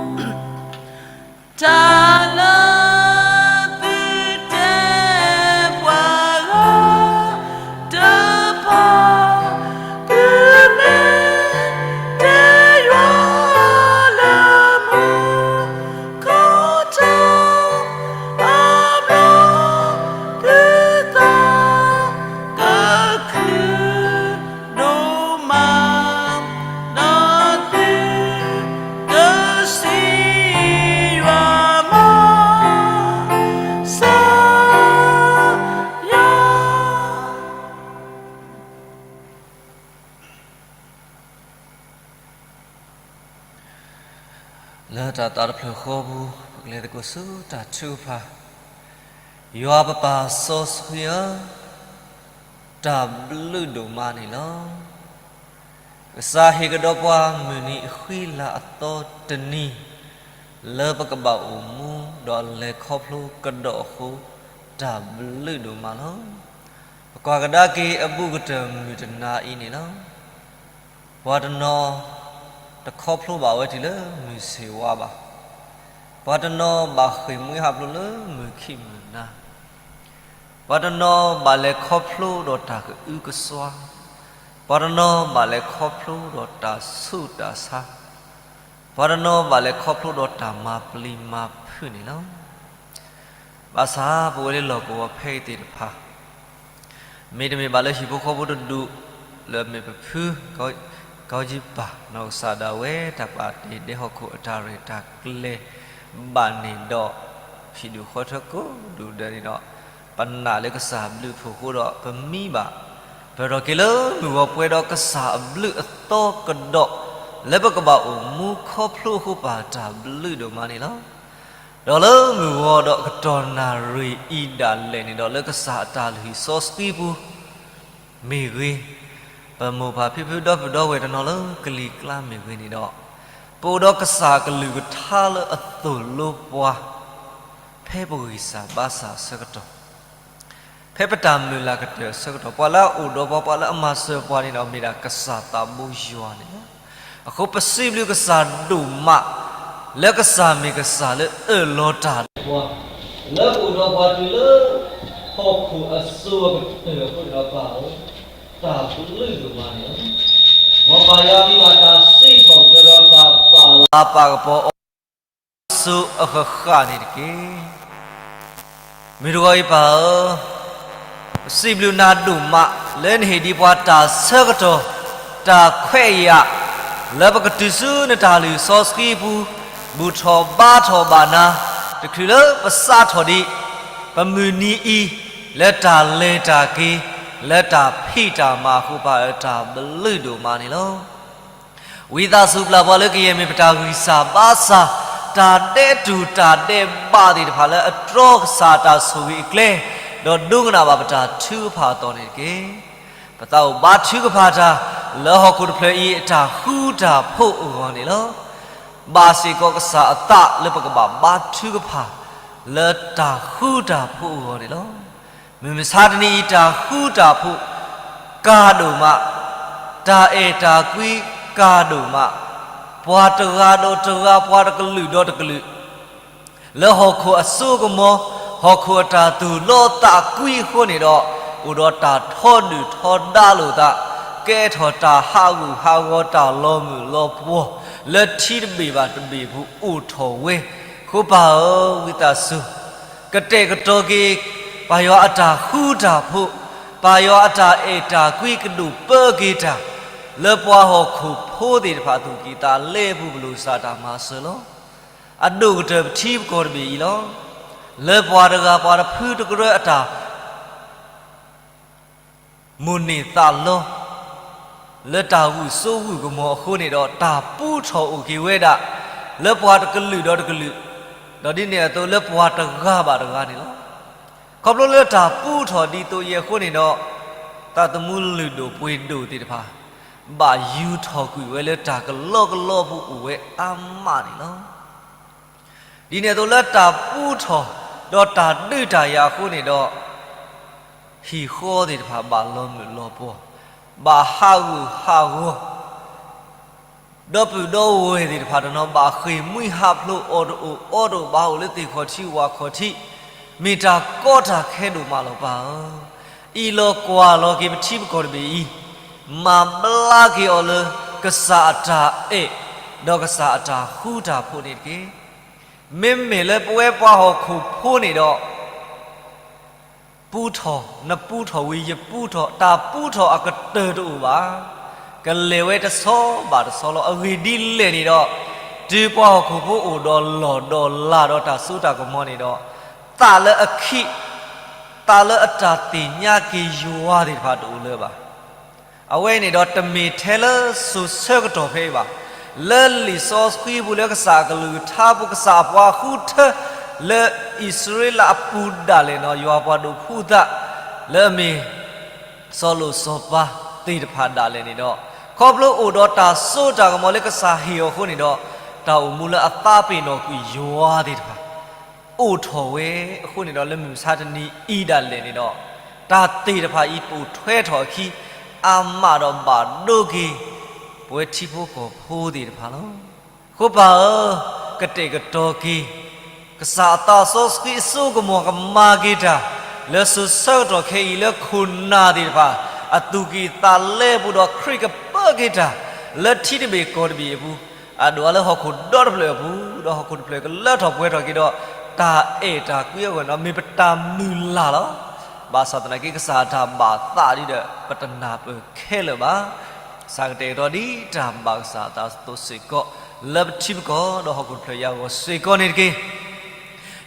ၤ. တၢ်လၢသုတဲပှၤဂၤတဖၣ်, သုမ့ၢ်တဲယွၤလၢမူခိၣ်ထးအဘျီ, သုသးကခု ဒိၣ်မး, ဒီးသုကစံးယွၤမၤစၢၤယၤ. လၢတၢ်သးတဖျၢၣ်ဃီပူၤ ပကလဲၤသကိးဆူတၢ်ထုကဖၣ်, ယွၤပပၢ်စီဆှံဧၢ, တၢ်ဘျုးဒိၣ်မးန့ၣ်လီၤ. ကစၢ်ဟ့ၣ်ကဒီးပှၤမုၢ်နံၤအဃံလၤအသီတနံၤ, လၢပကဘၣ်အိၣ်မူဒီးလဲၤခီဖျိကဒီးအဃိ, တၢ်ဘျုးဒိၣ်မးလီၤ. ပကွၢ်ကဒါက့ၤအဘူးကတၢၢ်မုၢ်တနၤအံၤန့ၣ်လီၤ. ပှၤတနီၤတခီဖျိဘၣ်ဝဲတုၤလၢမုၢ်ဆ့ၣ်ဝါဘၣ်. ပှၤတနီၤဘၣ်ဃ့ၢ်မှံဟးဖျိးလၢမုၢ်ခံမုၢ်နၤ. ပှၤတနီၤဘၣ်လဲၤခီဖျိဒီးတၢ်ကအုကစွါ, ပှၤတနီၤဘၣ်လဲၤခီဖျိဒီးတၢ်ဆူးတၢ်ဆါ, ပှၤတနီၤဘၣ်လဲၤခီဖျိဒီးတၢ်မၤပျံၤမၤဖုးန့ၣ်လီၤ. ဘၣ်ဆၣ်ပဝဲလၢလီၢ်ကဝီၤဖဲအံၤသ့ၣ်တဖၣ် မ့တမ့ၢ်ဘၣ်လၢဟံၣ်ဖိဃီဖိတဒူၣ် လၢအမ့ၢ်ပဖု ကီကၠံပၢ် နီၢ်ကစၢ်ဒၣ်ဝဲ တၢ်ပာ်တ့ၢ်ဒဲဟီၣ်ခိၣ်အတၢ်ရဲၣ်တၢ်ကျဲၤဘၣ်န့ၣ်ဒီး ဟံၣ်ဒူၣ်ဃီထၢကိးဒူၣ်ဒဲးန့ၣ်ဒီး ပနာ်လၢကစၢ်ဘျုးဖှိၣ်အဃိဒီး ပမံဘၣ် ပၢၢ်ထီၣ်က့ၤလၢမုၢ်ဂီၤပှဲၤဒီးကစၢ်အဘျုးအသီကဒီး လၢပကဘၣ်အိၣ်မူခီဖျိအဃိ ပၢ်တၢ်ဘျုးဒိၣ်မးန့ၣ်လီၤ. ဒီးလၢမုၢ်ဂီၤဒီးကတီၢ်နၣ်ရံၣ်အံၤဒၣ်လဲာ်န့ၣ်ဒီး လၢကစၢ်အတၢ်လုၢ်ဟံၣ်စီဆှံပူၤ မ့ၢ်ဂ့ၤ, ပမိၢ်ပၢ်ဖံဖုဒီပုၢ်ဒီဝဲၢ်တနီၤလၢကလံၤကျါမ့ၢ်ဂ့ၤန့ၣ်ဒီး, ပအိၣ်ဒီးကစၢ်အကလုၢ်ကထါလၢအသိၣ်လိပှၤ ဖဲပဂံၢ်စၢ်ဘါစၢ်အဆၢကတီၢ်, ဖဲပတၢ်မုၢ်လၢ်ကတၢၢ်အဆၢကတီၢ်, ပှၤလၢအအိၣ်ဒီးပှၤ ပှၤလၢအမၤစၢၤပှၤန့ၣ်ဒီး မ့ၢ်ဒၣ်ကစၢ်သးဘိယွၤန့ၣ်လီၤ. အဃိပစံးဘျုးကစၢ်ဒိၣ်မး လၢကစၢ်မ့ၢ်ကစၢ်လၢအၢၣ်လီၤတၢ်ဒီးပှၤ, လၢအိၣ်ဒီးပှၤတုၤလၢ ဟီၣ်ခိၣ်အစိၤအကတၢၢ်အဃိန့ၣ်ဒီးပၢ်ဧၢ, တၢ်ဘျုးဒိၣ်မးန့ၣ်လီၤ. မ်ပၢ်ယွၤမံဘၣ်တၢ်စံးထီၣ်ပတြၢၤဒီးတၢ်ပာ်လၤပာ်ကပီၤအီၤ စိၤအဃၣ်ဃၣ်န့ၣ်တက့ၢ်. မုၢ်တဂီၤအံၤပၢ်ဧၢ, ပစံးဘျုးနၤဒိၣ်မး လၢနဟ့ၣ်ဒံးပှၤတၢ်ဆၢကတီၢ် တၢ်ခွဲးယာ် လၢပကတုၤဆူနတၢ်လုၢ်စီဆှံအပူၤ, ဘူၣ်ထီၣ်ဘါထီၣ်ဘၣ်နၤ, တချုးလၢပစးထီၣ်ဒံး ပမုၢ်နံၤအံၤ လၢတၢ်လဲၤတၢ်က့ၤ လၢတၢ်ဖံးတၢ်မၤအဃိ ပၢ်ဧၢ တၢ်ဘျုးဒိၣ်မးန့ၣ်လီၤ. ဝံသးစူၤပျၢ်ပှၤလၢကယဲၢ်မ့ၢ်ပတၢ်ဂံၢ်စၢ်ဘါစၢ်, တၢ်ဒဲးတူၢ်တၢ်ဒဲးဘးသ့ၣ်တဖၣ်လၢအတြီ ကစၢ်တၢ်ဆိၣ်ဂ့ၤအကျဲ, ဒီးဒိကနၣ်ဘၣ်ပတၢ်ထုကဖၣ်အသီၣ်န့ၣ်တက့ၢ်. ပသးအိၣ်ဘါထုကဖၣ်တၢ် လၢဟီၣ်ခိၣ်တဖျၢၣ်အံၤအတၢ်ဃူတၢ်ဖိးအဂီၢ်န့ၣ်လီၤ. ဘၣ်စ့ၢ်ကီးကစၢ်အသးလၢပကဘၣ်ဘါထုကဖၣ် လၢတၢ်ဃူတၢ်ဖိးအဂီၢ်န့ၣ်လီၤ. မုၢ်မဆါတနံၤအံၤတၢ်ဃူတၢ်ဖိး ကါဒိၣ်မး, တၢ်အဲၣ်တၢ်ကွံကါဒိၣ်မး, ပှၤတဂၤဒီးတဂၤ, ပှၤတကလုာ်ဒီးတကလုာ်, လၢဟီၣ်ခိၣ်အစိကမီၤ, ဟီၣ်ခိၣ်အတၢ်သူၣ်လီသးကွံအဃိန့ၣ်ဒီး, အိၣ်ဒီးတၢ်ထီဒုၣ်ထီဒါလိာ်သး, ကဲထီၣ်တၢ်ဟးဂူာ်ဟးဂီၤ တၢ်လီၤမုၢ်လီၤပှီၢ်, လၢထံတဘ့ၣ်ဘၣ်တဘ့ၣ်အပူၤအိၣ်ထီၣ်ဝဲ, ဃိပၢ်ဧၢ, ဝံသးစူၤ ကတဲာ်ကတီၤက့ၤ ပၢ်ယွၤအတၢ်ဃူတၢ်ဖိး, ပၢ်ယွၤအတၢ်အဲၣ်တၢ်ကွံကဒိၣ်ပၢက့ၤတၢ်, လၢပှၤဟီၣ်ခိၣ်ဖိသ့ၣ်တဖၣ်အသူၣ်ကံၢ်သးလဲအပူၤ ပလိၣ်စၢ်တၢ်မၤစၢၤလီၤ. အဒိၣ်ကတၢၢ်ပထံပကီၢ်တဘ့ၣ်အံၤလီၤ. လၢပှၤတဂၤပှၤတဖုတကရၢအတၢ် မိၣ်န့ၢ်သးလီ လၢတၢ်ဂုာ်စိဂုာ်ကမီၤအဃိန့ၣ်ဒီး တၢ်ပူထီၣ်အိၣ်က့ၤဝဲဒၣ် လၢပှၤတကလုာ်ဒီးတကလုာ်, ဒီးဒ်န့ၣ်အသိးလၢပှၤတဂၤဘၣ်တဂၤန့ၣ်လီၤ. ခီဖျိလၢတၢ်ပူထီၣ်ဒ်သိးအံၤအဃိန့ၣ်ဒီး, သးသမူလုၢ်ဒိၣ်ပှ့ၤဒိၣ်သ့ၣ်တဖၣ် ဘၣ်ယူၤထီၣ်ကွံာ်ဝဲလၢတၢ်ကလီကလီအပူၤအိၣ်ဝဲအါမးန့ၣ်လီၤ. ဒ်န့ၣ်အသိးလၢတၢ်ပူထီၣ် ဒီးတၢ်ဒုးတၢ်ယၤအဃိန့ၣ်ဒီး, ဟံၣ်ဃီသ့ၣ်တဖၣ်ဘၣ်လီၤမုၢ်လီၤပှီၢ်, ဘၣ်ဟးဂူာ်ဟးဂီၤ, ဒီပုၢ်ဒီဝဲၢ်သ့ၣ်တဖၣ်တနီၤ ဘၣ်ဃ့ၢ်မှံဟးဖျိး အီၣ်တအိၣ်အီတအိၣ် ဘၣ်အိၣ်လၢသ့ၣ်ခီၣ်ထံးဝၣ်ခီၣ်ထံး, မ့ၢ်တၢ်ကီတၢ်ခဲဒိၣ်မးလီၤပၢ်ဧၢ. အံးလီၤကွၢ်လီၤက့ၤပထံပကီၢ်တဘ့ၣ်အံၤ, မၤဘျါက့ၤအီၤလၢကစၢ်အတၢ်အဲၣ်, ဒီးကစၢ်အတၢ်ဃူတၢ်ဖိးန့ၣ်တက့ၢ်. မ့မ့ၢ်လၢပဝဲပှၤဟီၣ်ခိၣ်ဖိန့ၣ်ဒီး ပူထီၣ်, နပူထီၣ်ဝံၤ ယပူထီၣ်, တၢ်ပူထီၣ်အကတၢၢ်တအိၣ်ဘၣ်. ကလဲၤဝဲတဆီဘၣ်တဆီလီၤ. အဂ့ၢ်ဒ်လဲၣ်န့ၣ်ဒီး, တုၤပှၤဟီၣ်ခိၣ်ဖိအိၣ်ဒီးလီၢ်ဒီးလၤဒီးတၢ်စိတၢ်ကမီၤန့ၣ်ဒီး, သးလၢအခံး, သးလၢအတၢ်သ့ၣ်ညါက့ၤယွၤသ့ၣ်တဖၣ်တအိၣ်လၢၤဘၣ်. အဝဲန့ၣ်ဒီးတမ့ၢ်ထဲလၢစိၤဆၢကတီၢ်ဖဲအံၤဘၣ်. လၢလံာ်စီဆှံပူၤ လၢကစၢ်အကလုၢ်ကထါပူၤ ကစၢ်အပှၤဃုထၢ လၢအံၣ်စရ့လးအပူၤဒၣ်လဲာ်န့ၣ် ယွၤပှၤဒိးဖှူသး လၢအမ့ၢ် စီၤလိၣ်စီၤပၤသ့ၣ်တဖၣ်ဒၣ်လဲာ်န့ၣ်ဒီး, ခီဖျိအိၣ်ဒီးတၢ်စိတၢ်ကမီၤလၢကစၢ်ဟ့ၣ်အီၤအဃိန့ၣ်ဒီး, တၢ်အိၣ်မူလၢအသးပ့ၤနီၣ်ကွံာ်ယွၤသ့ၣ်တဖၣ် အိၣ်ထီၣ်ဝဲအဃိန့ၣ်ဒီး လၢမုၢ်မဆါတနံၤအံၤဒၣ်လဲာ်န့ၣ်ဒီး, တၢ်သ့ၣ်တဖၣ်အံၤပိာ်ထွဲထီၣ်အခံ အါမးဒီးဘၣ်ဒိက့ၤ ပဝဲထံဖိကီၢ်ဖိသ့ၣ်တဖၣ်လီၤ. ဃိပၢ်ဧၢ, ကတဲာ်ကတီၤက့ၤ ကစၢ်အသးစီဆှံအစိကမီၤ ကမၤက့ၤတၢ် လၢစိၤဆၢကတီၢ်ခဲအံၤ လၢခိၣ်နၢ်သ့ၣ်တဖၣ် အသူၣ်ကံၢ်သးလဲအပူၤဒီး ခရံာ်ကပၢက့ၤတၢ် လၢထံတဘ့ၣ်ကီၢ်တဘ့ၣ်အပူၤ, အဒိၣ်အါလၢဟီၣ်ခိၣ်ဒီတဖျၢၣ်အပူၤ, ဒီးဟီၣ်ခိၣ်တဖျၢၣ်ကလၢထီၣ်ပှဲၤထီၣ်က့ၤဒီး တၢ်အဲၣ်တၢ်ကွံအဂီၢ်န့ၣ်ဒီး မ့ၢ်ပတၢ်မုၢ်လၢ်လီၤ. ဘၣ်ဆၣ်သနာ်က့ ကစၢ်အတၢ်ဘၣ်သးဒ်ဒီး ပတနၢ်ပၢၢ်ခဲလၢာ်ဘၣ်. ကစၢ်ကတဲာ်ကတီၤဒ်တၢ်ဘၣ်ကစၢ်အသးအသိးစ့ၢ်ကီး လၢပထံပကီၢ်ဒီးဟီၣ်ခိၣ်တဖျၢၣ်အံၤအဂီၢ်စ့ၢ်ကီးန့ၣ်တက့ၢ်.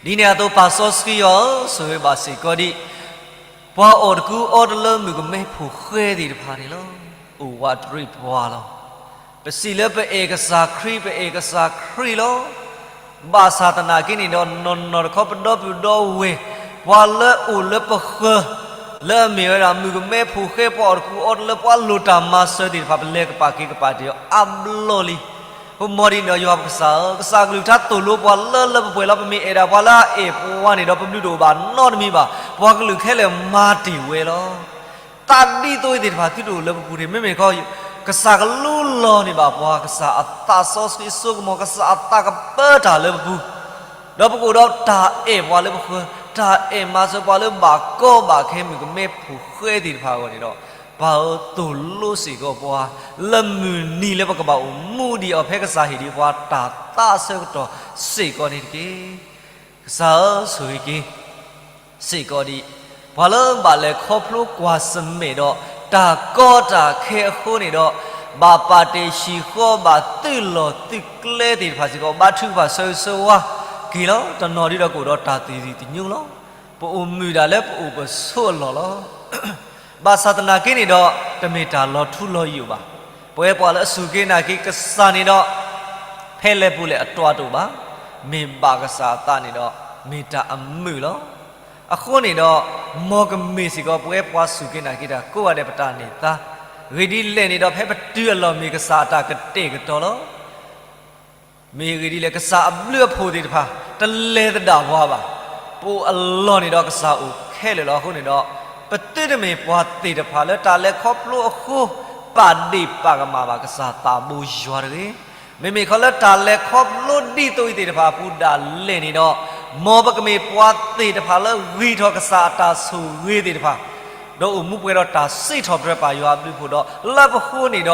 ဒ်န့ၣ်အသိး ပၢ်စီဆှံယွၤဧၢ, ဆိၣ်ဂ့ၤဘၣ်စ့ၢ်ကီးဒံး ပှၤအီၣ်တကူအီတလၢမုၣ်ကမဲဖိဃဲသ့ၣ်တဖၣ်န့ၣ်လီၤ. အိၣ်ဝးတရံးပှၤလီၤ. ပစံးလၢပအဲၣ်ကစၢ်ခရံာ်, ပအဲၣ်ကစၢ်ခရံာ်လီၤ. ဘၣ်ဆၣ်သနာ်က့န့ၣ်ဒီး နီၢ်နီၢ်တခီပဒီပုၢ်ဒီဝဲၢ် ပှၤလၢအိၣ်လၢပဃၢၤ လၢအမ့ၢ်ဝဲဒၣ် မုၣ်ကမဲဖိဃဲ ပှၤအီၣ်တကူအီတလၢ ပှၤလိၣ်တၢ်မၤစၢၤသ့ၣ်တဖၣ် ပလဲၤကပာ်က့ၤကပာ်တ့ၢ်အီၤအါဘျီလံ. ပမၤဒ်န့ၣ်ဒီး ယွၤပကစၢ်ဧၢ, ကစၢ်ကလုၢ်ကထါသိၣ်လိပှၤလၢလၢပှဲၤပှဲၤလီၤ. ပမ့ၢ်အဲၣ်ဒၣ်ပှၤလၢအအဲၣ်ပှၤန့ၣ်ဒီး ပဘျုးတအိၣ်ဘၣ်နီတမံၤဘၣ်. ပှၤကလုာ်ခဲလၢာ်မၤတ့ၢ်ဝဲလီၤ. သးဒ်သိးအံၤသ့ၣ်တဖၣ် သုတအိၣ်လၢပပူၤတဂ့ၤ. မ့မ့ၢ်ခီ ကစၢ်ကလူလီၤန့ၢ်ဘၣ်ပှၤ, ကစၢ်အသးစီဆှံအစိကမီၤ, ကစၢ်အသးကပၢတၢ်လၢပပူၤ, ဒီးပကအိၣ်ဒီးတၢ်အဲၣ်ပှၤလၢပဃၢၤ, တၢ်အဲၣ်မၤစၢၤပှၤလၢဘၣ်ကီဘၣ်ခဲ မုၣ်ကမဲဖိဃဲသ့ၣ်တဖၣ်အဂီၢ်န့ၣ်ဒီး, ပၢ်ဧၢ, သိၣ်လိစ့ၢ်ကီးပှၤ လၢမုၢ်နံၤလၢပကဘၣ်အိၣ်မူဒံးအီၤ ဖဲကစၢ်ဟ့ၣ်ဒံးပှၤတၢ်သးအဆၢကတီၢ်စ့ၢ်ကီးန့ၣ်တက့ၢ်. ကစၢ်ဧၢ, ဆိၣ်ဂ့ၤက့ၤ စ့ၢ်ကီးဒံး ပှၤလၢဘၣ်လဲၤခီဖျိကွၢ်ဆၢၣ်မဲာ်ဒီး တၢ်ကီတၢ်ခဲအဃိန့ၣ်ဒီး, ဘၣ်ပာ်တ့ၢ်ဟံၣ်ဃီ ဘၣ်သုးလီၢ်သုးကျဲသ့ၣ်တဖၣ်စ့ၢ်ကီး, ဘါထုကဖၣ်ဆၢဂ့ၤဆၢဝါက့ၤလီၤ. တနီၤဒ်ဒီးကအိၣ်ဒီးတၢ်သယုၢ်သညိလီၤ. ပအိၣ်မုာ်ဒၣ်လၢပအိၣ်ပဆိးအလီၢ်လီၤ. ဘၣ်ဆၣ်သနာ်က့န့ၣ်ဒီး, တမ့ၢ်တၢ်လီၤထူလီၤယိာ်ဘၣ်. ပဝဲပှၤလၢအစူၢ်က့ၤနာ်က့ၤကစၢ်န့ၣ်ဒီး, ဖဲလဲၣ်ပူၤလဲၣ်အတၢ်တိာ်ဘၣ်, မ့ၢ်ဘၣ်ကစၢ်အသးန့ၣ်ဒီး, မ့ၢ်တၢ်အမုာ်လီၤ. အဃိန့ၣ်ဒီး, မ်ကမ့ၢ်စ့ၢ်ကီး ပဝဲပှၤစူၢ်က့ၤနာ်က့ၤတၢ်ကိးဂၤဒဲးပတၢ်န့ၢ်သါ, ဂ့ၢ်ဒ်လဲၣ်န့ၣ်ဒီး ဖဲပတုၤအလီၢ်မ့ၢ်ကစၢ်အတၢ်ကတဲာ်ကတီၤလီၤ. မ့ၢ်ဂ့ၢ်ဒ်လဲၣ် ကစၢ်အဘျုးအဖှိၣ်သ့ၣ်တဖၣ် တလဲၤသဒၣ်ပှၤဘၣ်. ပအိၣ်အလီၢ်န့ၣ်ဒီးကစၢ်အိၣ်ခဲလၢာ်လီၤ. အဃိန့ၣ်ဒီး, ပသုတမ့ၢ်ပှၤသ့ၣ်တဖၣ်လၢတၢ်လဲၤခီဖျိအဃိ, ပာ်ဒ့ၣ်ပာ်ကမၣ်ဘၣ်ကစၢ်သးဘိယွၤတဂ့ၤ. မ့မ့ၢ်ခီလၢတၢ်လဲၤခီဖျိဒ်သိးအံၤသ့ၣ်တဖၣ်အပူၤဒၣ်လဲာ်န့ၣ်ဒီး, မ်ပကမ့ၢ်ပှၤသ့ၣ်တဖၣ်လၢဂ့ၤထီၣ်ကစၢ်အတၢ်ဆိၣ်ဂ့ၤသ့ၣ်တဖၣ်, ဒီးအိၣ်မူပှဲၤဒီးတၢ်စံးထီၣ်ပတြၢၤပာ်ယွၤအဘျုးအဖှိၣ်ဒီး လၢပဃိန့ၣ်ဒီး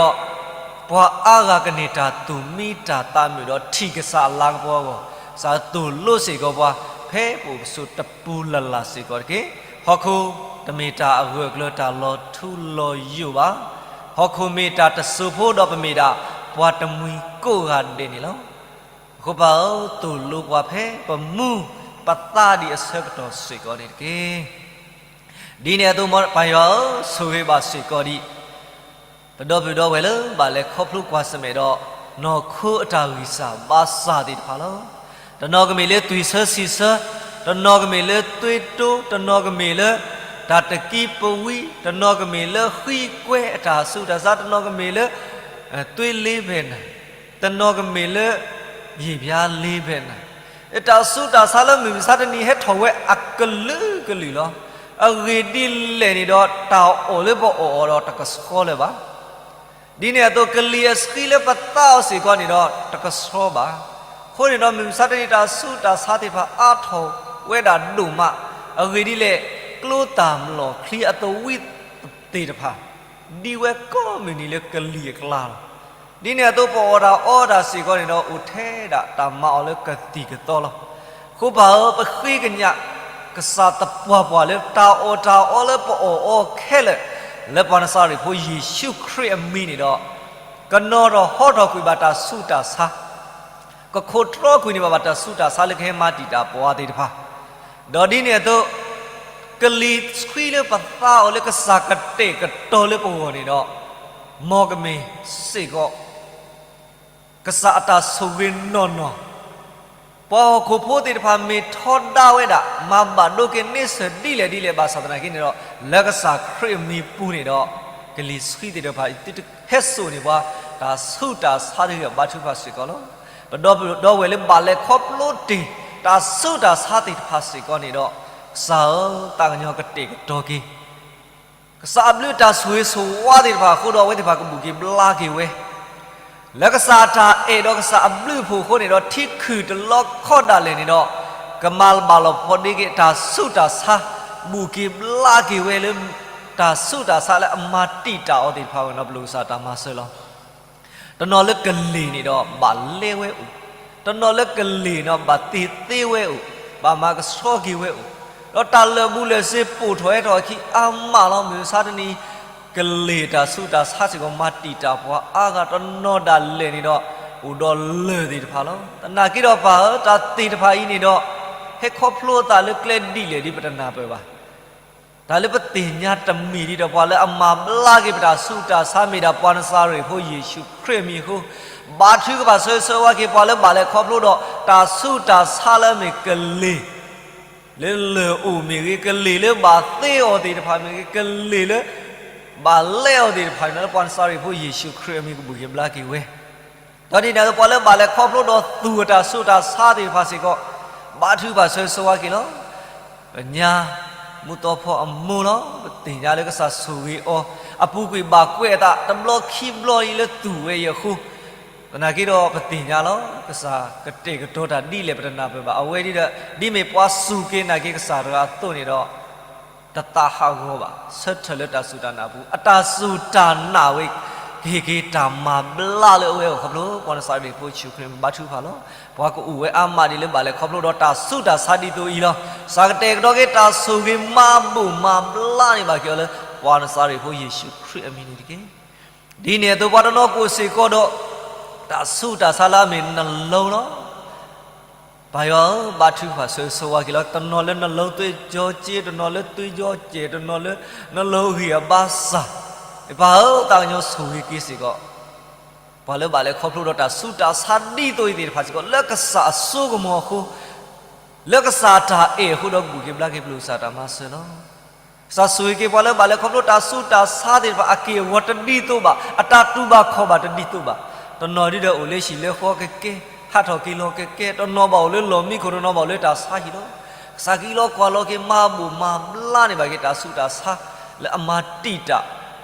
ပှၤအါဂၤကန့ၢ်တၢ်သူၣ်မံတၢ်သးမုာ်ဒီးထံၣ်ကစၢ်အလၤကပီၤအဂီၢ်, ကစၢ်သိၣ်လိစ့ၢ်ကီးပှၤ ဖဲပအိၣ်ပဆိးတပူၤလၢ်လၢ်စ့ၢ်ကီးတက့ၢ်. ဟီၣ်ခိၣ်တမ့ၢ်တၢ်အဂၢၢ်အကျၢၤတၢ်လီၤထူလီၤယိာ်ဘၣ်. ဟီၣ်ခိၣ်မ့ၢ်တၢ်တစိၤဖိဒီးပမ့ၢ်ဒၣ်ပှၤတမှံၤကိးဂၤဒဲးန့ၣ်လီၤ. အဃိပၢ်ဧၢ, သိၣ်လိပှၤဖဲပမူပသးဒံးအဆၢကတီၢ်စ့ၢ်ကီးန့ၣ်တက့ၢ်. ဒ်န့ၣ်အသိးမ်ပၢ်ယွၤဧၢ, ဆိၣ်ဂ့ၤဘၣ်စ့ၢ်ကီးဒံး ပဒီပုၢ်ဒီဝဲၢ်လၢဘၣ်လဲၤခီဖျိကွၢ်ဆၢၣ်မဲာ်ဒီး နီၢ်ခိအတၢ်ဂံၢ်စၢ်ဘါစၢ်သ့ၣ်တဖၣ်လီၤ. တနီၤကမ့ၢ်လၢသွံၣ်ဆၢဆံၣ်ဆၢ, တနီၤကမ့ၢ်လၢသွ့တိ, တနီၤကမ့ၢ်လၢတၢ်တကံပဝံ, တနီၤကမ့ၢ်လၢဃံကွဲအတၢ်ဆူးတၢ်ဆါ, တနီၤကမ့ၢ်လၢ သွ့လ့ဖဲနၤ, တနီၤကမ့ၢ်လၢ ယံာ်ပျါလ့ဖဲနၤ, တၢ်ဆူးတၢ်ဆါလၢမုၢ်မဆါတနံၤ ဟဲထီၣ်ဝဲအကလုာ်ကလုာ်လီၤ. အဂ့ၢ်ဒ်လဲၣ်န့ၣ်ဒီး တၢ်အီၣ်လၢပအီၣ်အီၤဒီးတကဆှီလၢၤဘၣ်. ဒ်န့ၣ်အသိး ကလံၤအဆှံလၢပသါအီၤစ့ၢ်ကီးန့ၣ်ဒီး တကဆှီဘၣ်. အဃိန့ၣ်ဒီး မုၢ်မဆါတနံၤ တၢ်ဆူးတၢ်ဆါသ့ၣ်တဖၣ်အါထီၣ်ဝဲဒၣ်ဒိၣ်မး, အဂ့ၢ်ဒ်လဲၣ်, ကျိတၢ်လီၢ်ချံအသဝံသ့ၣ်တဖၣ် ဒ်ဝဲကိးမုၢ်နံၤလၢကလံၤအကျါလီၤ. ဒ်န့ၣ်အသိး ပအီၣ်တၢ်အီတၢ်စ့ၢ်ကီးန့ၣ်ဒီး အိၣ်ထဲဒၣ်တၢ်မၤအီၤလၢကသံၣ်ကသီလီၤ. အဃိပၢ်ဧၢ, ပဃ့ကညး ကစၢ်သပှၢ်ပှၢ်လၢတၢ်အီၣ်တၢ်အီလၢပအီၣ်အီခဲလၢာ်, လၢပှၤနစၤရ့းဖိယ့ၣ်ၡူးခရံာ်အမံၤန့ၣ်ဒီး ကနီၤထီၣ်ဟီထီၣ်ကွံာ်ဘၣ်တၢ်ဆူးတၢ်ဆါ, ကခိးတြီကွံာ်န့ၢ်ဘၣ်ဘၣ်တၢ်ဆူးတၢ်ဆါလၢကဟဲမၤတံာ်တာ်ပှၤသ့ၣ်တဖၣ်, ဒီးဒ်န့ၣ်အသိး ကလံၤဆှံလၢပသါအီၤလၢကစၢ်ကတဲာ်ကတီၤလၢပဂီၢ်န့ၣ်ဒီး မ်ကမ့ၢ်စ့ၢ်ကီး ကစၢ်အတၢ်ဆိၣ်ဂ့ၤနီၢ်နီၢ်, ပှၤဟီၣ်ခိၣ်ဖိသ့ၣ်တဖၣ်မ့ၢ်ထီဒါဝဲဒၣ် မၤဘၣ်ဒိက့ၤန့ဆၢၣ်ဒ်လဲၣ်ဒ်လဲၣ်ဘၣ်ဆၣ်သနာ်က့န့ၣ်ဒီး လၢကစၢ်ခရံာ်အမံၤပူၤန့ၣ်ဒီး ကလံၤဆှံသ့ၣ်တဖၣ် သုတဟဲစိာ်န့ၢ်ပှၤ တၢ်ဆူးတၢ်ဆါတဂ့ၤ ဘါထုကဖၣ်စ့ၢ်ကီးလီၤ. ပဒီပုၢ်ဒီဝဲၢ်လၢဘၣ်လဲၤခီဖျိတ့ၢ် တၢ်ဆူးတၢ်ဆါသ့ၣ်တဖၣ်စ့ၢ်ကီးန့ၣ်ဒီး ကစၢ်ဧၢ, သးကညီၤကတဲာ်ကတီၤက့ၤ ကစၢ်အဘျုးတၢ်ဆိၣ်ဂ့ၤဆိၣ်ဝါသ့ၣ်တဖၣ်အဃိဒီး အဝဲသ့ၣ်တဖၣ်ကဘူၣ်က့ၤဘျါက့ၤဝဲ လၢကစၢ်အတၢ်အဲၣ်ဒီးကစၢ်အဘျုးအဖှိၣ်အဃိန့ၣ်ဒီး ထံခုၣ်တလီခီဒၣ်လဲာ်န့ၣ်ဒီး ကမၤဘၣ်လီၤဖိးဒ့က့ၤတၢ်ဆူးတၢ်ဆါ, ဘူၣ်က့ၤဘျါက့ၤဝဲလၢ တၢ်ဆူးတၢ်ဆါလၢအမၤတံာ်တာ်အီၤသ့ၣ်တဖၣ်ဝဲန့ၣ်ဒီး ပလိာ်ကစၢ်တၢ်မၤစၢၤလီၤ. တနီၤလၢကလ့ၢ်န့ၣ်ဒီးဘၣ်လဲဝဲအိၣ်, တနီၤလၢကလ့ၢ်န့ၣ်ဒီးဘၣ်သ့သ့ဝဲအိၣ်, ဘၣ်မၤကဆှီက့ၤဝဲအိၣ်, ဒီးတၢ်လၢာ်ဘူၣ်လၢာ်စ့ပိာ်ထီၣ်ဟဲထီၣ်အခံအါမးလီၤ. မုၢ်မဆါတနံၤ ကလ့ၢ်တၢ်ဆူးတၢ်ဆါစ့ၢ်ကီး မၤတံာ်တာ်ပှၤအါဂၤတနီၤဒၣ်လဲာ်န့ၣ်ဒီး အိၣ်ဒီးလၢၢ်သ့ၣ်တဖၣ်လီၤ. သနာ်က့ဒီးပၢ်ဧၢ, တၢ်သ့ၣ်တဖၣ်အံၤန့ၣ်ဒီး ဟဲခီဖျိအသးလၢကျဲဒ်လဲၣ်ဒ်ပတနၢ်ပၢၢ်ဘၣ်. တၢ်လၢပသ့ၣ်ညါတမံၤဒ်ဒီး ပှၤလၢအမၤဘျါက့ၤပတၢ်ဆူးတၢ်ဆါမ့ၢ်ဒၣ်ပှၤနစၤရ့းဖိယ့ၣ်ၡူးခရံာ်အမံၤအဃိ, ဘါထုကဖၣ်ဆၢဂ့ၤဆၢဝါက့ၤပှၤလၢဘၣ်လဲၤခီဖျိဒီး တၢ်ဆူးတၢ်ဆါလၢအမ့ၢ်ကလ့ၢ် လၢလၢာ်အိၣ်မ့ၢ်ဂ့ၤ, ကလ့ၢ်လၢဘၣ်သ့အီၤသ့ၣ်တဖၣ်မ့ၢ်ဂ့ၤ, ကလ့ၢ်လၢ ဘၣ်လဲအီၤသ့ၣ်တဖၣ်န့ၣ် လၢပှၤနစၤရ့းဖိယ့ၣ်ၡူးခရံာ်အမံၤကဘူၣ်က့ၤဘျါက့ၤဝဲ ဒီးဒ်န့ၣ်အသိး ပှၤလၢဘၣ်လဲၤခီဖျိဒီးသူၣ်အတၢ်ဆူးတၢ်ဆါသ့ၣ်တဖၣ်စ့ၢ်ကီး ဘါထုကဖၣ်ဆၢဂ့ၤဆၢဝါက့ၤလီၤ. ပညါ မူသီဖီအမိၢ်လီၤ. ပသ့ၣ်ညါလၢကစၢ်ဆိၣ်ဂ့ၤအီၤ အပူၤကွံာ်ဘၣ်ကွဲးအသး တဘျီခံဘျီအံၤလၢသူၣ်ဝဲအံၤအဃိ, သနာ်က့ဒီးပသ့ၣ်ညါလီၤ. ကစၢ်ကတဲာ်ကတီၤတၢ်ဒ်လဲၣ်ပတနၢ်ပၢၢ်ဘၣ်. အဝဲဒ်ဒီး ဒ်မ့ၢ်ပှၤစူၢ်က့ၤနာ်က့ၤကစၢ်တဂၤအသိးန့ၣ်ဒီး တသးဟးဂီၤဘၣ်, ဆၢထၢၣ်လၢတၢ်စူၢ်တၢ်နာ်အပူၤ, အတၢ်စူၢ်တၢ်နာ်ဝဲ ကဟ့ၣ်က့ၤတၢ်မၤဘျါလၢအဝဲအဂီၢ်ခီဖျိ ပှၤနစၤရ့းဖိယ့ၣ်ၡူးခရံာ်မံၤဘါထုကဖၣ်လီၤ. ပှၤကအိၣ်ဝဲအါမးဒ်လၢဘၣ်လဲၤခီဖျိဒီးတၢ်ဆူးတၢ်ဆါဒ်သိးအံၤလီၤ. ကစၢ်ကတဲာ်ကတီၤက့ၤတၢ်ဆိၣ်ဂ့ၤမၤဘူၣ်မၤဘျါန့ၢ်ဘၣ်က့ၤအီၤလၢ ပှၤနစၤရ့းဖိယ့ၣ်ၡူးခရံာ်အမံၤန့ၣ်တက့ၢ်. ဒ်န့ၣ်အသိးပှၤတနီၤကအိၣ်စ့ၢ်ကီးဒီး တၢ်ဆူးတၢ်ဆါလၢအမ့ၢ်နလိလီၤ. ပၢ်ယွၤဧၢ, ဘါထုကဖၣ်ဆၢဂ့ၤဆၢဝါက့ၤလီၤ. တနီၤလၢနလိသွ့ကၠီက့, တနီၤလၢသွ့ကၠီကဲး, တနီၤလၢနလိဂံၢ်အဘါစၢ်, ပၢ်ဧၢ, သးကညီၤဆိၣ်ဂ့ၤက့ၤစ့ၢ်ကီး ပှၤလၢဘၣ်လဲၤခီဖျိဒီးတၢ်ဆူးတၢ်ဆါဒ်သိးအံၤသ့ၣ်တဖၣ်စ့ၢ်ကီး လၢကစၢ်အစိကမီၤအဃိ, လၢကစၢ်အတၢ်အဲၣ်အဃိဒီးကဘူၣ်က့ၤဘျါက့ၤ ပလိာ်ကစၢ်တၢ်မၤစၢၤလီၤ. ကစၢ်ဆိၣ်ဂ့ၤက့ၤပှၤလၢဘၣ်လဲၤခီဖျိတၢ်ဆူးတၢ်ဆါသ့ၣ်တဖၣ် အက့ၢ်အဂီၤတဒ်သိးဘၣ်, အတၢ်တူၢ်ဘၣ်ခီၣ်ဘၣ်တဒ်သိးဘၣ်. တနီၤဒ်ဒီးအိၣ်လၢဟံၣ်လၢဃီကကဲ, ဟးထီၣ်က့ၤလီၤကကဲ, တနီၤဘၣ်အိၣ်လၢလီၢ်မံခိၣ်, တနီၤဘၣ်အိၣ်လၢတၢ်ဆါဟံၣ်လီၤ. ကစၢ်က့ၤလီၤကွၢ်လီၤက့ၤ မၤဘူၣ်မၤဘျါန့ၢ်ဘၣ်က့ၤတၢ်ဆူးတၢ်ဆါ လၢအမၤတံာ်တာ်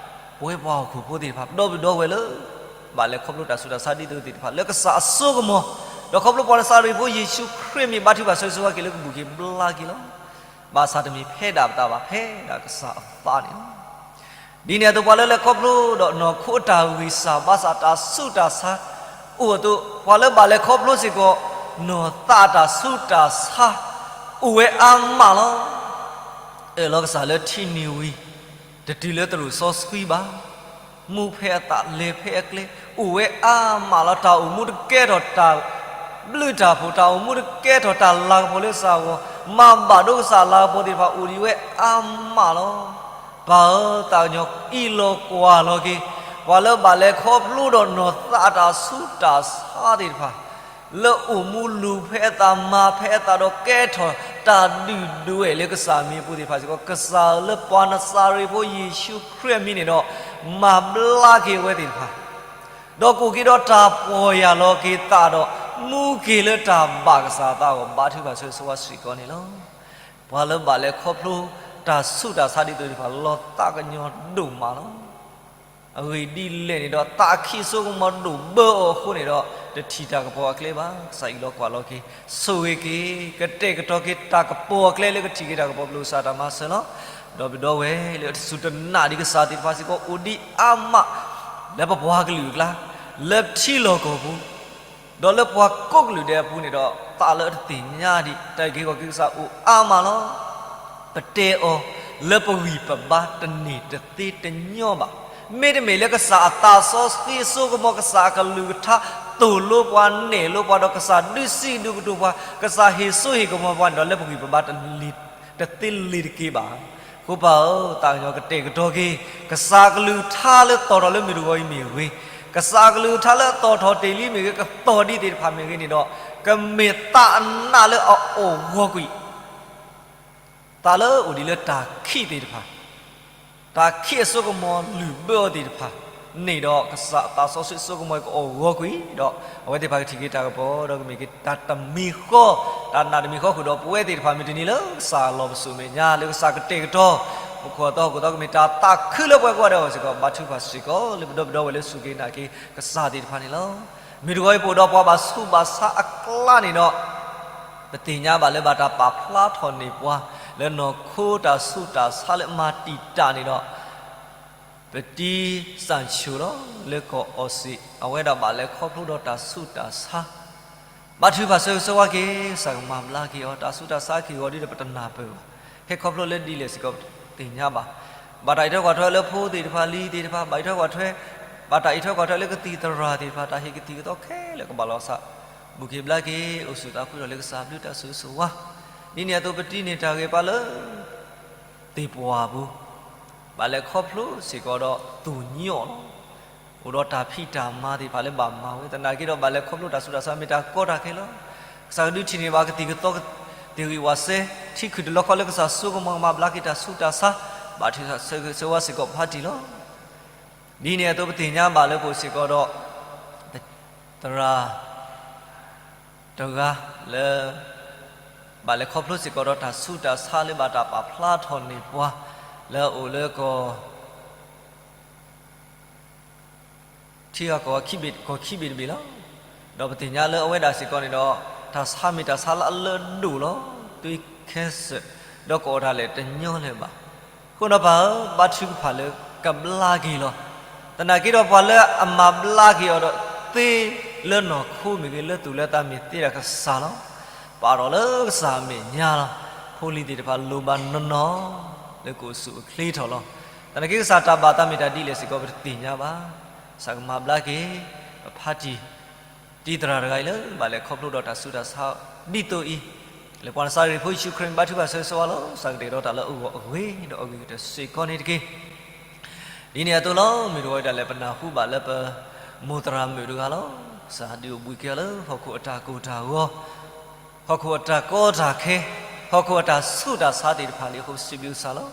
ပဝဲပှၤဟီၣ်ခိၣ်ဖိသ့ၣ်တဖၣ် ပဒီပုၢ်ဒီဝဲၢ်လၢ ဘၣ်လဲၤခီဖျိတၢ်ဆူးတၢ်ဆါဒ်သိးသ့ၣ်တဖၣ် လၢကစၢ်အစိကမီၤ, ဒီးခီဖျိပှၤနစၤရ့းဖိယ့ၣ်ၡူးခရံာ်မ့ၢ်ဘါထုကဖၣ်ဆၢဂ့ၤဆၢဝါက့ၤလၢကဘူးက့ၤဘျါက့ၤလီၤ. ဘၣ်ဆၣ်တမ့ၢ်ဖဲဒၣ်ပသးဘၣ် ဖဲဒၣ်ကစၢ်အသးန့ၣ်လီၤ. ဒ်န့ၣ်အသိးပှၤလၢလဲၤခီဖျိဒီးနီၢ်ခိအတၢ်ဂံၢ်စၢ် ဘၣ်ဆၣ်တၢ်ဆူးတၢ်ဆါအိၣ်အသိး ပှၤလၢဘၣ်လဲၤခီဖျိစ့ၢ်ကီး နီၢ်သးအတၢ်ဆူးတၢ်ဆါ အိၣ်ဝဲအါမးလီၤ. အၢၣ်လီၤကစၢ်လၢထံနံၤဝံၤ တတုၤလၢတရူးစီဆှံဘၣ်. မူဖဲအသးလဲၤဖဲအကျဲ အိၣ်ဝဲအါမးလီၤ. တၢ်အိၣ်မူတကဲထီၣ်တၢ်ဘျုးတၢ်ဖှိၣ်, တၢ်အိၣ်မူတကဲထီၣ်တၢ်လၤကပီၤလၢကစၢ်အဂီၢ်, မၤဘၣ်ဒိကစၢ်လၤကပီၤသ့ၣ်တဖၣ် အိၣ်ဒံးဝဲအါမးလီၤ. ပၢ်ဧၢ, သးကညီၤအံးလီၤကွၢ်လီၤက့ၤ ပှၤလၢဘၣ်လဲၤခီဖျိဒီးနီၢ်သးအတၢ်ဆူးတၢ်ဆါသ့ၣ်တဖၣ် လၢအိၣ်မူလူၤဖဲအသး မၤဖဲအသးဒီးကဲထီၣ်တၢ်ဒုၣ်ဒွဲၣ်လၢကစၢ်မံၤအပူၤသ့ၣ်တဖၣ်စ့ၢ်ကီး ကစၢ်လၢပှၤနစၤရ့းဖိယ့ၣ်ၡူးခရံာ်အမံၤန့ၣ်ဒီး မၤဘျါက့ၤအဝဲသ့ၣ်တဖၣ် ဒီးကအိၣ်က့ၤဒီးတၢ်ပီၢ်ယၢ်လီၤက့ၤသးဒီး မူက့ၤလၢတၢ်ဘၣ်ကစၢ်အသးအဂီၢ် ဘါထုကဖၣ်ဆၢဂ့ၤဆၢဝါစ့ၢ်ကီးန့ၣ်လီၤ. ပှၤလၢဘၣ်လဲၤခီဖျိတၢ်ဆူးတၢ်ဆါဒ်သိးသ့ၣ်တဖၣ် လီၤသးကညီၤဒိၣ်မးလီၤ. အဂ့ၢ်ဒ်လဲၣ်န့ၣ်ဒီး သးခံအစိကမီၤဒိၣ်ဘၢအီၤအဃိန့ၣ်ဒီး တထံၣ်တၢ်ကပီၤအကျဲဘၣ်. ကစၢ်အံးလီၤကွၢ်လီၤက့ၤ ဆိၣ်ဂ့ၤက့ၤ ကတဲာ်ကတီၤက့ၤတၢ်ကပီၤအကျဲလၢကထံၣ်က့ၤတၢ်ကပီၤ ပျိၢ်ကစၢ်တၢ်မၤစၢၤလီၤ. ဒီးပဒီပုၢ်ဝဲၢ်လၢအတစူၢ်တနာ်ဒံးကစၢ်သ့ၣ်တဖၣ်စ့ၢ်ကီး အိၣ်ဒံးအါမး လၢပပှၤကလုာ်အကျါ, လၢထံလီၢ်ကီၢ်ပူၤ ဒီးလၢပှၤကိးကလုာ်ဒဲးအပူၤန့ၣ်ဒီး သးလၢအတသ့ၣ်ညါဒံး တၢ်အုၣ်က့ၤခီၣ်က့ၤကစၢ်အိၣ်အါမးလီၤ. ပတဲအီၤလၢပဂံၢ်ပဘါတန့ၢ်တသ့တညီဘၣ်. မ့တမ့ၢ်လၢကစၢ်အသးစီဆှံအစိကမီၤ ကစၢ်အကလုၢ်ကထါ သိၣ်လိပှၤနဲၣ်လိပှၤဒီးကစၢ်ဒုးစံးဒုးကတိၤပှၤ ကစၢ်ဟ့ၣ်စိဟ့ၣ်ကမီၤပှၤန့ၣ်ဒီး လၢပဂံၢ်ပဘါတလ့ၤတက့ၤဘၣ်. အဃိပၢ်ဧၢ, သးကညီၤကတဲာ်ကတီၤက့ၤ ကစၢ်အကလုၢ်ကထါလၢသီၣ်ထီၣ်လၢမုၢ်တဂီၤအံၤမ့ၢ်ဂ့ၤ, ကစၢ်အကလုၢ်ကထါလၢအသီၣ်ထီၣ်တ့ၢ်လံမ့ၢ်ဂ့ၤ, ကသီၣ်ဒံးသ့ၣ်တဖၣ်မ့ၢ်ဂ့ၤန့ၣ်ဒီး ကမ့ၢ်သးအနးလၢအအိၣ်ဂီၤကွံာ် သးလၢအိၣ်ဒံးလၢတၢ်ခံးသ့ၣ်တဖၣ်, တၢ်ခံးအစိကမီၤလုၢ်ဘၢအီၤသ့ၣ်တဖၣ်န့ၣ်ဒီး ကစၢ်သးစီဆှံအစိကမီၤအံၤကအိၣ်ဂီၤကွံာ်ဒီး အဝဲသ့ၣ်တဖၣ်ကထံၣ်က့ၤတၢ်ကပီၤ ဒီးကမ့ၢ်က့ၤတၢ်တမံၤဃီ, တၢ်နာ်တမံၤဃီဃုာ်ဒီး ပဝဲသ့ၣ်တဖၣ်မ့ၢ်တနံၤလၢကစၢ်လီၢ်ပစိာ်မဲာ်ညါ လၢကစၢ်ကတဲာ်ကတီၤ ပခိၣ်အသီဟီၣ်ခိၣ်သီကမ့ၢ်တၢ်သးခုလၢပှၤကိးဂၤဒဲးအဂီၢ်စ့ၢ်ကီး ဘါထုကဖၣ်စ့ၢ်ကီး လၢပဒီပုၢ်ဝဲၢ်လၢစူၢ်က့ၤနာ်က့ၤကစၢ်သ့ၣ်တဖၣ်န့ၣ်လီၤ. မုၢ်တဂီၤအံၤပအိၣ်ဒီးပှၤဘၣ်ဆူးဘၣ်ဆါအကျါန့ၣ်ဒီး ပသ့ၣ်ညါဘၣ်လၢဘၣ်တၢ်ပာ်ဖျါထီၣ်န့ၢ်ပှၤ လၢနီၢ်ခိတၢ်ဆူးတၢ်ဆါလၢအမၤတံာ်တာ်န့ၣ်ဒီး ပတံစၣ်ဆိၣ်လီၤ လၢကီၢ်အီစံး အဝဲဒၣ်ဘၣ်လဲၤခီဖျိဒီးတၢ်ဆူးတၢ်ဆါ ဘါထုကဖၣ်ဆၢဂ့ၤဆၢဝါက့ၤ ကစၢ်ကမၤဘျါက့ၤအီၤ တၢ်ဆူးတၢ်ဆါက့ၤဂီၤဒ်ဒီးပတနၢ်ပၢၢ်ဘၣ်. ဟဲခီဖျိလၢဒ်လဲၣ်စ့ၢ်ကီးပသ့ၣ်ညါဘၣ်. ဘၣ်တၢ်အံးထွဲကွၢ်ထွဲလၢဖိသ့ၣ်တဖၣ်လံၤသ့ၣ်တဖၣ် ဘၣ်အံးထွဲကွၢ်ထွဲ ဘၣ်တၢ်အံးထွဲကွၢ်ထွဲလၢကသံၣ်သရၣ်သ့ၣ်တဖၣ် တၢ်ဟ့ၣ်ကသံၣ်ကသီခဲလၢာ်ကဘၣ်လီၤစၢ် ဘူးက့ၤဘျါက့ၤ အိၣ်ဆူၣ်သးဖှံထီၣ်လၢကစၢ်ဘျုးတၢ်ဆိၣ်ဂ့ၤဆိၣ်ဝါ ဒ်န့ၣ်အသိးပတံန့ၢ်တၢ်ဂ့ၤပှၤလၢ သ့ၣ်ပှၢ်ပူၤ ဘၣ်လဲၤခီဖျိစ့ၢ်ကီးဒီးသူၣ်ညိၣ်လီၤ. အိၣ်ဒီးတၢ်ဖံးတၢ်မၤသ့ၣ်တဖၣ်လၢဘၣ်မၤဝဲ သနာ်က့ဒီးဘၣ်လဲၤခီဖျိတၢ်ဆူးတၢ်ဆါမ့ၢ်တၢ်ကီတၢ်ခဲလီၤ. ကစၢ်ကဒုးထံၣ်န့ၢ်ဘၣ်ကသံၣ်ကသီ တ့ၢ်ဂံၢ်ဝးစဲ ထံခုၣ်တလီခီလၢကစၢ်စိကမီၤကမၤဘျါက့ၤတၢ်ဆူးတၢ်ဆါ ဘၣ်ထုကဖၣ်ဆၢဂ့ၤဆၢဝါစ့ၢ်ကီးပဖါတံၢ်လီၤ. ဒ်န့ၣ်အသိးပသ့ၣ်ညါဘၣ်လၢပအိၣ်စ့ၢ်ကီးဒီး သရၣ် တဂၤလၢ ဘၣ်လဲၤခီဖျိစ့ၢ်ကီးဒီးတၢ်ဆူးတၢ်ဆါလၢဘၣ်တၢ်ပာ်ဖျါထီၣ်န့ၢ်ပှၤ လၢအအိၣ်လၢကီၢ် ထံဂၤကီၢ်ဂၤခံဘ့ၣ်တဘ့ၣ်လီၤ. ဒီးပသ့ၣ်ညါလၢအဝဲဒၣ်စ့ၢ်ကီးန့ၣ်ဒီး တၢ်ဆါမ့ၢ်တၢ်ဆါလၢအလၢအဒိၣ်လီၤ. သွံၣ်ခဲစၢၣ် ဒီးကအိၣ်တၢ်လဲာ်တညီလၢၤဘၣ်. အဃိဒီးပၢ်ဧၢ ဘါထုကဖၣ်လၢကဘျါက့ၤလီၤ. သနာ်က့ဒီးပှၤလၢအမၤဘျါက့ၤအီၤဒီးသ့လၢနီၢ်ခိမ့ၢ်ဂ့ၤ လၢသူၣ်လၢသးမ့ၢ်သ့ဒၣ်ကစၢ်လီၤ. ပာ်ထီၣ်လၢကစၢ်အမဲာ်ညါလီၤ. ဖိလံၤသ့ၣ်တဖၣ်လိၣ်ဘၣ်နီၢ်နီၢ် လၢကအိၣ်ဆူၣ်အိၣ်ချ့ထီၣ်လီၤ. သနာ်က့ကစၢ်တၢ်ဘၣ်သးမ့ၢ်တၢ်ဒ်လဲၣ်စ့ၢ်ကီးပတသ့ၣ်ညါဘၣ်. ကစၢ်ကမၤဘျါက့ၤ ပဖါတံၢ် တံၤသရၣ်တဂၤအံၤလၢ ဘၣ်လဲၤခီဖျိဒီးတၢ်ဆူးတၢ်ဆါဒ်သိးအံၤ, လၢပှၤနၤစၤရ့းဖိယ့ၣ်ၡူးခရံာ်ဘါထုကဖၣ်ဆၢဂ့ၤဆၢဝါလီၤ. ကစၢ်ကတဲာ်ကတီၤတၢ်လၢအဂီၢ်အဂ့ၤ ဒီးအဂ့ၤကတၢၢ်စ့ၢ်ကီးန့ၣ်တက့ၢ်. ဒ်န့ၣ်အသိးလီၤ. မုၢ်တဂီၤအံၤဒၣ်လဲာ် ပနၢ်ဟူဘၣ်လၢပမိၢ်သရၣ်မုၣ်တဂၤလီၤ. ကစၢ်ဒုးအိၣ်ဘှံးက့ၤအီၤလၢဟီၣ်ခိၣ်အတၢ်ကိၢ်တၢ်ဂီၤ, ဟီၣ်ခိၣ်အတၢ်ကီတၢ်ခဲ, ဟီၣ်ခိၣ်အတၢ်ဆူးတၢ်ဆါသ့ၣ်တဖၣ်လံအဃိ ပစံးဘျုးကစၢ်လီၤ.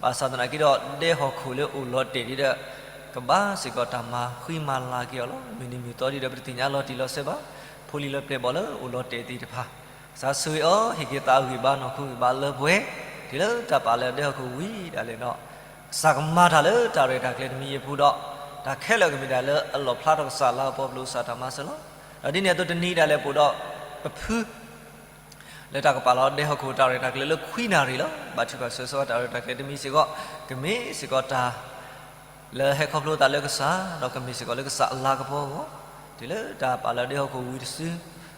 ဘၣ်ဆၣ်သနာ်က့ဒီး ဒဲဟီၣ်ခိၣ်လၢအိၣ်လီၤတဲာ်ဒ်ဒီး ကဘၣ်စ့ၢ်ကီးတၢ်မၤဃံမၤလၤက့ၤအီၤလီၤ. မုၢ်နံၤမုၢ်သီဒ်ဒီးပတသ့ၣ်ညါလီၤတံၢ်လီၤဆဲးဘၣ်. ဖိလံၤလၢပျဲၢ်ဘီၣ်လၢအိၣ်လီၤတဲာ်သ့ၣ်တဖၣ် ကစၢ်ဆိၣ်ဂ့ၤအီၤ ဟ့ၣ်က့ၤသးဂံၢ်ဘါနီၢ်ခိဂံၢ်ဘါလၢပှဲၤ တုၤလၢတၢ်ပာ်လၢဒဲဟီၣ်ခိၣ်ဝံၤဒၣ်လဲာ်ဒီး က ကစၢ်ကမၤတၢ်လၢတၢ်ရဲၣ်တၢ်ကျဲၤတမံၤအံၤအပူၤဒီး, တၢ်ခဲလၢာ်ကမ့ၢ်တၢ်လၢအလီၣ်ဖျါထီၣ်ကစၢ်လၤကပီၤပျိၤကစၢ်တၢ်မၤစၢၤလီၤ. ဒီးဒ်န့ၣ်အသိးတနံၤဒၣ်လဲာ်ပအိၣ်ဒီးပဖု လၢတၢ်ကပာ်လီၤဒဲဟီၣ်ခိၣ်တၢ်ရဲၣ်တၢ်ကျဲၤလၢခွံနၣ်ရံၣ်လီၤ. ဘါထုကဖၣ်ဆၢဂ့ၤဆၢဝါတၢ်ရဲၣ်တၢ်ကျဲၤတမံၤစ့ၢ်ကီး, ကမ့ၢ်စ့ၢ်ကီးတၢ် လၢဟဲခီဖျိသးလၢကစၢ်, ဒီးကမ့ၢ်စ့ၢ်ကီးလၢကစၢ်အလၤကပီၤအဂီၢ်, တုၤလၢတၢ်ပာ်လီၤဒဲဟီၣ်ခိၣ်ဝံၤတစု,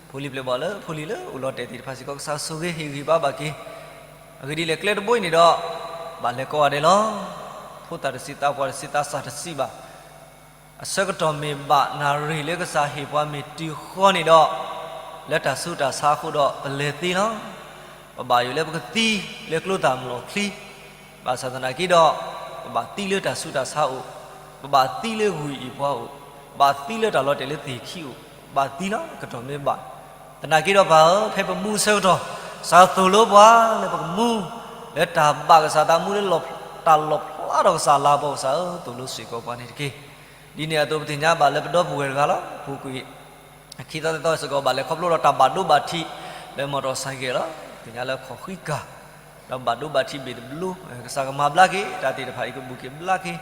ဖိလံၤပျဲၢ်ဘီၣ်လၢဖိလံၤလၢအိၣ်လီၤတဲာ်သ့ၣ်တဖၣ်စ့ၢ်ကီး ကစၢ်ဆိၣ်ဂ့ၤဟ့ၣ်ဂံၢ်ဘါဘၣ်က့ၤ, အဂ့ၢ်ဒ်လဲၣ်ကျဲတဘိအံၤန့ၣ်ဒီး, ဘၣ်လဲၤကိးဂၤဒဲးလီၤ. ဖိသၣ်တဆံးသးပှၢ်တဆံးသးစၢ်တဆံးဘၣ် အဆၢကတီၢ်မ့ၢ်ဘၣ်နၣ်ရံၣ်လၢကစၢ်ဟ့ၣ်ပှၤမ့ၢ်တုၤဃီန့ၣ်ဒီး, လၢတၢ်ဆူးတၢ်ဆါအဃိဒီးပလဲၤသ့လီၤ. ပဘၣ်ယိၣ်လၢပကသံလၢကျိသၣ်မျိာ်ချံ, ဘၣ်ဆၣ်သနာ်က့ဒီး, ပဘၣ်သံလၢတၢ်ဆူးတၢ်ဆါအိၣ်, ပဘၣ်သံလၢဂုၢ်အံၣ်ပှၤအိၣ်, ပဘၣ်သံလၢတၢ်လီၤတဲာ်လၢသ့ၣ်ခံအိၣ်, ဘၣ်သံလီၤကတီၢ်မ့ၢ်ဘၣ်. သနာ်က့ဒီးပၢ်ဧၢ, ဖဲပမူအဆၢကတီၢ်, ကစၢ်သိၣ်လိပှၤလၢပကမူ, လၢတၢ်ဘၣ်ကစၢ်သးမူလၢ တၢ်လီၣ်ဖျါထီၣ်ကစၢ်လၤကပီၤကစၢ်ဧၢ, သိၣ်လိစ့ၢ်ကီးပှၤန့ၣ်တက့ၢ်. ဒ်န့ၣ်အသိးပသ့ၣ်ညါဘၣ်လၢပဒီပုၢ်ဝဲၢ်တဂၤလီၤ. ပူၤကွံာ် ခံသီသၢသီစ့ၢ်ကီး ဘၣ်လဲၤခီဖျိဒီးတၢ်ဘၣ်ဒိဘၣ်ထံး လၢမီၣ်တီၣ်စဲးကဲးလီၤ. သ့ၣ်ညါလၢခီၣ်ဃံကၤ, ဒီးဘၣ်ဒိဘၣ်ထံးဘ့ၣ်တဘျီ, ကစၢ်ကမၤဘျါက့ၤ, တၢ်သ့ၣ်တဖၣ်အံၤကဘူၣ်က့ၤဘျါက့ၤ,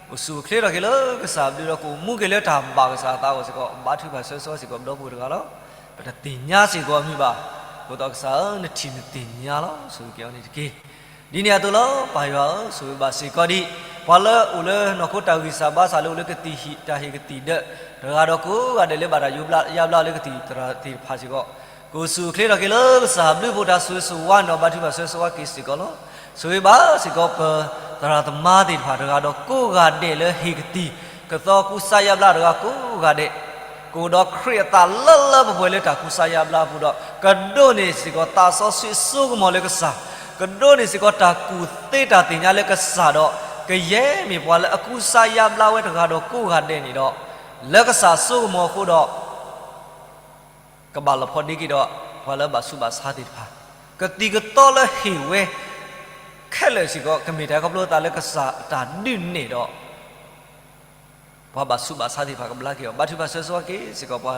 အိၣ်ဆူၣ်အိၣ်ချ့ထီၣ်က့ၤလၢကစၢ်ဘျုးဒီး ကအိၣ်မူက့ၤလၢတၢ်ဘၣ်ကစၢ်အသးအဂီၢ်စ့ၢ်ကီး, ဘါထုကဖၣ်ဆၢဂ့ၤဆၢဝါစ့ၢ်ကီးပဒီပုၢ်ဝဲၢ်တဂၤလီၤ. ပတသ့ၣ်ညါစ့ၢ်ကီးအမံၤဘၣ်, အဃိသတးကစၢ်ဧၢ, နထံၣ်နသ့ၣ်ညါလီၤ. ဆိၣ်ဂ့ၤက့ၤအီၤန့ၣ်တက့ၢ်. ဒ်န့ၣ်အသိးလီၤ. ပၢ်ယွၤဧၢ, ဆိၣ်ဂ့ၤဘၣ်စ့ၢ်ကီးဒံး ပှၤလၢအိၣ်လၢနီၢ်ခိတၢ်ဂံၢ်စၢ်ဘါစၢ်လၢအိၣ်လၢကသံၣ်ဟံၣ်တၢ်ဟ့ၣ်ကသံၣ်ဒၢး, တဂၤဒီးကိးဂၤဒဲးလၢဘၣ်တၢ်ယါဘျါလၢကသံၣ်သရၣ်သ့ၣ်တဖၣ်စ့ၢ်ကီး, ကအိၣ်ဆူၣ်အိၣ်ချ့ထီၣ်က့ၤလၢကစၢ်ဘျုးဖှိၣ်တၢ်ဆိၣ်ဂ့ၤဆိၣ်ဝါန့ၣ်ဒီး ဘါထုကဖၣ်ဆၢဂ့ၤဆၢဝါက့ၤစ့ၢ်ကီးလီၤ. ဆိၣ်ဂ့ၤဘၣ်စ့ၢ်ကီးပသရၣ်သမါသ့ၣ်တဖၣ် တဂၤဒီးကိးဂၤဒဲးလၢဟ့ၣ်ကသံၣ် ကသီကူစါယါဘျါတဂၤကိးဂၤဒဲး ကအိၣ်ဒီးခရံာ်အသးလၢလၢပှဲၤပှဲၤလၢတၢ်ကူစါယါဘျါအပူၤဒီး ကဒိးန့ၢ်စ့ၢ်ကီးသးစီဆှံအစိကမီၤလၢကစၢ်, ကဒိးန့ၢ်စ့ၢ်ကီးတၢ်ကူၣ်သ့တၢ်သ့ၣ်ညါလၢကစၢ်ဒီး ကယဲၢ်မ့ၢ်ပှၤလၢအကူစါယါဘျါဝဲတဂၤဒီးကိးဂၤဒဲးန့ၣ်ဒီး လၢကစၢ်အစိကမီၤအဃိဒီး ကဘၣ်လီၤဖီဒ့က့ၤဒီးပှၤလၢဘၣ်ဆူးဘၣ်ဆါသ့ၣ်တဖၣ်, ကသံၣ်ကသီလၢဟ့ၣ်ဝဲ ခဲလၢာ်စ့ၢ်ကီး ကမ့ၢ်တၢ်ခီဖျိသးလၢကစၢ်အတၢ်ဒုးနဲၣ်ဒီး ပှၤဘၣ်ဆူးဘၣ်ဆါသ့ၣ်တဖၣ်ကဘျါက့ၤအီၤ, ဘါထုကဖၣ်ဆၢဂ့ၤဆၢဝါက့ၤစ့ၢ်ကီးပှၤ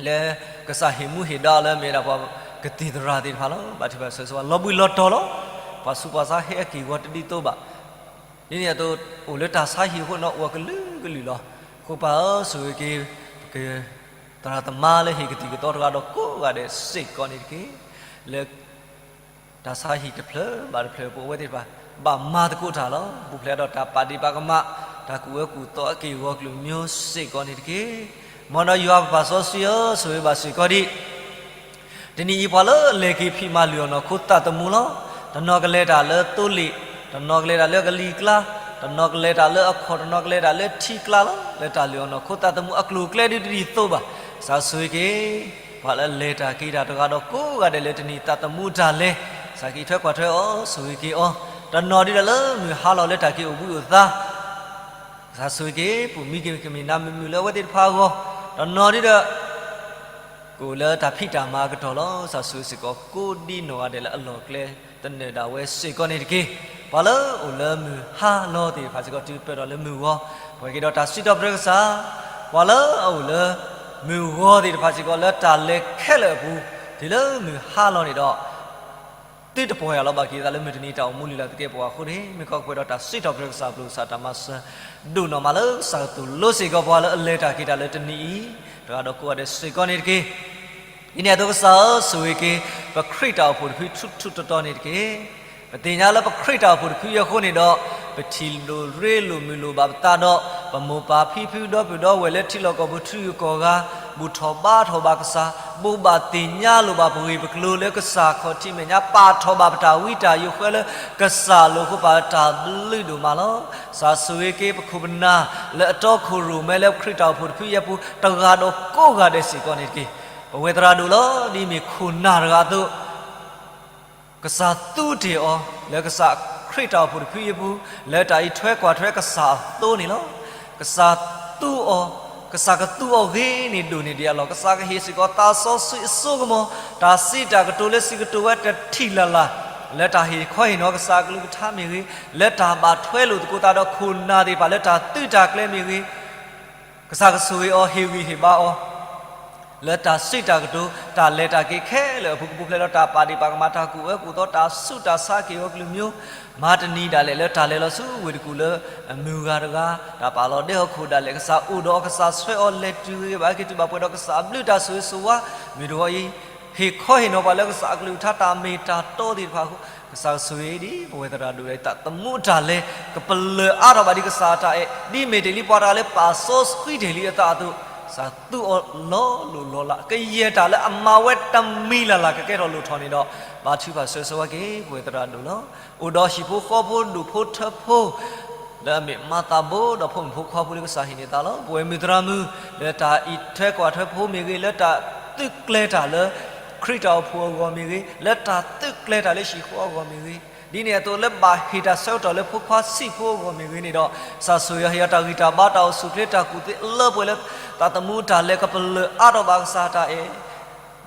လၢကစၢ်ဟ့ၣ်မူဟ့ၣ်ဒါလၢမ့ၢ်ဒၣ်ပှၤကသံၣ်သရၣ်သ့ၣ်တဖၣ်လီၤ. ဘါထုကဖၣ်ဆၢဂ့ၤဆၢဝါ လီၤဘှံးလီၤတီၤလီၤ. ပှၤဆူးပှၤဆါဟဲအက့ၢ်အဂီၤတဒ်သိးဘၣ်. ဒ်န့ၣ်အသိး အိၣ်လၢတၢ်ဆါဟံၣ်အဃိန့ၣ် အိၣ်အကလုာ်ကလုာ်လီၤ. အဃိပၢ်ဧၢ, ဆိၣ်ဂ့ၤက့ၤ ပက သရၣ်သမါလၢဟ့ၣ်ကသံၣ်ကသီတဂၤဒီးကိးဂၤဒဲးစ့ၢ်ကီးန့ၣ်တက့ၢ်. လၢ တၢ်ဆါဟံၣ်တဖျၢၣ်ဘၣ်တဖျၢၣ် ပအိၣ်ဝဲသ့ၣ်တဖၣ် ဘၣ်မၤသကိးတၢ်လီၤ. ပူၤဖျဲးဒီးတၢ်ပာ်ဒ့ၣ်ပာ်ကမၣ်, တၢ်ကူၣ်အၢကူၣ်သီအက့ၢ်အဂီၤကလုာ်ကလုာ်စ့ၢ်ကီးန့ၣ်တက့ၢ်. မ်ဒီးယွၤပပၢ်စီဆှံဧၢ, ဆိၣ်ဂ့ၤဘၣ်စ့ၢ်ကီးဒံး တနံၤအံၤပှၤလၢအလဲၤက့ၤဖံးမၤလုၢ်အီၣ်နီၢ်ခိသးသမူလီၤ. တနီၤကလဲၤတၢ်လၢသိလ့ၣ်, တနီၤကလဲၤတၢ်လၢကလံၤကျါ, တနီၤကလဲၤတၢ်လၢအခီၣ်, တနီၤကလဲၤတၢ်လၢထံကျါလီၤ. လၢတၢ်လုၢ်အီၣ်နီၢ်ခိသးသမူအကျိၤအကျဲဒ်တဒ်သိးဘၣ်. ကစၢ်ဆိၣ်ဂ့ၤက့ၤ ပှၤလၢအလဲၤတၢ်က့ၤတၢ်တဂၤဒီးကိးဂၤဒဲးလၢတနံၤသးသမူတၢ်လဲၤ, ကစၢ်ကအံးထွဲကွၢ်ထွဲအီၤ, ဆိၣ်ဂ့ၤက့ၤအီၤ, တနီၤဒ်ဒီးလၢမုၢ်ဟါလီၤလၢတၢ်က့ၤအိၣ်ဘှံးအိၣ်သါ ကစၢ်ဆိၣ်ဂ့ၤက့ၤ ပူၤမံကမံၤနါမုာ်မုာ်လၢအဝဲသ့ၣ်တဖၣ်အဂီၢ်, တနီၤဒ်ဒီး ကအိၣ်လၢတၢ်ဖံးတၢ်မၤအကတီၢ်လီၤ. ကစၢ်ဆိၣ်ဂ့ၤစ့ၢ်ကီးကိးဒ်နီၢ်ဂၤဒဲးလၢအလီၢ်ကျဲသနၢၣ်ဒၣ်ဝဲစ့ၢ်ကီးန့ၣ်တက့ၢ်. ပှၤလၢအအိၣ်လၢမုၢ်ဟါလီၤသ့ၣ်တဖၣ်စ့ၢ်ကီး တုၤပၢၢ်ထီၣ်လၢမုၢ်ဂီၤ, ပှဲၤက့ၤဒီးတၢ်စံးထီၣ်ပတြၢၤကစၢ်, ပှၤလၢအအိၣ်လၢ မုၢ်ဂီၤသ့ၣ်တဖၣ်စ့ၢ်ကီးလၢတၢ်လဲၤခဲလၢာ်အပူၤ, တုၤလၢမုၢ်ဟါလီၤန့ၣ်ဒီး သုတပီၢ်ယၢ်လီၤဘၣ်က့ၤသးလၢမုၢ်တနံၤတၢ်အိၣ်မူလံလၢ်သကဲးပဝးအဃိန့ၣ်, မ့ၢ်ကီးကပှဲၤဒီးတၢ်စံးထီၣ်ပတြၢၤကစၢ်အပျိာ်ကစၢ်တၢ်မၤစၢၤ, ဒိၣ်နီၢ်မးလၢကစၢ်ကသိၣ်လိစ့ၢ်ကီးပှၤလၢအလဲၤတၢ်က့ၤတၢ်လၢတနံၤအံၤ, တဂၤဒီးကိးဂၤဒဲးစ့ၢ်ကီးန့ၣ်တက့ၢ်. ဒ်န့ၣ်အသိးကစၢ်ဧၢ, ဆိၣ်ဂ့ၤက့ၤ ပခရံာ်တၢ်အိၣ်ဖှိၣ်တဖုထူးထူးတီၤတီၤန့ၣ်တက့ၢ်. ပသ့ၣ်ညါလၢပခရံာ်တၢ်အိၣ်ဖှိၣ်တဖုအံၤအဃိန့ၣ်ဒီး, ပထံၣ်လိာ်ရ့လိာ်မုာ်လိာ်ဘၣ်ပသးဒီး, ပမိၢ်ပၢ်ဖံဖုဒီပုၢ်ဒီဝဲၢ်လၢထံလီၢ်ကီၢ်ပူၤထံဂုၤကီၢ်ဂၤ, ဘူၣ်ထီၣ်ဘါထီၣ်ဘၣ်ကစၢ်, ဘိးဘၣ်သ့ၣ်ညါလိာ်ဘၣ်ပဂ့ၢ်ပကျိၤလၢကစၢ်ခီၣ်ထံးမဲာ်ညါ, ပာ်ထီၣ်ဘၣ်ပတၢ်ဝံတၢ်ယိးဃၢလၢကစၢ်အလိၤအဃိ ပတၢ်ဘျုးဒိၣ်မးလီၤ. ကစၢ်ဆိၣ်ဂ့ၤက့ၤပခိၣ်ပနၢ်လၢအတီခိၣ်ရိၣ်မဲလၢပခရံာ်တၢ်အိၣ်ဖှိၣ်တဖုအံၤအပူၤ တဂၤဒီးကိးဂၤဒဲးစ့ၢ်ကီးန့ၣ်တက့ၢ်. ပဝဲသရၣ်ဒိၣ်လီၤ, ဒ်မ့ၢ်ခိၣ်နၢ်တဂၤအသိး ကစၢ်သူတ့ၢ်အီၤ လၢကစၢ်ခရံာ်တၢ်အိၣ်ဖှိၣ်တဖုအံၤအပူၤ, လၢတၢ်အံးထွဲကွၢ်ထွဲကစၢ်အသိးန့ၣ်လီၤ. ကစၢ်သူအီၤ, ကစၢ်ကသူအီၤဂ့ၤန့ၣ်ဒိၣ်န့ၢ်ဒံးအလီၢ်, ကစၢ်ကဟ့ၣ်စ့ၢ်ကီးသးစီဆှံအစိကမီၤ, တၢ်စံးတၢ်ကတိၤလၢစံးကတိၤဝဲတထံၣ်လၢ်လၢ်, လၢတၢ်ဟ့ၣ်ခီဟ့ၣ်နီၤကစၢ်အကလုၢ်ကထါမ့ၢ်ဂ့ၤ, လၢတၢ်ဘၣ်ထွဲလိာ်သကိးသးဒီးခိၣ်နၢ်သ့ၣ်တဖၣ်လၢတၢ်သုးတၢ်ကျဲၤမ့ၢ်ဂ့ၤ ကစၢ်ကဆိၣ်ဂ့ၤအီၤ ဟ့ၣ်ဂံၢ်ဟ့ၣ်ဘါအီၤ လၢတၢ်စံးတၢ်ကတိၤ တၢ်လဲၤတၢ်က့ၤခဲလၢာ်အပူၤ ကပူၤဖျဲးဒီးတၢ်ပာ်ဒံးပာ်ကမၣ် တၢ်ကူၣ်အၢကူၣ်သီ တၢ်ဆူးတၢ်ဆါက့ၤအီၤကလုာ်မံၤ, မၤတနံၤဒၣ်လဲာ်လၢတၢ်လဲၤလီၤဆူဝ့ၢ်တကူၣ်လၢ မုၢ်ဂၤတဂၤ တၢ်ပာ်လီၤဒဲဟီၣ်ခိၣ်ဒၣ်လဲာ် ကစၢ်အိၣ်ဒီးအီၤ ကစၢ်ဆှၢအီၤလဲၤတုၤဂ့ၤဂ့ၤဘၣ် က့ၤတုၤဘၣ်ပှဲၤဒီးကစၢ်အဘျုးတၢ်ဆိၣ်ဂ့ၤဆိၣ်ဝါ မုၢ်တဂီၤအံၤ ဟ့ၣ်ခီဟ့ၣ်နီၤပှၤလၢကစၢ်အကလုၢ်ကထါ တၢ်မ့ၢ်တၢ်တီသ့ၣ်တဖၣ်အဃိ ကစၢ်ဆိၣ်ဂ့ၤဒ်ပဝဲသရၣ်ဒိၣ်ဒီး တၢ်သမူတၢ်လဲၤ ကပလၢၢ်အါထီၣ်ဘၣ်ဒ်ကစၢ်အတၢ်အဲၣ် ဒ်မ့ၢ်တ့ၢ်လံပှၤတဂၤလၢပာ်စီဆှံတ့ၢ်လံအသးအသိး ကစၢ်သူအီၤလီၤလိၢ်လီၤလး ကယဲၢ်တၢ်လၢအမၤဝဲတမံၤလၢ်လၢ် ကကဲထီၣ်လိၣ်ထီၣ်န့ၣ်ဒီး ဘါထုကဖၣ်ဆိၣ်ဂ့ၤဆိၣ်ဝါက့ၤ ပဝဲသရၣ်ဒိၣ်လီၤ. အိၣ်ဒီးဟံၣ်ဖိဃီဖိ ဒူၣ်ဖိထၢဖိ လၢအမ့ၢ်မါသးဘိ ဒီးဖိမုၣ်ဖိခွါဖိလၢကစၢ်ဟ့ၣ်န့ၢ်သးလီၤ. ပဝဲမုၢ်သရၣ်မုၣ် လၢတၢ်အံးထွဲကွၢ်ထွဲဖိမ့ၢ်ဂ့ၤ, လၢတၢ်သုးကျဲၤတၢ်လၢ ခရံာ်တၢ်အိၣ်ဖှိၣ်အဂီၢ်မ့ၢ်ဂ့ၤ, လၢတၢ်သုးကျဲၤတၢ်လၢဟံၣ်ဃီအဂီၢ်မ့ၢ်ဂ့ၤ, ဒ်န့ၣ်အသိးလၢဘၣ်ဟ့ၣ်တၢ်ဆၢကတီၢ်လၢဖိခွါဆံးဖိအဂီၢ်မ့ၢ်ဂ့ၤန့ၣ်ဒီး ကစၢ်ဆိၣ်ဂ့ၤအီၤ ဟ့ၣ်အီၤတၢ်ဂံၢ်တၢ်ဘါ တၢ်အိၣ်ဆူၣ်အိၣ်ချ့ တၢ်ကူၣ်သ့အလၢပှဲၤလၢ သးသမူတၢ်လဲၤ ကပလၢၢ်အါထီၣ်ဘၣ်ကစၢ်တၢ်အဲၣ်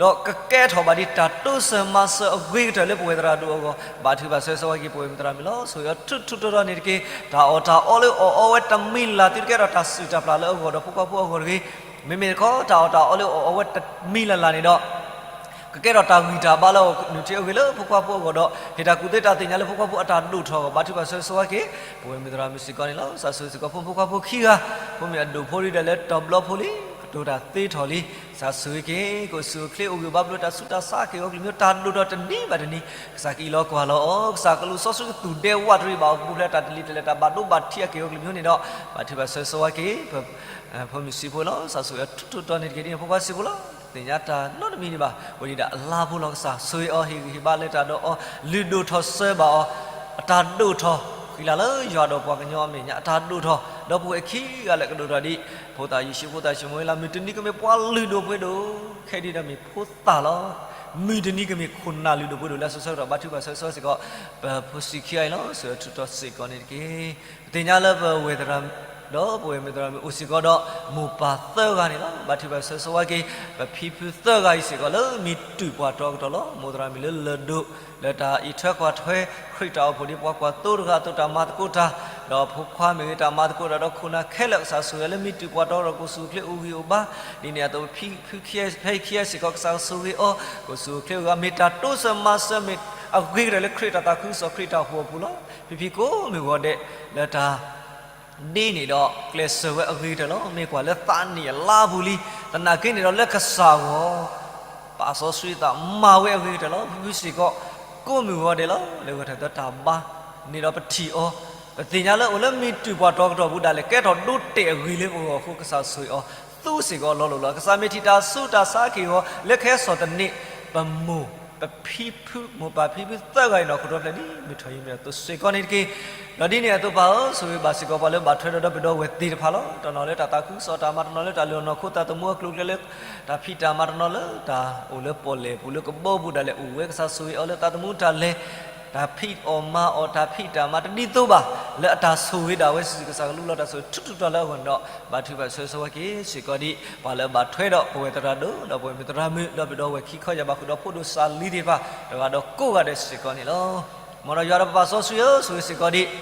ဒီးကကဲထီၣ်ဘၣ်ဒ်တၢ်တိစၢၤမၤစၢၤအဂ့ၤကတၢၢ်လၢပဝဲသရၣ်ဒိၣ်အဂီၢ် ဘါထုကဖၣ်ဆိၣ်ဂ့ၤဆိၣ်ဝါက့ၤ ပဝဲမုၢ်သရၣ်မုၣ်လီၤ. ဆိၣ်ဂ့ၤအီၤထူထူတီတီန့ၣ်တက့ၢ်. တၢ်အီၣ်တၢ်အီလၢအီၣ်အီဝဲတမံၤလၢ်လၢ် သုတကဲထီၣ်တၢ်စုၣ်တၢ်ပျၢ်လၢအဂီၢ်ဒီးဖိခွါဖိအဂီၢ်တဂ့ၤ. မ့မ့ၢ်တခီ တၢ်အီၣ်တၢ်အီလၢအီၣ်အီဝဲတမံၤလၢ်လၢ်န့ၣ်ဒီး ကကဲထီၣ်တၢ်ဂံၢ်တၢ်ဘါလၢအနုၢ်ထံအဂ့ၤလၢဖိခွါဖိအဂီၢ်ဒီး ဟ့ၣ်တၢ်ကူၣ်သ့တၢ်သ့ၣ်ညါလၢဖိခွါဖိအတၢ်ဒိၣ်ထီၣ်အဂီၢ် ဘါထုကဖၣ်ဆိၣ်ဂ့ၤဆိၣ်ဝါက့ၤ ပဝဲမုၢ်သရၣ်မုၣ်စ့ၢ်ကီးန့ၣ်လီၤ. ကစၢ်ဆိၣ်ဂ့ၤစ့ၢ်ကီးဖိမုၣ်ဖိခွါဖိခံဂၤ, ဖိမ့ၢ်အဒိၣ်ဖိလံဒီးလၢတီၤဘျီဖိလံ ကတိၤတၢ်သ့ထီၣ်လံ. ကစၢ်ဆိၣ်ဂ့ၤက့ၤ ကအိၣ်ဆူၣ်အိၣ်ချ့အိၣ်ဂံၢ်အိၣ်ဘါ ဘျီတၢ်ဆူးတၢ်ဆါက့ၤအီၤကလုာ်မံၤ တၢ်ဒိၣ်ထီၣ်တနံၤဘၣ်တနံၤ ကစၢ်ကအံးလီၤကွၢ်လီၤအီၤ ကစၢ်ကလူးစီဆှံကသူၣ်ဒဲဝးတရံးဘၣ်အီၤ ကပူၤဖျဲးတၢ်တလံၤတလဲၢ် တၢ်ဘၣ်ဒိဘၣ်ထံးအက့ၤအီၤကလုာ်မံၤန့ၣ်ဒီး ဘါထုကဖၣ်ဆိၣ်ဂ့ၤဆိၣ်ဝါက့ၤ ဖိမုၣ်ဆံးဖိလီၤ. ကစၢ်ဆိၣ်ဂ့ၤအီၤထူထူတီတီန့ၣ်တက့ၢ်. ဒ်န့ၣ်ဖိခွါဆံးဖိလီၤ. သ့ၣ်ညါတၢ်နီတမံၤဒံးဘၣ် အိၣ်ဒံးဒၣ်အလါဖိလီၤ. ကစၢ်ဆိၣ်ဂ့ၤအီၤ ဟ့ၣ်ဂံၢ်ဟ့ၣ်ဘါလၢတၢ်ဒီးအီၤ လုၢ်ဒိၣ်ထီၣ်စၢၤဘၣ်အီၤ အတၢ်ဒိၣ်ထီၣ် ဃံလၤလၢယွၤဒီးပှၤကညီအမဲာ်ညါ အတၢ်ဒိၣ်ထီၣ် ဒီပုၢ်ဝဲၢ်ခံဂၤလၢကဒိၣ်ထီၣ်ဒ် ဖိသၣ်ယ့ၣ်ၡူး ဖိသၣ်ၡမူၤအ့လး မုၢ်တနံၤကမ့ၢ်ပှၤလုၢ်ဒိၣ်ပှ့ၤဒိၣ် ခဲဒံးဒီးမ့ၢ်ဖိသၣ်လီၤ. မုၢ်တနံၤကမ့ၢ်ခိၣ်နၢ်လုၢ်ဒိၣ်ပှ့ၤဒိၣ်လၢအစိၤဆၢကတီၢ် ဘါထုကဖၣ်ဆိၣ်ဂ့ၤဆိၣ်ဝါစ့ၢ်ကီး ပဖိဆံးခံဂၤအံၤလီၤ. ဆိၣ်ဂ့ၤအီၤထူထီတီစ့ၢ်ကီးန့ၣ်တက့ၢ်. ပသ့ၣ်ညါလၢပဝဲၢ်သရၣ် ဒီးပဝဲၢ်မုၣ်သရၣ်မုၣ်အိၣ်စ့ၢ်ကီးဒီး မိၢ်ပၢ်သၢဂၤန့ၣ်လီၤ. ဘါထုကဖၣ်ဆိၣ်ဂ့ၤဆိၣ်ဝါက့ၤ ပဖံဖုသၢဂၤအံၤစ့ၢ်ကီးလၢမ့ၢ်တုာ်ပှၤတီကတီၢ်လီၤ. မိၢ်သရၣ်မုၣ်လၢလၢၢ်ဒိၣ် လၢတၢ်အံးထွဲကွၢ်ထွဲ ခရံာ်တၢ်အိၣ်ဖှိၣ်ဒ်ပှၤကွၢ်သိတဂၤအသိး တၢ်မၤသကိးတၢ် ဒီးဖိခွါမ့ၢ်ဂ့ၤ တၢ်မၤသကိးတၢ်ဒီးခိၣ်နၢ်ခဲလၢာ် ကစၢ်ဆိၣ်ဂ့ၤလၢမ့ၢ်တုာ်ပှၤတီကတီၢ် ကအိၣ်ဆူၣ်အိၣ်ချ့အိၣ်ဂံၢ်အိၣ်ဘါ ဒ်န့ၣ်အသိး ဖဲအံၤခံဂၤစ့ၢ်ကီး ကစၢ်ဆိၣ်ဂ့ၤအီၤ ကအိၣ်ဆူၣ်အိၣ်ချ့အိၣ်ဂံၢ် မ့ၢ်တၢ်တိစၢၤမၤစၢၤ မ့ၢ်အဂ့ၤကတၢၢ်လၢခရံာ်တၢ်သးခုကစီၣ် ခရံာ်တၢ်အိၣ်ဖှိၣ်အပူၤလီၤ. ဖံဖံကိးမုၢ်ဂီၤဒဲး လၢတၢ် ဒ်န့ၣ်ဒီး ကျဲးစၢးဝဲအဂ့ၤကတၢၢ်လီၤ. မ့ၢ်ကွၢ်လၢသးနံၣ်အလါပူၤလံ. သနာ်က့န့ၣ်ဒီးလၢကစၢ်အဂီၢ် ပာ်စီဆှံသးမၤဝဲအဂ့ၤကတၢၢ်လီၤ. ဖံဖုစ့ၢ်ကီး ကိးမုၢ်ဂီၤဒဲးလီၤ. လၢဂဲၤထၢၣ်သၢတၢ်ဘါန့ၣ်ဒီးပထံၣ်အီၤ ပသ့ၣ်ညါလၢအိၣ်လၢမ့ၢ်တုာ်ပှၤတီကတီၢ်ပူၤဒၣ်လဲာ် ကဲထီၣ်ဒိတဲာ်အဂ့ၤလၢပဂီၢ်အဃိ ကစၢ်ဆိၣ်ဂ့ၤအီၤ သူစ့ၢ်ကီးလီၤလိၢ်လီၤ. ကစၢ်မ့ၢ်ထံၣ်တၢ်ဆူးတၢ်ဆါက့ၤအီၤ လၢကဟဲစိာ်သန့ၤ ပမိၢ် ပဖံဖု မိၢ်ပၢ်ဖံဖုသၢဂၤအံၤနီၢ်ခိတြီဖျဲးဒ်မုၢ်ထီၣ်ယံၤမ့ၢ်အသိးစ့ၢ်ကီးန့ၣ်တက့ၢ်. ဒီးဒ်န့ၣ်အသိးပၢ်ဧၢ ဆိၣ်ဂ့ၤဘၣ်စ့ၢ်ကီးပှၤလၢဘၣ်ထွဲဒီးဒီပုၢ်ဝဲၢ်သ့ၣ်တဖၣ်လီၤ. တနီၤလၢတၢ်သးခုကစီၣ်တၢ်မၤ တနီၤလၢတၢ်လုၢ်အီၣ်နီၢ်ခိ သးသမူအကျိၤအကျဲလၢ တၢ်ဖံးတၢ်မၤ တနီၤလၢတၢ်အိၣ်လၢပီၣ်လဲၣ်ပူၤလၢကဘီပူၤဒၣ်လဲာ် အိၣ်ဝဲ ကစၢ်ဆိၣ်ဂ့ၤအီၤလၢသးသမူတၢ်လဲၤ တၢ်ဖံးအီၣ်မၤအီၣ် တၢ်ဖံးတၢ်မၤတဒ်သိးဘၣ် လၢအတၢ်ဆိၣ်ဂ့ၤဒၣ်ဝဲစုာ်စုာ် ကစၢ်ကလူးလီၤတၢ်ဆိၣ်ဂ့ၤထူထူတီတီလၢအဂီၢ်န့ၣ်ဒီး ဘါထုကဖၣ်ဆိၣ်ဂ့ၤဆိၣ်ဝါက့ၤစ့ၢ်ကီးဒ် ပှၤလၢဘၣ်ထွဲဒီးပဝဲၢ်သရၣ်ဒိၣ် ဒီးပဝဲၢ်မုၣ်သရၣ်မုၣ် ဒီပုၢ်ဝဲၢ်ခံခီယၢ်ဘးဃုာ်ဒီးဖိဒိၣ်စၢ်လံၤသ့ၣ်တဖၣ် တဂၤဒီးကိးဂၤဒဲးစ့ၢ်ကီးန့ၣ်လီၤ. မ်ဒီးယွၤဒီးပပၢ်စီဆှံဧၢ ဆိၣ်ဂ့ၤစ့ၢ်ကီးဒ်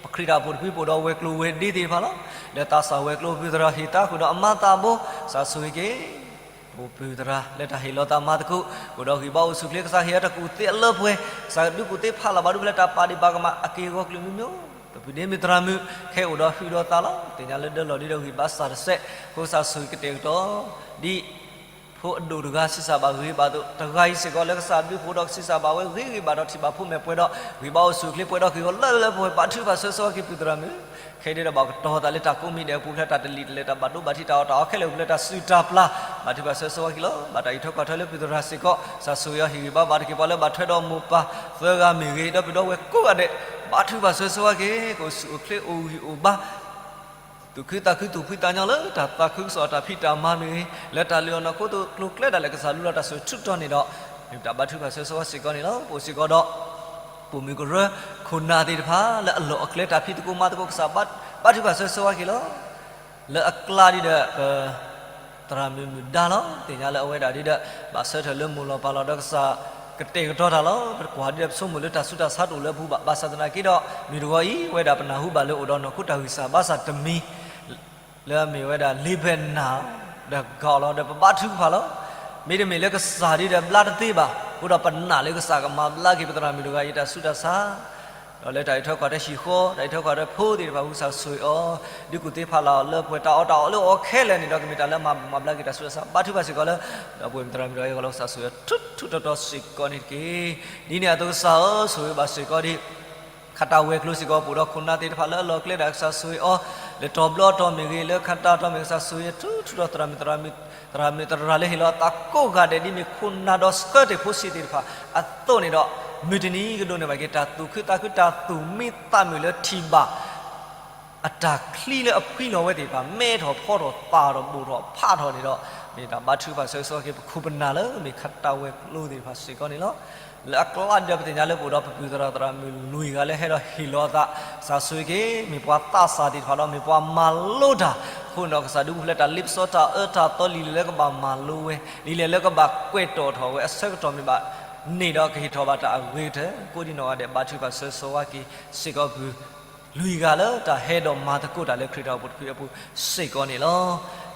ပခရံာ်တၢ်အိၣ်ဖှိၣ်တဖုပအိၣ်ဒီးဝဲၤကျိၤဝဲၤဒ့သ့ၣ်တဖၣ်လီၤ. လၢသးစၢ်ဝဲၤကျိၤ ပုၢ်သရၣ်ဟ့ၣ်သါဃုာ်ဒီးအမါသးဘိ ကစၢ်ဆိၣ်ဂ့ၤက့ၤ ပပုၢ်သရၣ် လၢတၢ်ဟ့ၣ်လီၤသးမၤသကိး အိၣ်ဒီးဂံၢ်ဘါအိၣ်ဆူၣ်အိၣ်ချ့ ကစၢ်ဟ့ၣ်အတၢ်ကူၣ်သ့အလၢပှဲၤ ကစၢ်ဒုးကူၣ်သ့ဖးလီၤဘၣ်ဒူဖဲလၢတၢ်ပာ်ဒံးပာ်ကမၣ်အက့ၢ်အဂီၤကလုာ်မံၤမံၤ ပပုၢ်ဒ့မုၣ်သရၣ်မုၣ် ခဲအိၣ်ဒီးဟုၣ်ဒီးသးလီၤ. သ့ၣ်ညါလၢဒၢလီၢ်ဒ်ဒီးဂံၢ်ဘါစၢ်တစဲး အဃိကစၢ်ဆိၣ်ဂ့ၤကတဲာ်ကတီၤ ဒ် ဖိအဒိၣ်တဂၤဆံးစၢ်ဘၣ်ဂ့ၤဘၣ်အသိး တဂၤအံၤစ့ၢ်ကီးလၢကစၢ်ဒုးအိၣ်ဒီးဆံးစၢ်ဘၣ်ဝဲဂ့ၤဂ့ၤဘၣ်ဒီးထံၣ်ဘၣ်ဖိမဲာ်ပှဲၤဒီး ဂံၢ်ဘါအိၣ်ဆူၣ်အိၣ်ချ့ပှဲၤဒီးက့ၤဂီၤလၢလၢပှဲၤပှဲၤ ဘါထုကဖၣ်ဆိၣ်ဂ့ၤဆိၣ်ဝါက့ၤပုၢ်သရၣ်မုၣ် ခဲဒၣ်ဒီးဘၣ်ကတီၤသးလၢတၢ်ကိးမံၤဒဲးအပူၤဖျဲး တၢ်တလံၤတလဲၢ် တၢ်ဘၣ်ဒိဘၣ်ထံး တၢ်အီၣ်တၢ်အီခဲလၢာ်အပူၤဖျဲး တၢ်စုၣ်တၢ်ပျၢ် ဘါထုကဖၣ်ဆိၣ်ဂ့ၤဆိၣ်ဝါက့ၤလီၤ. ဘၣ်တၢ်အံးထွဲကွၢ်ထွဲလၢပုၢ်သရၣ်စ့ၢ်ကီး ကစၢ်ဆိၣ်ဂ့ၤအီၤဟ့ၣ်ဂံၢ်ဘါဘၣ်တက့ၢ်ပှၤလၢဘၣ်ထွဲဒီးမိၢ်ပၢ်သၢဂၤမ့ၢ်ဂ့ၤ ဒီပုၢ်ဒီဝဲၢ်ကိးဂၤဒဲး ဘါထုကဖၣ်ဆိၣ်ဂ့ၤဆိၣ်ဝါက့ၤ ကအိၣ်ဆူၣ်အိၣ်ချ့အိၣ်ဂံၢ်အိၣ်ဘါ သူၣ်ခုသးခုသူၣ်ဖှံသးညီလၢတၢ်သးခုကစီၣ်တၢ်ဖံးတၢ်မၤမ့ၢ်ဂ့ၤ လၢတၢ်လုၢ်အီၣ်နီၢ်ခိတကျိၤကျဲဒၣ်လဲာ် ကစၢ်လူလီၤတၢ်ဆိၣ်ဂ့ၤထူးထီၣ်န့ၣ်ဒီး မ့ၢ်တၢ်ဘါထုကဖၣ်ဆိၣ်ဂ့ၤဆိၣ်ဝါစ့ၢ်ကီးန့ၣ်လီၤ. ပအိၣ်စ့ၢ်ကီးဒီး ပိာ်မုၣ်ကရၢ ခိၣ်နၢ်သ့ၣ်တဖၣ် လၢအလီၢ်အကျဲတၢ်ဖံးသကိးမၤသကိး ကစၢ်ဘါထုကဖၣ်ဆိၣ်ဂ့ၤဆိၣ်ဝါက့ၤလီၤ. လၢအကျါဒ်ဒီး ပ သရၣ်မုၣ်မုၢ်ဒါလီၤ. သ့ၣ်ညါလၢအဝဲဒၣ်ဒ်ဒီး ဘၣ်ဆၢထၢၣ်လၢမိၢ်လီၤပၢ်လီၤဒီးကစၢ်ကတဲာ်ကတီၤတၢ်လီၤ. ပကွၢ်ဒ်ဒီးပဆိကမိၣ်လၢတၢ်ဆူးတၢ်ဆါတအိၣ်လၢအပူၤဘၣ်. ဘၣ်ဆၣ်သနာ်က့ဒီး မုၢ်တဂီၤအံၤ ဝဲဒၣ်ပနၢ်ဟူဘၣ်လၢအိၣ်ဒီးနီၢ်ခိတၢ်ဂံၢ်စၢ်ဘါစၢ်တမံၤ လၢအမ့ၢ်ဝဲဒၣ် လ့ဘဲနၢ်လီၤ. တၢ်ဂ့ၤလီၤဒီးပဘါထုကဖၣ်လီၤ. မ့တမ့ၢ်လၢကစၢ်ဒ်ဒီးဘျါတသ့ဘၣ်, အဃိဒီးပနာ်လၢကစၢ်ကမၤဘျါက့ၤပသရၣ်မုၣ်တဂၤအံၤတၢ်ဆူးတၢ်ဆါ, ဒီးလၢတၢ်အံးထွဲကွၢ်ထွဲဟံၣ်ဃီ, တၢ်အံးထွဲကွၢ်ထွဲဖိသ့ၣ်တဖၣ်အပူၤ ကစၢ်ဆိၣ်ဂ့ၤအီၤ, ဒုးကူၣ်သ့ဖးလၢ်အီၤလၢပှဲၤတၢ်အီၣ်တၢ်အီလၢအီၤခဲလၢာ်န့ၣ်ဒီး ကမ့ၢ်တၢ်လၢမၤမၤဘျါက့ၤတၢ်ဆူးတၢ်ဆါ, ဘါထုကဖၣ်စ့ၢ်ကီးလၢ ဒီပုၢ်ဝဲၢ်မုၣ်သရၣ်မုၣ်တဂၤအံၤအဂီၢ်လၢ ကစၢ်ဆိၣ်ဂ့ၤအီၤထူထူတီတီစ့ၢ်ကီးန့ၣ်တက့ၢ်. ဒ်န့ၣ်အသိးကစၢ်ဧၢ, ဆိၣ်ဂ့ၤဘၣ်စ့ၢ်ကီးဒ် ခးတၢ်ဝဲၤကျိၤစ့ၢ်ကီး ပအိၣ်ဒီးခိၣ်နၢ်သ့ၣ်တဖၣ်လၢအလီၢ်ကျဲဒၣ် ကစၢ်ဆိၣ်ဂ့ၤအီၤ, လၢတီၤဘျီတီၤမ့ၢ်ဂ့ၤ, လၢခးတၢ်တီၤမ့ၢ်ဂ့ၤ, ကစၢ်ဆိၣ်ဂ့ၤအီၤထူထူတီတီ သရၣ်မုၣ်သရၣ်မုၣ်သရၣ်လၢဟ့ၣ်လီၤအသးကိးဂၤဒဲး ဒ်မ့ၢ်ခိၣ်နၢ်ဒီးဆှၢတ့ၢ်ဖိဆံးသ့ၣ်တဖၣ်အသိးန့ၣ်ဒီး, မုၢ်တနံၤကဒိးန့ၢ်ဘၣ်က့ၤ တၢ်သူၣ်ခုသးခု တၢ်သူၣ်မံသးမုာ်လၢထံၣ်ဘၣ် အတၢ်ချံလၢအဖှံလီၤဝဲသ့ၣ်တဖၣ် မဲထီၣ်ဖီထီၣ်သၣ်ထီၣ်ဘိၣ်ထီၣ်ဖးထီၣ်န့ၣ်ဒီး, မ့ၢ်တၢ်ဘါထုကဖၣ်ဆိၣ်ဂ့ၤဆိၣ်ဝါက့ၤ ပခိၣ်ပနၢ်လၢမ့ၢ်ခးတၢ်ဝဲၤကျိၤသ့ၣ်တဖၣ်စ့ၢ်ကီးန့ၣ်လီၤ. လၢအကျါဒီးပသ့ၣ်ညါလၢပအိၣ်ဒီးပပုၢ်သရၣ်သရၣ်မုၣ်လွံၢ်ဂၤလၢဟဲဒီးဟ့ၣ်လီၤအသး, ကစၢ်ဆိၣ်ဂ့ၤက့ၤ မ့ၢ်ပှၤသးစၢ်သ့ၣ်တဖၣ်ဒီး မ့ၢ်ပှၤမၤလိတၢ်အဃိန့ၣ်ဒီး ကစၢ်ဒုးပူၤဖျဲးတၢ်လ့ပစီတၢ်အၢတၢ်သီ လံာ်လဲၢ်လၢကဘၣ်မၤလိဝဲ, လံာ်လဲၢ်လၢကဘၣ်ကွဲးတီၣ်ထီၣ်ဝဲအဆၢကတီၢ်မ့ၢ်ဘၣ်န့ၣ်ဒီး ကဟ့ၣ်ထီၣ်ဘၣ်တၢ်အဂ့ၤကတၢၢ် ကိးဒံနီၢ်ဂၤဒဲး ဘါထုကဖၣ်ဆိၣ်ဂ့ၤဆိၣ်ဝါက့ၤစ့ၢ်ကီးပူၤ လွံၢ်ဂၤလၢတၢ်ဟဲဒီးမၤသကိးတၢ်လၢခရံာ်တၢ်အိၣ်ဖှိၣ်တဖုအပူၤစ့ၢ်ကီးန့ၣ်လီၤ.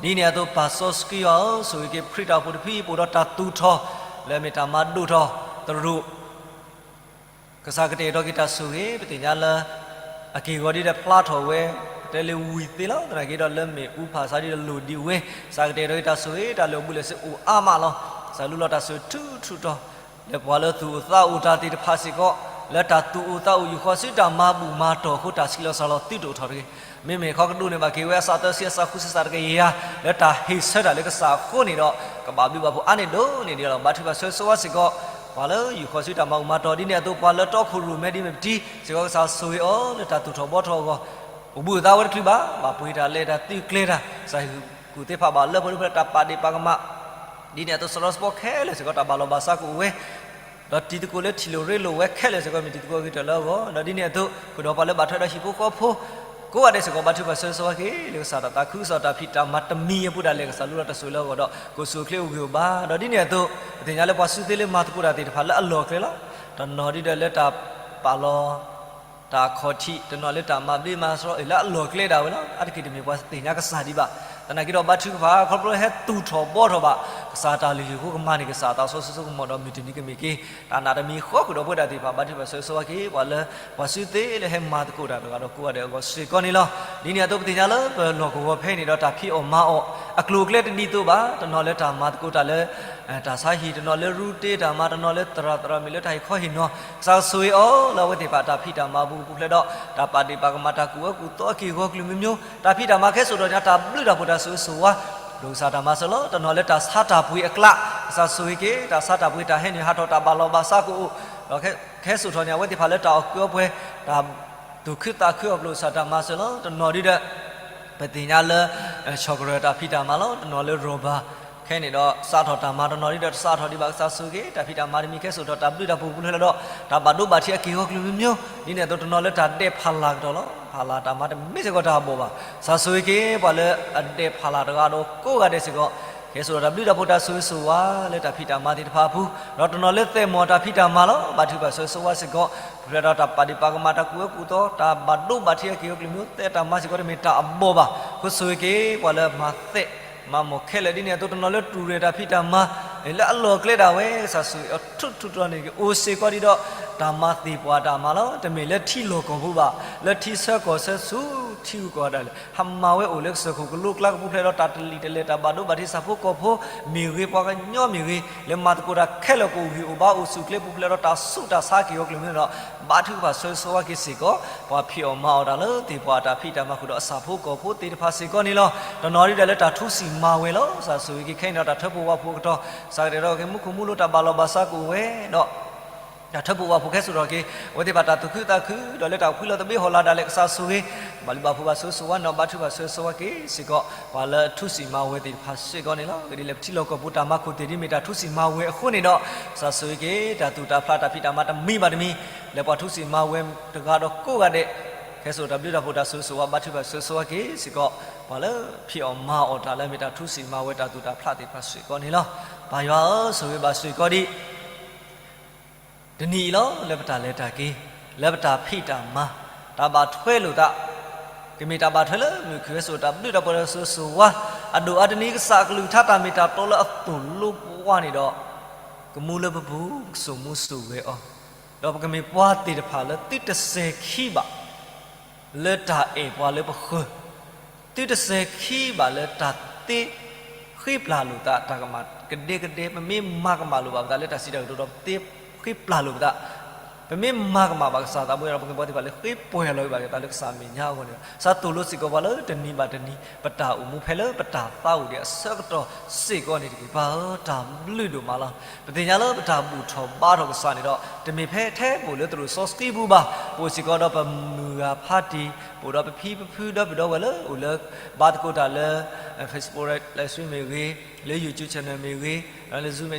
ဒ်န့ၣ်အသိး ပၢ်စီဆှံယွၤဧၢ, ဆိၣ်ဂ့ၤက့ၤခရံာ်တၢ်အိၣ်ဖှိၣ်တဖု ပအိၣ်ဒီးတၢ်သူၣ်ထီၣ် လၢမ့ၢ်တၢ်မၤဒိၣ်ထီၣ်တရူး ကစၢ်ကတဲာ်ကတီၤက့ၤတၢ်ဆိၣ်ဂ့ၤ, ပသ့ၣ်ညါလၢ အက့ၢ်အဂီၤဒ်ဒီးဖျါထီၣ်ဝဲ ပတဲလၢဝံၤသ့လီၤ. သနာ်က့ဒီးလၢမ့ၣ်အူဖးဆါဒ်ဒီးလိၣ်ဒံးဝဲ, ကစၢ်ကတဲာ်ကတီၤက့ၤတၢ်ဆိၣ်ဂ့ၤ တၢ်လုၢ်အီၣ်ဘူၣ်လဲၤဆူအိၣ်အါမးလီၤ. ကစၢ်လူလီၤတၢ်ဆိၣ်ဂ့ၤထူထူတီတီ လၢပှၤလၢသူၣ်အိၣ်သးအိၣ်တၢ်သ့ၣ်တဖၣ်စ့ၢ်ကီး လၢတၢ်သူၣ်အိၣ်သးအိၣ် ယူၢ်ဃီၤဆူတၢ်မၤဘူၣ်မၤတီၢ်အဃိ တၢ်ဆံးလီၤစှၤလီၤသုတအိၣ်ထီၣ်တဂ့ၤ. မ့မ့ၢ်ခီကဒိးန့ၢ်ဘၣ်က့ၤဝဲအစးသၢဆံ အစးဃုဆံ အစးတကယၤ လၢတၢ်ဟ့ၣ်ဆၢတၢ်လၢကစၢ်အဃိန့ၣ်ဒီး ကဘၣ်ဘျုးဘၣ်ဖှိၣ်အါန့ၢ်ဒိၣ်န့ၢ်ဒံးလီၤ. ဘါထုကဖၣ်ဆိၣ်ဂ့ၤဆိၣ်ဝါစ့ၢ်ကီး ပှၤလၢယူၢ်ဃီၤဆူတၢ်မၤဘူၣ်မၤတီၢ် ဒ်န့ၣ်အသိး ပှၤလၢတီခိၣ်ရိၣ်မဲဒ်မ့ၢ်ပတံၤစ့ၢ်ကီး ကစၢ်ဆိၣ်ဂ့ၤအီၤလၢတၢ်သူၣ်ထီၣ်ဘှီထီၣ်အဂီၢ် အိၣ်ဘှံးအိၣ်သါဝဲတချုးဘၣ်, ဘၣ်ပှ့ၤတၢ်လဲၤတၢ်သုးကျဲၤတၢ် ကစၢ်ဟ့ၣ်ကူၣ်သ့ဖးဘၣ်လၢပှဲၤဒိၣ်ဖဲတၢ်ပာ်ဒ့ၣ်ပာ်ကမၣ် ဒ်န့ၣ်အသိး စီၤရီစပီခဲလၢာ်စ့ၢ်ကီး တၢ်ဘၣ်လီၢ်ဘၣ်စးကအိၣ်ဝဲ, ဒီးတံၤသကိးလၢထံၣ်လိာ်ရ့လိာ်ဝဲခဲလၢာ်စ့ၢ်ကီး မ့ၢ်တံၤသကိးဂ့ၤတၢၢ်လၢအဂီၢ်, ဒီးဒ်န့ၣ်အသိး ဃုာ်ဒီးပှၤလၢဘၣ်ထွဲဒီးဟံၣ်ဖိဃီဖိ ကိးဂၤဒဲးစ့ၢ်ကီး ဘါထုကဖၣ်ဆိၣ်ဂ့ၤဆိၣ်ဝါက့ၤ လၢကစၢ်တၢ်သးခုကစီၣ်တၢ်ဖံးတၢ်မၤတမံၤအပူၤဒၣ်လဲာ် ကစၢ်လူလီၤတၢ်ဆိၣ်ဂ့ၤလၢအဂီၢ်ဒီး ကအိၣ်ဆူၣ်အိၣ်ချ့အိၣ်ဂံၢ်အိၣ်ဘါ, ဒီးဒ်န့ၣ်အသိး ပသ့ၣ်ညါလၢပှၤစုသ့လၢမၤသကိးတၢ်သ့ၣ်တဖၣ်လၢအလီၢ်အကျဲလီၤ. တနီၤဒ်ဒီးလၢတၢ်ပာ်လီၤ တၢ်အခီၣ်ထံး, တနီၤလၢတၢ်မၤဘျ့မၤစရီလၢအလီၢ်ကျဲဒၣ်ဝဲလီၤ. အါတက့ၢ်တမ့ၢ်ပှၤသ့ၣ်ညါကစၢ်ဒံးဘၣ်. သနာ်က့ဒီးဘါထုကဖၣ် ခီဖျိလၢဟဲသူၣ်ထီၣ်ဘှီထီၣ်ဘၣ် ကစၢ်တၢ်လုၢ်ဟံၣ်ဖိကမၤန့ၢ်ကစၢ်အသးစီဆှံစိကမီၤဒီး မုၢ်တနံၤကမ့ၢ်က့ၤ တၢ်နာ်တမံၤဃီဃုာ်ဒီးပဝဲဒၣ်သ့ၣ်တဖၣ် ဘါထုကဖၣ်ဆိၣ်ဂ့ၤဆိၣ်ဝါက့ၤ ပှၤလၢ ပှၤစုသ့လၢဟဲမၤသကိးတၢ်တဂၤဒီးကိးဂၤဒဲးအဂီၢ်စ့ၢ်ကီးန့ၣ်လီၤ. ဒ်န့ၣ်အသိး ပသ့ၣ်ညါလၢပလီၢ်ကဝီၤဖဲအံၤန့ၣ်ဒီး တၢ်ဖံးအီၣ်မၤအီၣ် အကျိၤအကျဲတဒ်သိးဘၣ်. တနီၤလၢတၢ်မၤသကိးတၢ်လၢ တၢ်ဆါဟံၣ်, တနီၤလၢရူတ့တၢ်မၤ, တနီၤလၢသရၣ်သရၣ်မုၣ်လၢတၢ်ဟ့ၣ်ခီဟ့ၣ်နီၤ, ကစၢ်ကဆိၣ်ဂ့ၤအီၤလၢအဝဲသ့ၣ်တဖၣ်တၢ်ဖံးတၢ်မၤအပူၤ ပူၤဖျဲးဒီး တၢ်ပာ်ဒ့ၣ်ပာ်ကမၣ် တၢ်ကူၣ်အၢကူၣ်သီအက့ၢ်အဂီၤကလုာ်မံၤမံၤ, တၢ်ဖံးတၢ်မၤခဲစိာ်ထီၣ်ညါ တၢ်ဘျုးတၢ်ဖှိၣ်တၢ်ဆိၣ်ဂ့ၤဆိၣ်ဝါ ဒီးကစၢ်တၢ်မၤစၢၤလီၤ. တနီၤလၢတၢ်ဆါတၢ်ပှ့ၤအကျး, ကစၢ်ဆိၣ်ဂ့ၤက့ၤ တၢ်ဆါတၢ်ပှ့ၤ တၢ်ဟဲနုာ်ဟးထီၣ် တၢ်ဘၣ်လီၢ်ဘၣ်စးကအိၣ်, ဒီးခဲစိာ်ထီၣ်န့ၣ် အဝဲသ့ၣ်တဖၣ်လၢတၢ်အီၣ်ကုးအီပှဲၤ တၢ်သူၣ်ခုသးခုအီၤကျိာ် ကစၢ်တၢ်မၤစၢၤလီၤ. တနီၤဒ်ဒီး ပသ့ၣ်ညါလၢ ဆီၣ်ကရၢၢ်တၢ်ဖံးတၢ်မၤလီၤ. တနီၤလၢ rubber ခဲန့ၣ်ဒီး စးထီၣ်တၢ်မၤ, တနီၤဒ်ဒီး တစးထီၣ်ဒံးဘၣ် ကစၢ်ဆိၣ်ဂ့ၤက့ၤ တၢ်ဖံးတၢ်မၤတမံၤခဲစိာ်ထီၣ် တၢ်ဘျုးတၢ်ဖှိၣ်ပူၤဖျဲးလီၤဒီး တၢ်ဘၣ်ဒိဘၣ်ထံးအက့ၢ်အဂီၤကလုာ်မံၤမံၤ, ဒ်န့ၣ်အသိး တနီၤလၢတၢ်ဒဲးဖးလၢ်ကတီၢ်လီၤ. ဖးလၢ်တၢ်မၤတမ့ၢ်စ့ၢ်ကီးတၢ်အဘီၣ်ဘၣ်. ကစၢ်ဆိၣ်ဂ့ၤက့ၤ ပှၤလၢအဒဲးဖးလၢ်တဂၤဒီးကိးဂၤဒဲးစ့ၢ်ကီး ခဲစိာ်ထီၣ်တၢ်ဘျုးတၢ်ဖှိၣ်တၢ်ဆိၣ်ဂ့ၤဆိၣ်ဝါလၢတၢ်ဖံးတၢ်မၤသ့ၣ်တဖၣ်အပူၤ, ဒီးတနီၤလၢသဲးမီၢ်တၢ်ဖံးတၢ်မၤလီၤ. ဘါထုကဖၣ်ဆိၣ်ဂ့ၤဆိၣ်ဝါစ့ၢ်ကီး ပူၤဖျဲးဒီးတၢ်ပာ်ဒ့ၣ်ပာ်ကမၣ် တၢ်ကူၣ်အၢကူၣ်သီ တၢ်ဘၣ်ဒိဘၣ်ထံးအက့ၢ်အဂီၤကလုာ်မံၤ သဲးတၢ်မၤစ့ၢ်ကီးတမ့ၢ်တၢ်အဘီၣ်ဘၣ်. ကစၢ်ဆိၣ်ဂ့ၤက့ၤ ပှၤလၢမၤသဲးမၤမီၢ်ခဲလၢာ် ဒ်န့ၣ်အသိး တနီၤလၢတူၢ်ရဲၣ်တၢ်ဖံးတၢ်မၤ လၢအလီၢ်ကျဲဒၣ်ဝဲ ကစၢ်ဆိၣ်ဂ့ၤအီၤထူထူတီတီန့ၣ်က့ၤ အိၣ်စ့ၢ်ကီးဒ်ဒီး တၢ်မၤသ့ၣ်ပှၢ်တၢ်မၤလီၤ. တမ့ၢ်လၢထံလီၢ်ကီၢ်ပူၤဘၣ်, လၢထံဆၢကီၢ်ဆၢဆူထံဂုၤကီၢ်ဂၤဒၣ်လဲာ် ဟးမၤဝဲအိၣ်လၢကစၢၢ်ခိၣ်ကလိကျါကပူၤဖျဲးဒီး တၢ်တလံၣ်တလဲၢ် တၢ်ဘၣ်ဒိဘၣ်ထံး ဆၣ်ဖိကီၢ်ဖိမ့ၢ်ဂ့ၤ ပှၤကညီမ့ၢ်ဂ့ၤ လၢမၤသကိးတၢ်ခဲလၢာ်ကအိၣ်ဂံၢ်အိၣ်ဘါ အိၣ်ဆူၣ်အိၣ်ချ့ပူၤဖျဲးဒီး တၢ်ဆူးတၢ်ဆါက့ၢ်အဂီၤကလုာ်မံၤဒီး ဘါထုကဖၣ်ဆိၣ်ဂ့ၤဆိၣ်ဝါက့ၤစ့ၢ်ကီး ပှၤဖံးအီၣ်မၤအီၣ်တၢ်လၢသ့ၣ်ပှၢ်တၢ်ဖံးတၢ်မၤဃုာ်ဒီးအဆၣ်ဖိကီၢ်ဖိသ့ၣ်တဖၣ်စ့ၢ်ကီးန့ၣ်လီၤ. တနီၤဒ်ဒီးလၢတၢ်ထူစံၣ်မၤဝဲလီၤ. ကစၢ်ဆိၣ်ဂ့ၤက့ၤခဲအံၤဒီး တၢ်ထၢပူၤဝးပူၤအကတီၢ် ကစၢ်ကတဲာ်ကတီၤက့ၤ မူခိၣ်မူလိၤ တၢ်ဘၣ်လီၢ်ဘၣ်စးကအိၣ်ဝဲဒီး တၢ်ထၢပူၤဝးပူၤခဲစိာ်ထီၣ်က့ၤ အဝဲသ့ၣ်တဖၣ်တၢ်သူၣ်ခုသးခု ဒီးလၢတၢ်ဖှံလီၤသဘှံးဟီၣ်လာ်ဒၣ်လဲာ် ကစၢ်ဆိၣ်ဂ့ၤ ဘၣ်လုၢ်ဘၣ်ဖှိၣ်ဘၣ်ဆိၣ်ဂ့ၤဆိၣ်ဝါန့ၣ် ဘါထုကဖၣ်ဆိၣ်ဂ့ၤဆိၣ်ဝါက့ၤစ့ၢ်ကီး ပှၤလၢထူစံၣ်မၤဝဲသ့ၣ်တဖၣ်စ့ၢ်ကီးန့ၣ်လီၤ. ဂ့ၢ်ဒ်လဲၣ် ပထံလီၢ်ကီၢ်ပူၤတၢ်မၤခိၣ်သ့ၣ်ဒ်မ့ၢ်တၢ်ထူစံၣ်မၤဝဲအဃိန့ၣ်ဒီး ကစၢ်ဆိၣ်ဂ့ၤက့ၤ တၢ်သူၣ်တၢ်ဖျးတၢ်ဖံးတၢ်မၤတမံၤဘၣ်တမံၤ လၢပှၤထူစံၣ်မၤဝဲတဂၤဒီးကိးဂၤဒဲး ခဲစိာ်တၢ်ဘျုးတၢ်ဖှိၣ်တၢ်ဆိၣ်ဂ့ၤဆိၣ်ဝါ ဘါထုကဖၣ်ဆိၣ်ဂ့ၤဆိၣ်ဝါက့ၤစ့ၢ်ကီး ပှၤလၢဖံးအီၣ်မၤအီၣ်တၢ်လၢမ့ၢ်တၢ်ထူစံၣ်မၤဝဲတၢ်သူၣ်တၢ်ဖျးသ့ၣ်တဖၣ်စ့ၢ်ကီးန့ၣ်လီၤ. ပၢ်ယွၤဧၢ ဆိၣ်ဂ့ၤဘၣ်စ့ၢ်ကီးဒ် တနံၤအံၤလီၤ လၢပတၢ်လဲၤတၢ်က့ၤ လၢပတၢ်ဖံးတၢ်မၤ တၢ်ဘၣ်ထွဲလိာ်သး ကမ့ၢ်တၢ်ဘၣ်ထွဲလၢမုၢ်ခုၣ် ဟဲစိာ်တၢ်ဘျုးတၢ်ဖှိၣ်တၢ်ဆိၣ်ဂ့ၤဆိၣ်ဝါ အဒိၣ်အါတနံၤ ကစၢ်အကလုၢ်ကထါတၢ်မ့ၢ်တၢ်တီလၢအသိၣ်လိပှၤန့ၣ်ဒီး, ကမူလၢပပူၤ ပကစိာ်မူစိာ်ဂဲၤအီၤ, ဒီးပကမ့ၢ်ပှၤသ့ၣ်တဖၣ်လၢသုတစဲၤခံဘၣ် လၢတၢ်အဲၣ်ပှၤလၢပဃၢၤ, သုတစဲၤခံဘၣ်လၢတၢ်သ့ဃ့ပျၢ်လိာ်သး တၢ်ကမၣ်ကဒဲကဒဲ, ပမ့ၢ်မၤကမၣ်လိာ်ဘၣ်ပသးလၢတၢ်စံးတၢ်ကတိၤဒီး ပသ့ဃ့ပျၢ်လိာ်ပသး ပမ့ၢ်မၤကမၣ်ဘၣ်ကစၢ်သးဘိဒီး ပကမ့ၢ်ပှၤသ့ၣ်တဖၣ်လၢဃ့ပှဲၤလီၤဂံၢ်ဘါက့ၤသးလၢကစၢ်အမဲာ်ညါအဂီၢ်န့ၣ်ဒီး ကစၢ်သိၣ်လိစ့ၢ်ကီးပှၤလၢတနံၤဘၣ်တနံၤ ပတၢ်အိၣ်မူဖဲလၢပတၢ်သးအိၣ်ဒံးအဆၢကတီၢ်စ့ၢ်ကီးန့ၣ်တက့ၢ်. ပၢ်ဧၢ, တၢ်ဘျုးဒိၣ်မးလီၤ. ပသ့ၣ်ညါလၢပတၢ်ဘူၣ်ထီၣ်ဘါထီၣ်ကစၢ်န့ၣ်ဒီး တမ့ၢ်ဖဲထဲပအိၣ်လၢသရိာ်စီဆှံပူၤဘၣ်. ပအိၣ်စ့ၢ်ကီးဒီးပမုၢ်ဂၤဖါတံၢ်, ပအိၣ်ဒီးပဖံပဖုဒီပုၢ်ဒီဝဲၢ်လၢအိၣ်လၢ ဘါသကိးတၢ်လၢ Facebook live stream မ့ၢ်ဂ့ၤ, လၢ YouTube channel မ့ၢ်ဂ့ၤ, လၢ Zoom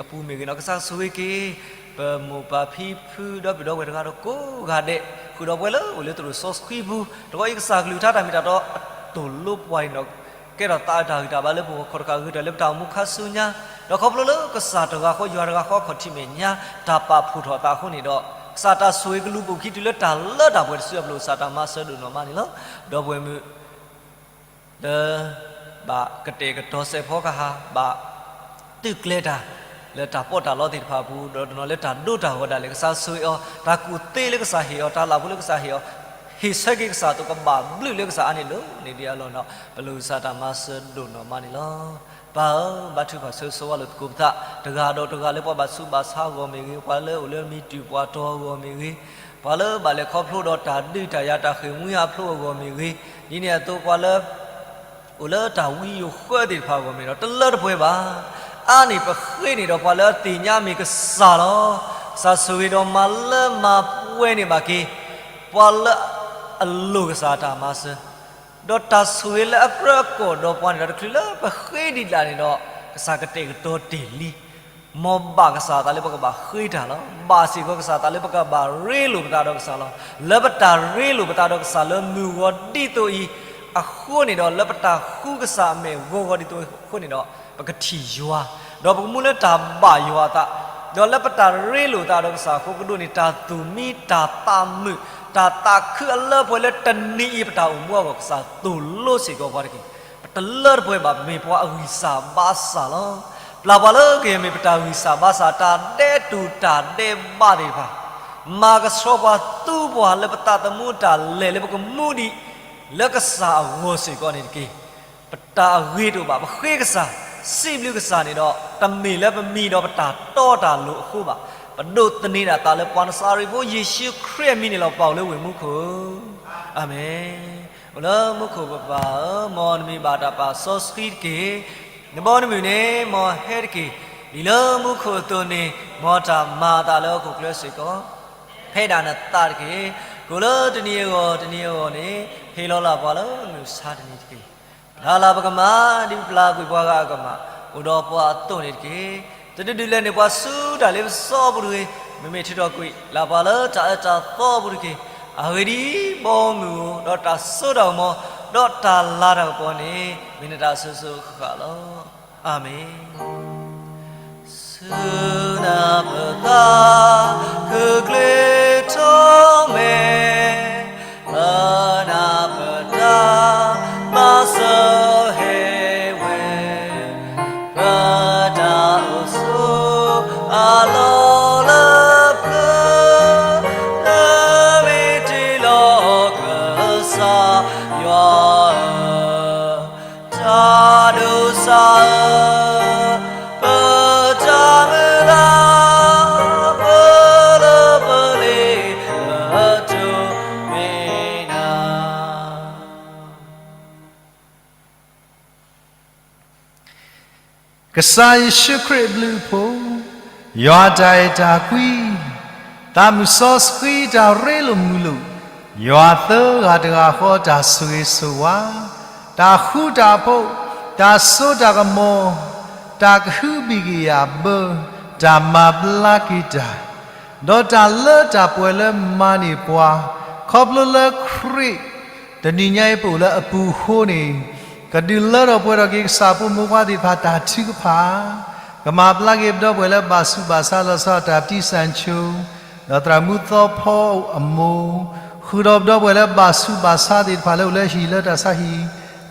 အပူၤမ့ၢ်ဂ့ၤန့ၣ် ကစၢ်ဆိၣ်ဂ့ၤက့ၤ ပမိၢ်ပၢ်ဖံဖုဒီပုၢ်ဒီဝဲၢ်တဂၤဒီးကိးဂၤဒဲး, ဃုာ်ဒီးပှၤလၢအိၣ်လၢသရိာ်စီဆှံပူၤ, တဘျီအံၤကစၢ်ကလုၢ်ကထါတၢ်မ့ၢ်တၢ်တီအသိၣ်လိပှၤအံၤဒီး ကဲထီၣ်သးအတၢ်ဂံၢ်တၢ်ဘါလၢပဂီၢ်ခီၣ်တဃၣ်ဂ့ၤတၢ်လၢပတၢ်အိၣ်မူခါဆူညါ, ဒီးခီဖျိလၢကစၢ်တဂၤဃီယွၤတဂၤဃီအခီၣ်ထံးမဲာ်ညါ တၢ်ပာ်ဖှိၣ်ထီၣ်အသးအဃိန့ၣ်ဒီး ကစၢ်တၢ်ဆိၣ်ဂ့ၤကလူၤပိာ်ခံတုၤလၢတၢ်လၢတၢ်ပှဲၤတစုအပူၤ ကစၢ်တၢ်မၤစၢၤဒိၣ်နီၢ်မးန့ၣ်လီၤ. ဒီပုၢ်ဝဲၢ်မုၣ် လၢ ဘၣ်ကတဲာ်ကတီၤစဲးဖီကဟၣ်, ဘၣ်သုးကျဲၤတၢ် လၢတၢ်ပီးတၢ်လီသ့ၣ်တဖၣ်အပူၤ, ဒီးတနီၤလၢတၢ်ဒိတၢ်ဂီၤဒၣ်လဲာ် ကစၢ်ဆိၣ်ဂ့ၤအီၤ, တၢ်ကူၣ်သ့လၢကစၢ်ဟ့ၣ်အီၤ, တၢ်လၢ်ဖိလၢကစၢ်ဟ့ၣ်အီၤ, ဟ့ၣ်ဆၢက့ၤကစၢ်အသိး ကဘၣ်ဘျုးလၢကစၢ်အါန့ၢ်ဒိၣ်န့ၢ်ဒံးအလီၢ်န့ၣ်ဒီး ပလိၤကစၢ်တၢ်မၤစၢၤဒိၣ်နီၢ်မးန့ၣ်လီၤ. ပၢ်ဧၢ, ဘါထုကဖၣ်ဆၢဂ့ၤဆၢဝါလိာ်သကိးပသး တဂၤဒီးတဂၤလၢပှၤဘၣ်ဆူးဘၣ်ဆါအဂီၢ်မ့ၢ်ဂ့ၤ, ပှၤလၢအိၣ်လၢမံၤတုၤပှၤတီၤအဂီၢ်မ့ၢ်ဂ့ၤ, ပှၤလၢဘၣ်လဲၤခီဖျိဒီးတၢ်ဒုးတၢ်ယၤ တၢ်ဃ့ၢ်မှံဟးဖျိးအဂီၢ်မ့ၢ်ဂ့ၤ, ဒ်န့ၣ်အသိးပှၤလၢ အိၣ်လၢတၢ်ဝံယိၤဃၢသ့ၣ်တဖၣ်အဂီၢ်မ့ၢ်ဒီး တလၢတပှဲၤဘၣ်. အါန့ၢ်ပဃ့န့ၢ်ဒီးပှၤလၢအသ့ၣ်ညါမ့ၢ်ကစၢ်လီၤ. ကစၢ်ဆိၣ်ဂ့ၤဒီးမၤလၢမၤပှဲၤန့ၢ်ဘၣ်က့ၤ ပှၤလၢအလိၣ်ကစၢ်တၢ်မၤစၢၤ, ဒီးတၢ်ဆိၣ်ဂ့ၤလၢအကြၢးအကျီၢ်ဒီးပှၤန့ၣ်ဒီး တချုးလၢပဃ့ဒံးဒၣ်န့ၣ်ဒီး ကစၢ်ကတဲာ်ကတီၤတ့ၢ်လံ. မ်ဘၣ်ကစၢ်အသးလၢပကဘၣ်ဃ့တၢ်လီၤ. ဘၣ်စ့ၢ်ကီးကစၢ်အသးလၢပကဘၣ်ရ့လိာ်ပသးဒီးကစၢ်လီၤ. လၢပတၢ်ရ့လိာ်ပသးဒီးကစၢ်လၢမုၢ်ဂီၤဒ်သိးအံၤအဃိန့ၣ်ဒီး လၢပတၢ်ဃုကစၢ်အမဲာ်ဂီၤဂီၤဒ်သိးအဃိန့ၣ်ဒီး ပကထံၣ်ယွၤ, ဒီးပကမူလၢတၢ်ဘၣ်ယွၤအသး, ဒီးလၢပတၢ်ရ့လိာ်သးဒီးကစၢ်အဃိ ကဒိးန့ၢ်တၢ်သူၣ်မံတၢ်သးမုာ်, တၢ်သးခုအလၢပှဲၤလၢတနံၤအံၤပတၢ်အိၣ်မူအဂီၢ် ကစၢ်သိၣ်လိစ့ၢ်ကီးပှၤတက့ၢ်. ပတလၢတပှဲၤဘၣ် ပမ့ၢ်ပှၤအဂံၢ်စၢ်ဘါစၢ်လီၤ. ပျၢ်ပှၤလၢကယဲၢ်မ့ၢ်ပတၢ်ဂံၢ်စၢ်ဘါစၢ် တၢ်ဒဲးတူၢ်တၢ်ဒဲးဘးသ့ၣ်တဖၣ်, မၤကဆှီပှၤသူပှၤလၢပသးသမူတၢ်လဲၤလၢပကမူဒံး လၢကစၢ်အဂီၢ်စ့ၢ်ကီးန့ၣ်တက့ၢ်. ပတၢ်အဂ့ၤတအိၣ်ဘၣ် ပဃ့ကစၢ်, စံးဘျုးကစၢ်န့ၣ်ဒီး တမ့ၢ်လၢပမံၤဒီးပတၢ်တီတၢ်လိၤအဃိဘၣ်. ပဒိးသန့ၤဒၣ်သးလၢပှၤနစၤရ့းဖိယ့ၣ်ၡူးခရံာ်အမံၤန့ၣ်လီၤ. ပၢ်အိၣ်လၢဝ့ၢ်မူခိၣ်ဧၢ, အၤမ့ၣ်. အိၣ်လၢမူခိၣ်ပပၢ်ဧၢ, မ်နမံၤဘၣ်တၢ်ပာ်စီဆှံတက့ၢ်. နဘီနမုၢ်န့ၣ် မ်ဟဲတက့ၢ်. ဒ်လၢမူခိၣ်အသိးန့ၣ် မ်တၢ်မၤအသးလၢဟီၣ်ခိၣ်ချၢစ့ၢ်ကီး ဖဲဒၣ်နသးတက့ၢ်. ကိးလၢတနံၤအဂီၢ်တနံၤအဂီၢ်န့ၣ် ဟ့ၣ်လီၤလၢပှၤလၢမုၢ်ဆါတနံၤတက့ၢ်. တၢ်လၢပကမၤ ဒ်ပျၢ်ကွံာ်ပှၤဂၤအကမၣ် အိၣ်ဒီးပှၤအသိးန့ၣ်တက့ၢ်. တဒုးဒုးလဲၤန့ၢ်ပှၤဆူတၢ်လ့ပစီအပူၤတဂ့ၤ, မ့မ့ၢ်ထုးထီၣ်ကွံာ် လၢပှၤလၢတၢ်အၢတၢ်သီအပူၤတက့ၢ်. အဂ့ၢ်ဒ်အံၤ, ဘီမုၢ်ဧိၤ, ဒီးတၢ်စိတၢ်ကမီၤ, ဒီးတၢ်လၤတၢ်ကပီၤန့ၣ် မ့ၢ်နတၢ်အစိၤစိၤအဃၣ်ဃၣ်လီၤ. အၤမ့ၣ်. ဆူနၤပသး ခုၣ်ကျ့ထီၣ်မဲာ်, လၢနၤပတၢ်မၤစၢၤဟ့ၣ်ဝဲ ပတၢ်အိၣ်ဆိး အလီၢ်လၢပျၢၤ, လၢမ့ၢ်တ့ၢ်လီၤကစၢ်ယွၤဧၢ, တၢ်ဒိးစးဧၢ, ပတၢ်မုၢ်လၢ် ပလၢပလ့ၤလၢတိၢ်မ့ၢ်နၤ ကစၢ်ယ့ၣ်ၡူးခရံာ်အဘျုးအဖှိၣ်, ယွၤတၢ်အဲၣ်တၢ်ကွံ, သးမုၢ်စီဆှံတၢ်ရ့လိာ်မုာ်လိာ်, ယွၤသၢဂၤတဂၤဃီတၢ်ဆိၣ်ဂ့ၤဆိၣ်ဝါ, တၢ်ဃူတၢ်ဖိး, တၢ်စိတၢ်ကမီၤ, တၢ်ကဟုဘံၣ်ကယာ်ဘၢ, တၢ်မၤဘျါက့ၤတၢ် ဒီးတၢ်လၢတၢ်ပှဲၤလၢမၤန့ၢ်ပှၤ, ခီဖျိလၢခရံာ် တနံၤညါအံၤပအိၣ်လၢအပူၤအဃိန့ၣ်, ကဒုးလၢထီၣ်ပှဲၤထီၣ်က့ၤကစၢ်အဖိမုၣ်ဖိခွါသ့ၣ်တဖၣ်တၢ်ထုကဖၣ်, ကမၤဘျါက့ၤပဒီပုၢ်ဝဲၢ်လၢဘၣ်ဆူးဘၣ်ဆါလီၤဆီဒၣ်တၢ် ပတံၢ်စၣ်ဆိ, ဒီးသရၣ်မုၣ်သီဖီအမိၢ်, ဃုာ်ဒီးပဒီပုၢ်ဝဲၢ်လၢဘၣ်ဆူးဘၣ်ဆါသ့ၣ်တဖၣ်လၢအိၣ်လၢဟံၣ်လၢတၢ်ဆါဟံၣ်,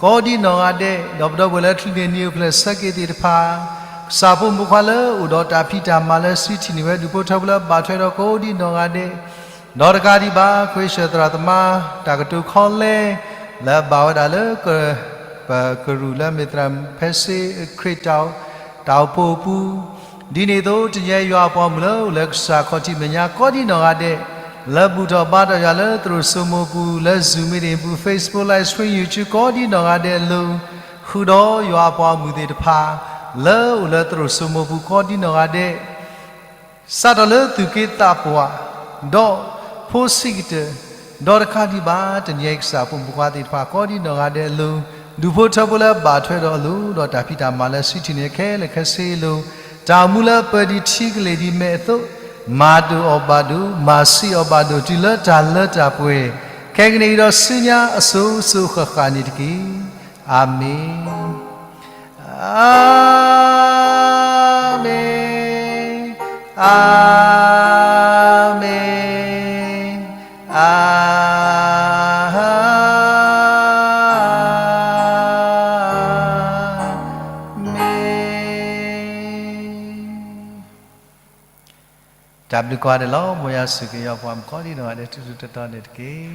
ကိးဒံနီၢ်ဂၤဒဲး, ဒီးပဒီပုၢ်ဝဲၢ်လၢ ချံးန့ၢ်နံၣ်အိၣ်ဖျဲၣ်ဆၢက့ၤသ့ၣ်တဖၣ်, ကစၢ်ဖိမုၣ်ဖိခွါလၢအိၣ်ဒီးတၢ်ဖံးတၢ်မၤလၢ ဆံထံၣ်န့ၢ်ဝဲ ဒူၣ်ဖိထၢဖိလၢဘၣ်ထွဲဒီးကိးဒံနီၢ်ဂၤဒဲး, ဒီးတကးဒံးဘၣ် ခွ့ၡၢၣ်သရၣ်သမါ တၢ်ကတိၤခီလဲ လၢအဘၣ်ဝဲဒၣ်လၢ ပကရူၢ်လၢမ့ၢ်သရၣ်ဖဲစ့ခရံာ် တၢ်အိၣ်ဖှိၣ်အပူၤ, ဒ်န့ၣ်အသိး တနံၤအံၤယွၤအပှၤမုၣ်လၢအိၣ်လၢကစၢ်ခီၣ်ထံးမဲာ်ညါ ကိးဒံနီၢ်ဂၤဒဲး, လၢဘူၣ်ထီၣ်ဘါထီၣ်ယွၤလၢသရိာ်စိမိၤပူၤ, လၢ Zoom meeting ပူၤ, Facebook live stream, YouTube ကိးဒံနီၢ်ဂၤဒဲးအလိၤ, ဃုာ်ဒီးယွၤအပှၤမုၣ်သ့ၣ်တဖၣ် လၢအိၣ်လၢသရိာ်စိမိၤပူၤ ကိးဒံနီၢ်ဂၤဒဲး စးထီၣ်လၢသူၣ်က့သးပှၢ်, ဒီးဖိဆံးကတၢၢ်, ဒီးတကးဒံးဘၣ် တနံၤအံၤကစၢ်ဖိမုၣ်ဖိခွါသ့ၣ်တဖၣ် ကိးဒံနီၢ်ဂၤဒဲးအလိၤ, ဒူၣ်ဖိထၢဖိလၢဘၣ်ထွဲဒီးအလိၤ, ဒီးတၢ်ဖံးတၢ်မၤလၢ ဆံထံၣ်န့ၢ်ခဲလၢာ်ခဲဆ့အလိၤ, တၢ်အိၣ်မူလၢပၢၤဒံးထံကလ့ၢ်ဒံးမဲာ်အသိး, မၤဒိၣ်အီၣ်ဘၣ်ဒိၣ်, မၤဆံးအီၣ်ဘၣ်ဒိၣ် တုၤလၢတၢ်လၢတၢ်ပှဲၤ, ခဲကနံၣ်အံၤဒီးဆူညါ အစိၤစိၤဃၣ်ဃၣ်န့ၣ်တက့ၢ်. အၤမ့ၣ်. အၤမ့ၣ်, အၤမ့ၣ်, အၤမ့ၣ်. တၢ်ဘျုးကိးဂၤဒဲးလီၤ. မ်ယွၤဆိၣ်ဂ့ၤယွၤပှၤမုၣ်ကိးဒံနီၢ်ဂၤဒဲး ထူထူတီတီန့ၣ်တက့ၢ်.